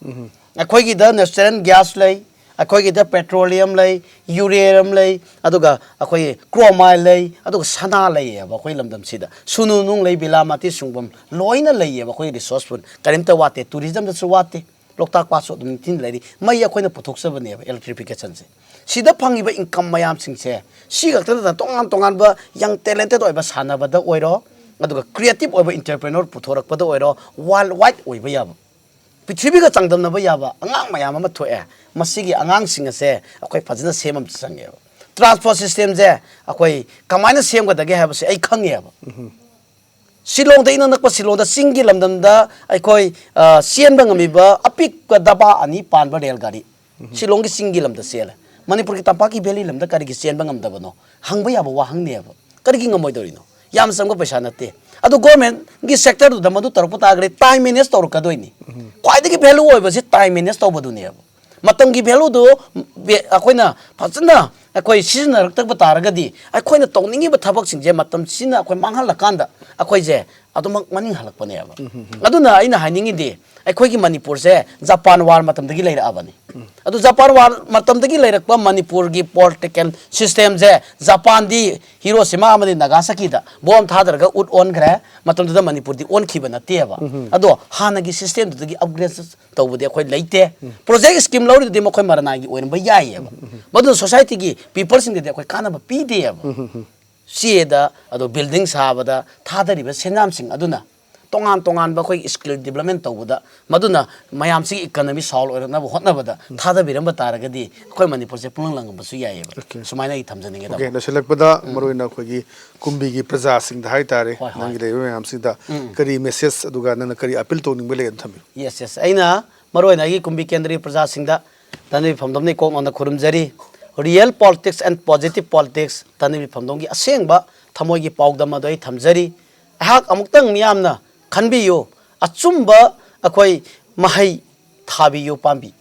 ꯑꯩꯈꯣꯏꯒꯤꯗ ꯅꯦꯆꯔꯦꯜ ꯒ꯭ꯌꯥꯁ ꯂꯩ, ꯑꯩꯈꯣꯏꯒꯤꯗ ꯄꯦꯇ꯭ꯔꯣꯂꯤꯌꯝ ꯂꯩ, ꯌꯨꯔꯦꯅꯤꯌꯝ ꯂꯩ, ꯑꯗꯨꯒ ꯑꯩꯈꯣꯏ ꯀ꯭ꯔꯣꯃꯥꯏꯜ ꯂꯩ, ꯑꯗꯨꯒ ꯁꯅꯥ ꯂꯩꯌꯦꯕ ꯑꯩꯈꯣꯏ ꯂꯝꯗꯝꯁꯤꯗ꯫ ꯁꯨꯅꯨ ꯅꯨꯡ ꯂꯩ, ꯕꯤꯂꯥꯃꯥꯇꯤ ꯁꯨꯡꯐꯝ ꯂꯣꯏꯅ ꯂꯩꯌꯦꯕ ꯑꯩꯈꯣꯏ ꯔꯤꯁꯣꯔꯁꯐꯨꯜ꯫ ꯀꯔꯤꯝꯇ ꯋꯥꯠꯇꯦ, ꯇꯨꯔꯤꯖꯝꯗꯁꯨ ꯋꯥꯠꯇꯦ꯫ ꯂꯣꯛꯇꯥꯛ ꯄꯥꯠꯁꯨ ꯑꯗꯨꯝ ꯅꯤꯡꯊꯤꯅ ꯂꯩꯔꯤ꯫ ꯃꯩ ꯑꯩꯈꯣꯏꯅ ꯄꯨꯊꯣꯛꯆꯕꯅꯦꯕ, ꯏꯂꯦꯛꯇ꯭ꯔꯤꯐꯤꯀꯦꯁꯟꯁꯦ꯫ ꯁꯤꯗ ꯐꯪꯉꯤꯕ ꯏꯟꯀꯝ ꯃꯌꯥꯝꯁꯤꯡꯁꯦ, ꯁꯤ ꯈꯛꯇ ꯅꯠꯇꯅ ꯇꯣꯉꯥꯟ ꯇꯣꯉꯥꯟꯕ ꯌꯪ ꯇꯦꯂꯦꯟꯇꯦꯠ ꯑꯣꯏꯕ ꯁꯥꯟꯅꯕꯗ ꯑꯣꯏꯔꯣ, ꯑꯗꯨꯒ ꯀ꯭ꯔꯤꯌꯦꯇꯤꯞ ꯑꯣꯏꯕ ꯏꯟꯇꯔꯄ꯭ꯔꯦꯅꯔ ꯄꯨꯊꯣꯔꯛꯄꯗ ꯑꯣꯏꯔꯣ, ꯋꯥꯔꯜ ꯋꯥꯏꯗ ꯑꯣꯏꯕ ꯌꯥꯕ, ꯄ꯭ꯔꯤꯊꯤꯕꯤꯒ ꯆꯥꯡꯗꯝꯅꯕ ꯌꯥꯕ ꯑꯉꯥꯡ ꯃꯌꯥꯝ ꯑꯃ ꯊꯣꯛꯑꯦ꯫ ꯃꯁꯤꯒꯤ ꯑꯉꯥꯡꯁꯤꯡ ꯑꯁꯦ ꯑꯩꯈꯣꯏ ꯐꯖꯅ ꯁꯦꯝꯕ ꯑꯃ ꯆꯪꯉꯦꯕ꯫ ꯇ꯭ꯔꯥꯟꯁꯄꯣꯔꯠ ꯁꯤꯁꯇꯦꯝꯁꯦ ꯑꯩꯈꯣꯏ ꯀꯃꯥꯏꯅ ꯁꯦꯝꯒꯗꯒꯦ ꯍꯥꯏꯕꯁꯦ ꯑꯩ ꯈꯪꯉꯦꯕ꯫ ꯁꯤꯂꯣꯡꯗ, ꯏꯅꯛ ꯅꯛꯄ ꯁꯤꯂꯣꯡꯗ ꯆꯤꯡꯒꯤ ꯂꯝꯗꯝꯗ ꯑꯩꯈꯣꯏ, ꯑ, ꯆꯦꯟꯕ ꯉꯝꯃꯤꯕ ꯑꯄꯤꯛꯄ ꯗꯕꯥ ꯑꯅꯤ ꯄꯥꯟꯕ ꯔꯦꯜ ꯒꯥꯔꯤ꯫ ꯁꯤꯂꯣꯡꯒꯤ ꯆꯤꯡꯒꯤ ꯂꯝꯗ ꯆꯦꯜꯂꯦ꯫ ꯃꯅꯤꯄꯨꯔꯒꯤ ꯇꯝꯄꯥꯛꯀꯤ ꯚꯦꯂꯤ ꯂꯝꯗ ꯀꯔꯤꯒꯤ ꯆꯦꯟꯕ ꯉꯝꯗꯕꯅꯣ? ꯍꯪꯕ ꯌꯥꯕ ꯋꯥꯍꯪꯅꯦꯕ꯫ ꯀꯔꯤꯒꯤ ꯉꯝꯃꯣꯏꯗꯧꯔꯤꯅꯣ? ꯌꯥꯝ ꯆꯪꯕ ꯄꯩꯁꯥ ꯅꯠꯇꯦ꯫ ꯑꯗꯨ ꯒꯣꯔꯃꯦꯟꯒꯤ ꯁꯦꯛꯇꯔꯗꯨꯗ ꯃꯗꯨ ꯇꯧꯔꯛꯄ ꯇꯥꯔꯒꯗꯤ ꯇꯥꯏꯝ ꯃꯦꯅꯦꯖ ꯇꯧꯔꯛꯀꯗꯣꯏꯅꯤ꯫ ꯈ꯭ꯋꯥꯏꯗꯒꯤ ꯚꯦꯂꯨ ꯑꯣꯏꯕꯁꯤ ꯇꯥꯏꯝ ꯃꯦꯅꯦꯖ ꯇꯧꯕꯗꯨꯅꯦꯕ꯫ ꯃꯇꯝꯒꯤ ꯚꯦꯂꯨꯗꯨ ꯑꯩꯈꯣꯏꯅ ꯐꯖꯅ ꯑꯩꯈꯣꯏ ꯁꯤꯖꯤꯟꯅꯔꯛꯇꯕ ꯇꯥꯔꯒꯗꯤ, ꯑꯩꯈꯣꯏꯅ ꯇꯧꯅꯤꯡꯉꯤꯕ ꯊꯕꯛꯁꯤꯡꯁꯦ ꯃꯇꯝꯁꯤꯅ ꯑꯩꯈꯣꯏ ꯃꯥꯡꯍꯜꯂꯀꯥꯟꯗ ꯑꯩꯈꯣꯏꯁꯦ ꯑꯗꯨꯃꯛ ꯃꯅꯤꯡ ꯍꯜꯂꯛꯄꯅꯦꯕ꯫ ꯑꯗꯨꯅ ꯑꯩꯅ ꯍꯥꯏꯅꯤꯡꯉꯤꯗꯤ, ꯑꯩꯈꯣꯏꯒꯤ ꯃꯅꯤꯄꯨꯔꯁꯦ ꯖꯄꯥꯟ ꯋꯥꯔ ꯃꯇꯝꯗꯒꯤ ꯂꯩꯔꯛꯑꯕꯅꯤ꯫ ꯑꯗꯨ ꯖꯄꯥꯟ ꯋꯥꯔ ꯃꯇꯝꯗꯒꯤ ꯂꯩꯔꯛꯄ ꯃꯅꯤꯄꯨꯔꯒꯤ ꯄꯣꯂꯤꯇꯤꯀꯦꯜ ꯁꯤꯁꯇꯦꯝꯁꯦ, ꯖꯄꯥꯟꯗꯤ ꯍꯤꯔꯣꯁꯤꯃꯥ ꯑꯃꯗꯤ ꯅꯥꯒꯥꯁꯥꯀꯤꯗ ꯕꯣꯝ ꯊꯥꯗꯔꯒ ꯎꯠ ꯑꯣꯟꯈ꯭ꯔꯦ꯫ ꯃꯇꯝꯗꯨꯗ ꯃꯅꯤꯄꯨꯔꯗꯤ ꯑꯣꯟꯈꯤꯕ ꯅꯠꯇꯦꯕ꯫ ꯑꯗꯣ ꯍꯥꯟꯅꯒꯤ ꯁꯤꯁꯇꯦꯝꯗꯨꯗꯒꯤ ꯑꯞꯒ꯭ꯔꯦꯗ ꯇꯧꯕꯗꯤ ꯑꯩꯈꯣꯏ ꯂꯩꯇꯦ꯫ ꯄ꯭ꯔꯣꯖꯦꯛ ꯁ꯭ꯀꯤꯝ ꯂꯧꯔꯤꯗꯨꯗꯤ ꯃꯈꯣꯏ ꯃꯔꯅꯥꯏꯒꯤ ꯑꯣꯏꯔꯝꯕ ꯌꯥꯏꯌꯦꯕ꯫ ꯃꯗꯨꯅ ꯁꯣꯁꯥꯏꯇꯤꯒꯤ ꯄꯤꯄꯜꯁꯤꯡꯗꯗꯤ ꯑꯩꯈꯣꯏ ꯀꯥꯟꯅꯕ ꯄꯤꯗꯦꯕ꯫ ꯆꯦꯗ, ꯑꯗꯣ ꯕꯤꯜꯗꯤꯡ ꯁꯥꯕꯗ ꯊꯥꯗꯔꯤꯕ ꯁꯦꯟꯌꯥꯝꯁꯤꯡ ꯑꯗꯨꯅ ꯇꯣꯉꯥꯟ ꯇꯣꯉꯥꯟꯕ ꯑꯩꯈꯣꯏ ꯁ꯭ꯀꯤꯜ ꯗꯤꯕ꯭ꯂꯞꯃꯦꯟ ꯇꯧꯕꯗ, ꯃꯗꯨꯅ ꯃꯌꯥꯝꯁꯤꯒꯤ ꯏꯀꯅꯃꯤ ꯁꯥꯎꯜ ꯑꯣꯏꯔꯛꯅꯕ ꯍꯣꯠꯅꯕꯗ ꯊꯥꯗꯕꯤꯔꯝꯕ ꯇꯥꯔꯒꯗꯤ ꯑꯩꯈꯣꯏ ꯃꯅꯤꯄꯨꯔꯁꯦ ꯄꯨꯡꯂꯪ ꯂꯪꯉꯝꯕꯁꯨ ꯌꯥꯏꯌꯦꯕ꯫ ꯑꯣꯀꯦ꯫ ꯁꯨꯃꯥꯏꯅ ꯑꯩ ꯊꯝꯖꯅꯤꯡꯉꯦ, ꯑꯣꯀꯦ, ꯇꯥꯃꯣ꯫ ꯂꯣꯏꯁꯤꯜꯂꯛꯄꯗ ꯃꯔꯨꯑꯣꯏꯅ ꯑꯩꯈꯣꯏꯒꯤ ꯀꯨꯝꯕꯤꯒꯤ ꯄ꯭ꯔꯖꯥꯁꯤꯡꯗ ꯍꯥꯏꯇꯥꯔꯦ, ꯍꯣꯏ, ꯍꯣꯏ꯫ ꯅꯪꯒꯤ ꯂꯩꯔꯤꯕ ꯃꯌꯥꯝꯁꯤꯗ ꯀꯔꯤ ꯃꯦꯁꯦꯖ ꯑꯗꯨꯒ ꯅꯪꯅ ꯀꯔꯤ ꯑꯄꯤꯜ ꯇꯧꯅꯤꯡꯕ ꯂꯩ ꯑꯗꯨ ꯊꯝꯕꯤꯌꯨ꯫ Yes, yes. ꯑꯩꯅ ꯃꯔꯨꯑꯣꯏꯅ ꯑꯩꯒꯤ ꯀꯨꯝꯕꯤ ꯀꯦꯟꯗ꯭ꯔꯒꯤ ꯄ꯭ꯔꯖꯥꯁꯤꯡꯗ ꯙꯅꯕꯤꯔ ꯐꯝꯗꯣꯝꯅ ꯏꯀꯣꯛ ꯅꯣꯟꯅ ꯈꯨꯔꯨꯝꯖꯔꯤ꯫ Real politics and positive politics, ꯙꯅꯕꯤꯔ ꯐꯝꯗꯣꯝꯒꯤ ꯑꯁꯦꯡꯕ ꯊꯃꯣꯏꯒꯤ ꯄꯥꯎꯗꯝ ꯑꯗꯨ ꯑꯩ ꯊꯝꯖꯔꯤ꯫ ꯑꯩꯍꯥꯛ ꯑꯃꯨꯛꯇꯪ ꯃꯤꯌꯥꯝꯅ ꯈꯟꯕꯤꯌꯨ, ꯑꯆꯨꯝꯕ ꯑꯩꯈꯣꯏ ꯃꯍꯩ ꯊꯥꯕꯤꯌꯨ ꯄꯥꯝꯕꯤ꯫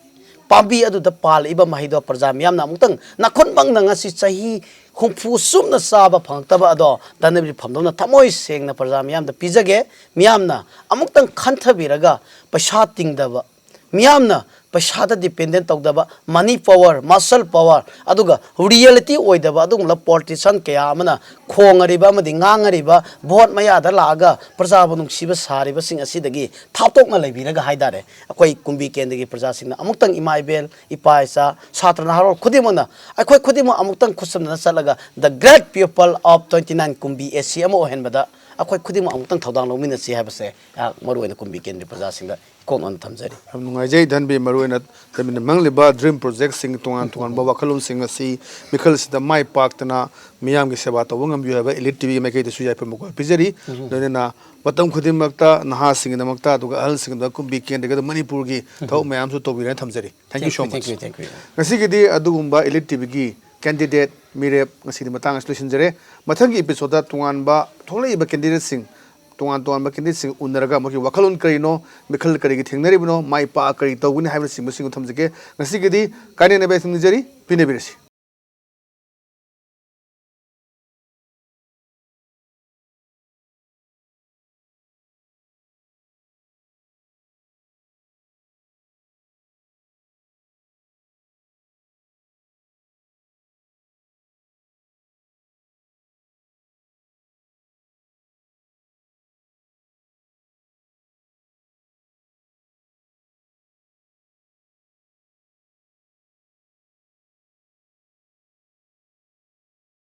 ꯄꯥꯝꯕꯤ ꯑꯗꯨꯗ ꯄꯥꯜꯂꯛꯏꯕ ꯃꯍꯩꯗꯣ ꯄ꯭ꯔꯖꯥ ꯃꯤꯌꯥꯝꯅ ꯑꯃꯨꯛꯇꯪ ꯅꯥꯈꯨꯠꯃꯛꯅ ꯉꯁꯤ ꯆꯍꯤ ꯍꯨꯝꯐꯨ ꯆꯨꯞꯅ ꯆꯥꯕ ꯐꯪꯉꯛꯇꯕ ꯑꯗꯣ ꯙꯅꯕꯤꯔ ꯐꯝꯗꯣꯝꯅ ꯊꯃꯣꯏ ꯁꯦꯡꯅ ꯄ꯭ꯔꯖꯥ ꯃꯤꯌꯥꯝꯗ ꯄꯤꯖꯒꯦ꯫ ꯃꯤꯌꯥꯝꯅ ꯑꯃꯨꯛꯇꯪ ꯈꯟꯊꯕꯤꯔꯒ ꯄꯩꯁꯥ ꯇꯤꯡꯗꯕ, ꯃꯤꯌꯥꯝꯅ ꯄꯩꯁꯥꯗ ꯗꯤꯄꯦꯟꯗꯦꯟ ꯇꯧꯗꯕ, ꯃꯅꯤ ꯄꯋꯔ, ꯃꯁꯜ ꯄꯋꯔ, ꯑꯗꯨꯒ ꯔꯤꯌꯦꯂꯤꯇꯤ ꯑꯣꯏꯗꯕ ꯑꯗꯨꯒꯨꯝꯂꯕ ꯄꯣꯂꯤꯇꯤꯁꯤꯌꯟ ꯀꯌꯥ ꯑꯃꯅ ꯈꯣꯡꯉꯔꯤꯕ ꯑꯃꯗꯤ ꯉꯥꯡꯉꯔꯤꯕ ꯚꯣꯠ ꯃꯌꯥꯗ ꯂꯥꯛꯑꯒ ꯄ꯭ꯔꯖꯥꯕꯨ ꯅꯨꯡꯁꯤꯕ ꯁꯥꯔꯤꯕꯁꯤꯡ ꯑꯁꯤꯗꯒꯤ ꯊꯥꯞꯇꯣꯛꯅ ꯂꯩꯕꯤꯔꯒ ꯍꯥꯏꯇꯥꯔꯦ, ꯑꯩꯈꯣꯏ ꯀꯨꯝꯕꯤ ꯀꯦꯟꯗ꯭ꯔꯒꯤ ꯄ꯭ꯔꯖꯥꯁꯤꯡꯅ ꯑꯃꯨꯛꯇꯪ, ꯏꯃꯥ ꯏꯕꯦꯜ, ꯏꯄꯥ ꯏꯆꯥ, ꯁꯥꯇ꯭ꯔ ꯅꯍꯥꯔꯣꯜ ꯈꯨꯗꯤꯡꯃꯛꯅ, ꯑꯩꯈꯣꯏ ꯈꯨꯗꯤꯡꯃꯛ ꯑꯃꯨꯛꯇꯪ ꯈꯨꯠꯁꯝꯅꯅ ꯆꯠꯂꯒ the great people of twenty nine ꯀꯨꯝꯕꯤ ꯑꯦ ꯁꯤ ꯑꯃ ꯑꯣꯏꯍꯟꯕꯗ ꯑꯩꯈꯣꯏ ꯈꯨꯗꯤꯡꯃꯛ ꯑꯃꯨꯛꯇꯪ ꯊꯧꯗꯥꯡ ꯂꯧꯃꯤꯟꯅꯁꯤ ꯍꯥꯏꯕꯁꯦ ꯑꯩꯍꯥꯛ ꯃꯔꯨꯑꯣꯏꯅ ꯀꯨꯝꯕꯤ ꯀꯦꯟꯗ꯭ꯔꯒꯤ ꯄ꯭ꯔꯖꯥꯁꯤꯡꯗ ꯀꯣꯛꯅꯅ ꯊꯝꯖꯔꯤ꯫ ꯌꯥꯝ ꯅꯨꯡꯉꯥꯏꯖꯩ ꯙꯟꯕꯤꯔ, ꯃꯔꯨꯑꯣꯏꯅ ꯙꯟꯕꯤꯔꯅ ꯃꯪꯂꯤꯕ ꯗ꯭ꯔꯤꯝ ꯄ꯭ꯔꯣꯖꯦꯛꯁꯤꯡ, ꯇꯣꯉꯥꯟ ꯇꯣꯉꯥꯟꯕ ꯋꯥꯈꯜꯂꯣꯟꯁꯤꯡ ꯑꯁꯤ ꯃꯤꯈꯜꯁꯤꯗ ꯃꯥꯏ ꯄꯥꯛꯇꯅ ꯃꯤꯌꯥꯝꯒꯤ ꯁꯦꯕꯥ ꯇꯧꯕ ꯉꯝꯕꯤꯌꯨ ꯍꯥꯏꯕ ꯏꯂꯤꯠ ꯇꯤꯚꯤꯒꯤ ꯃꯥꯏꯀꯩꯗꯁꯨ ꯌꯥꯏꯐꯕ ꯃꯈꯣꯏ ꯄꯤꯖꯔꯤ꯫ ꯂꯣꯏꯅꯅ ꯃꯇꯝ ꯈꯨꯗꯤꯡꯃꯛꯇ ꯅꯍꯥꯁꯤꯡꯒꯤꯗꯃꯛꯇ, ꯑꯗꯨꯒ ꯑꯍꯜꯁꯤꯡꯒꯤꯗꯃꯛ ꯀꯨꯝꯕꯤ ꯀꯦꯟꯗ꯭ꯔꯒꯗ ꯃꯅꯤꯄꯨꯔꯒꯤ ꯊꯕꯛ ꯃꯌꯥꯝꯁꯨ ꯇꯧꯕꯤꯔꯦꯅ ꯊꯝꯖꯔꯤ꯫ Thank you so much. Thank you, thank you. ꯉꯁꯤꯒꯤꯗꯤ ꯑꯗꯨꯒꯨꯝꯕ ꯏꯂꯤꯠ ꯇꯤꯚꯤꯒꯤ ꯀꯦꯟꯗꯤꯗꯦꯠ ꯃꯤꯔꯦꯞ ꯉꯁꯤꯗꯤ ꯃꯇꯥꯡ ꯑꯁꯤꯗ ꯂꯣꯏꯁꯤꯟꯖꯔꯦ꯫ ꯃꯊꯪꯒꯤ ꯏꯄꯤꯁꯣꯗꯇ ꯇꯣꯉꯥꯟꯕ ꯊꯣꯛꯂꯛꯏꯕ ꯀꯦꯟꯗꯤꯗꯦꯠꯁꯤꯡ, ꯇꯣꯉꯥꯟ ꯇꯣꯉꯥꯟꯕ ꯀꯦꯟꯗꯤꯗꯦꯠꯁꯤꯡ ꯎꯅꯔꯒ ꯃꯈꯣꯏꯒꯤ ꯋꯥꯈꯜꯂꯣꯟ ꯀꯔꯤꯅꯣ, ꯃꯤꯈꯜ ꯀꯔꯤꯒꯤ ꯊꯦꯡꯅꯔꯤꯕꯅꯣ, ꯃꯥꯏ ꯄꯥꯛꯑ ꯀꯔꯤ ꯇꯧꯒꯅꯤ ꯍꯥꯏꯕꯅꯆꯤꯡꯕꯁꯤꯡ ꯊꯝꯖꯒꯦ꯫ ꯉꯁꯤꯒꯤꯗꯤ ꯀꯥꯏꯅꯅꯕ ꯌꯥꯊꯪ ꯅꯤꯖꯔꯤ꯫ ꯄꯤꯅꯕꯤꯔꯁꯤ꯫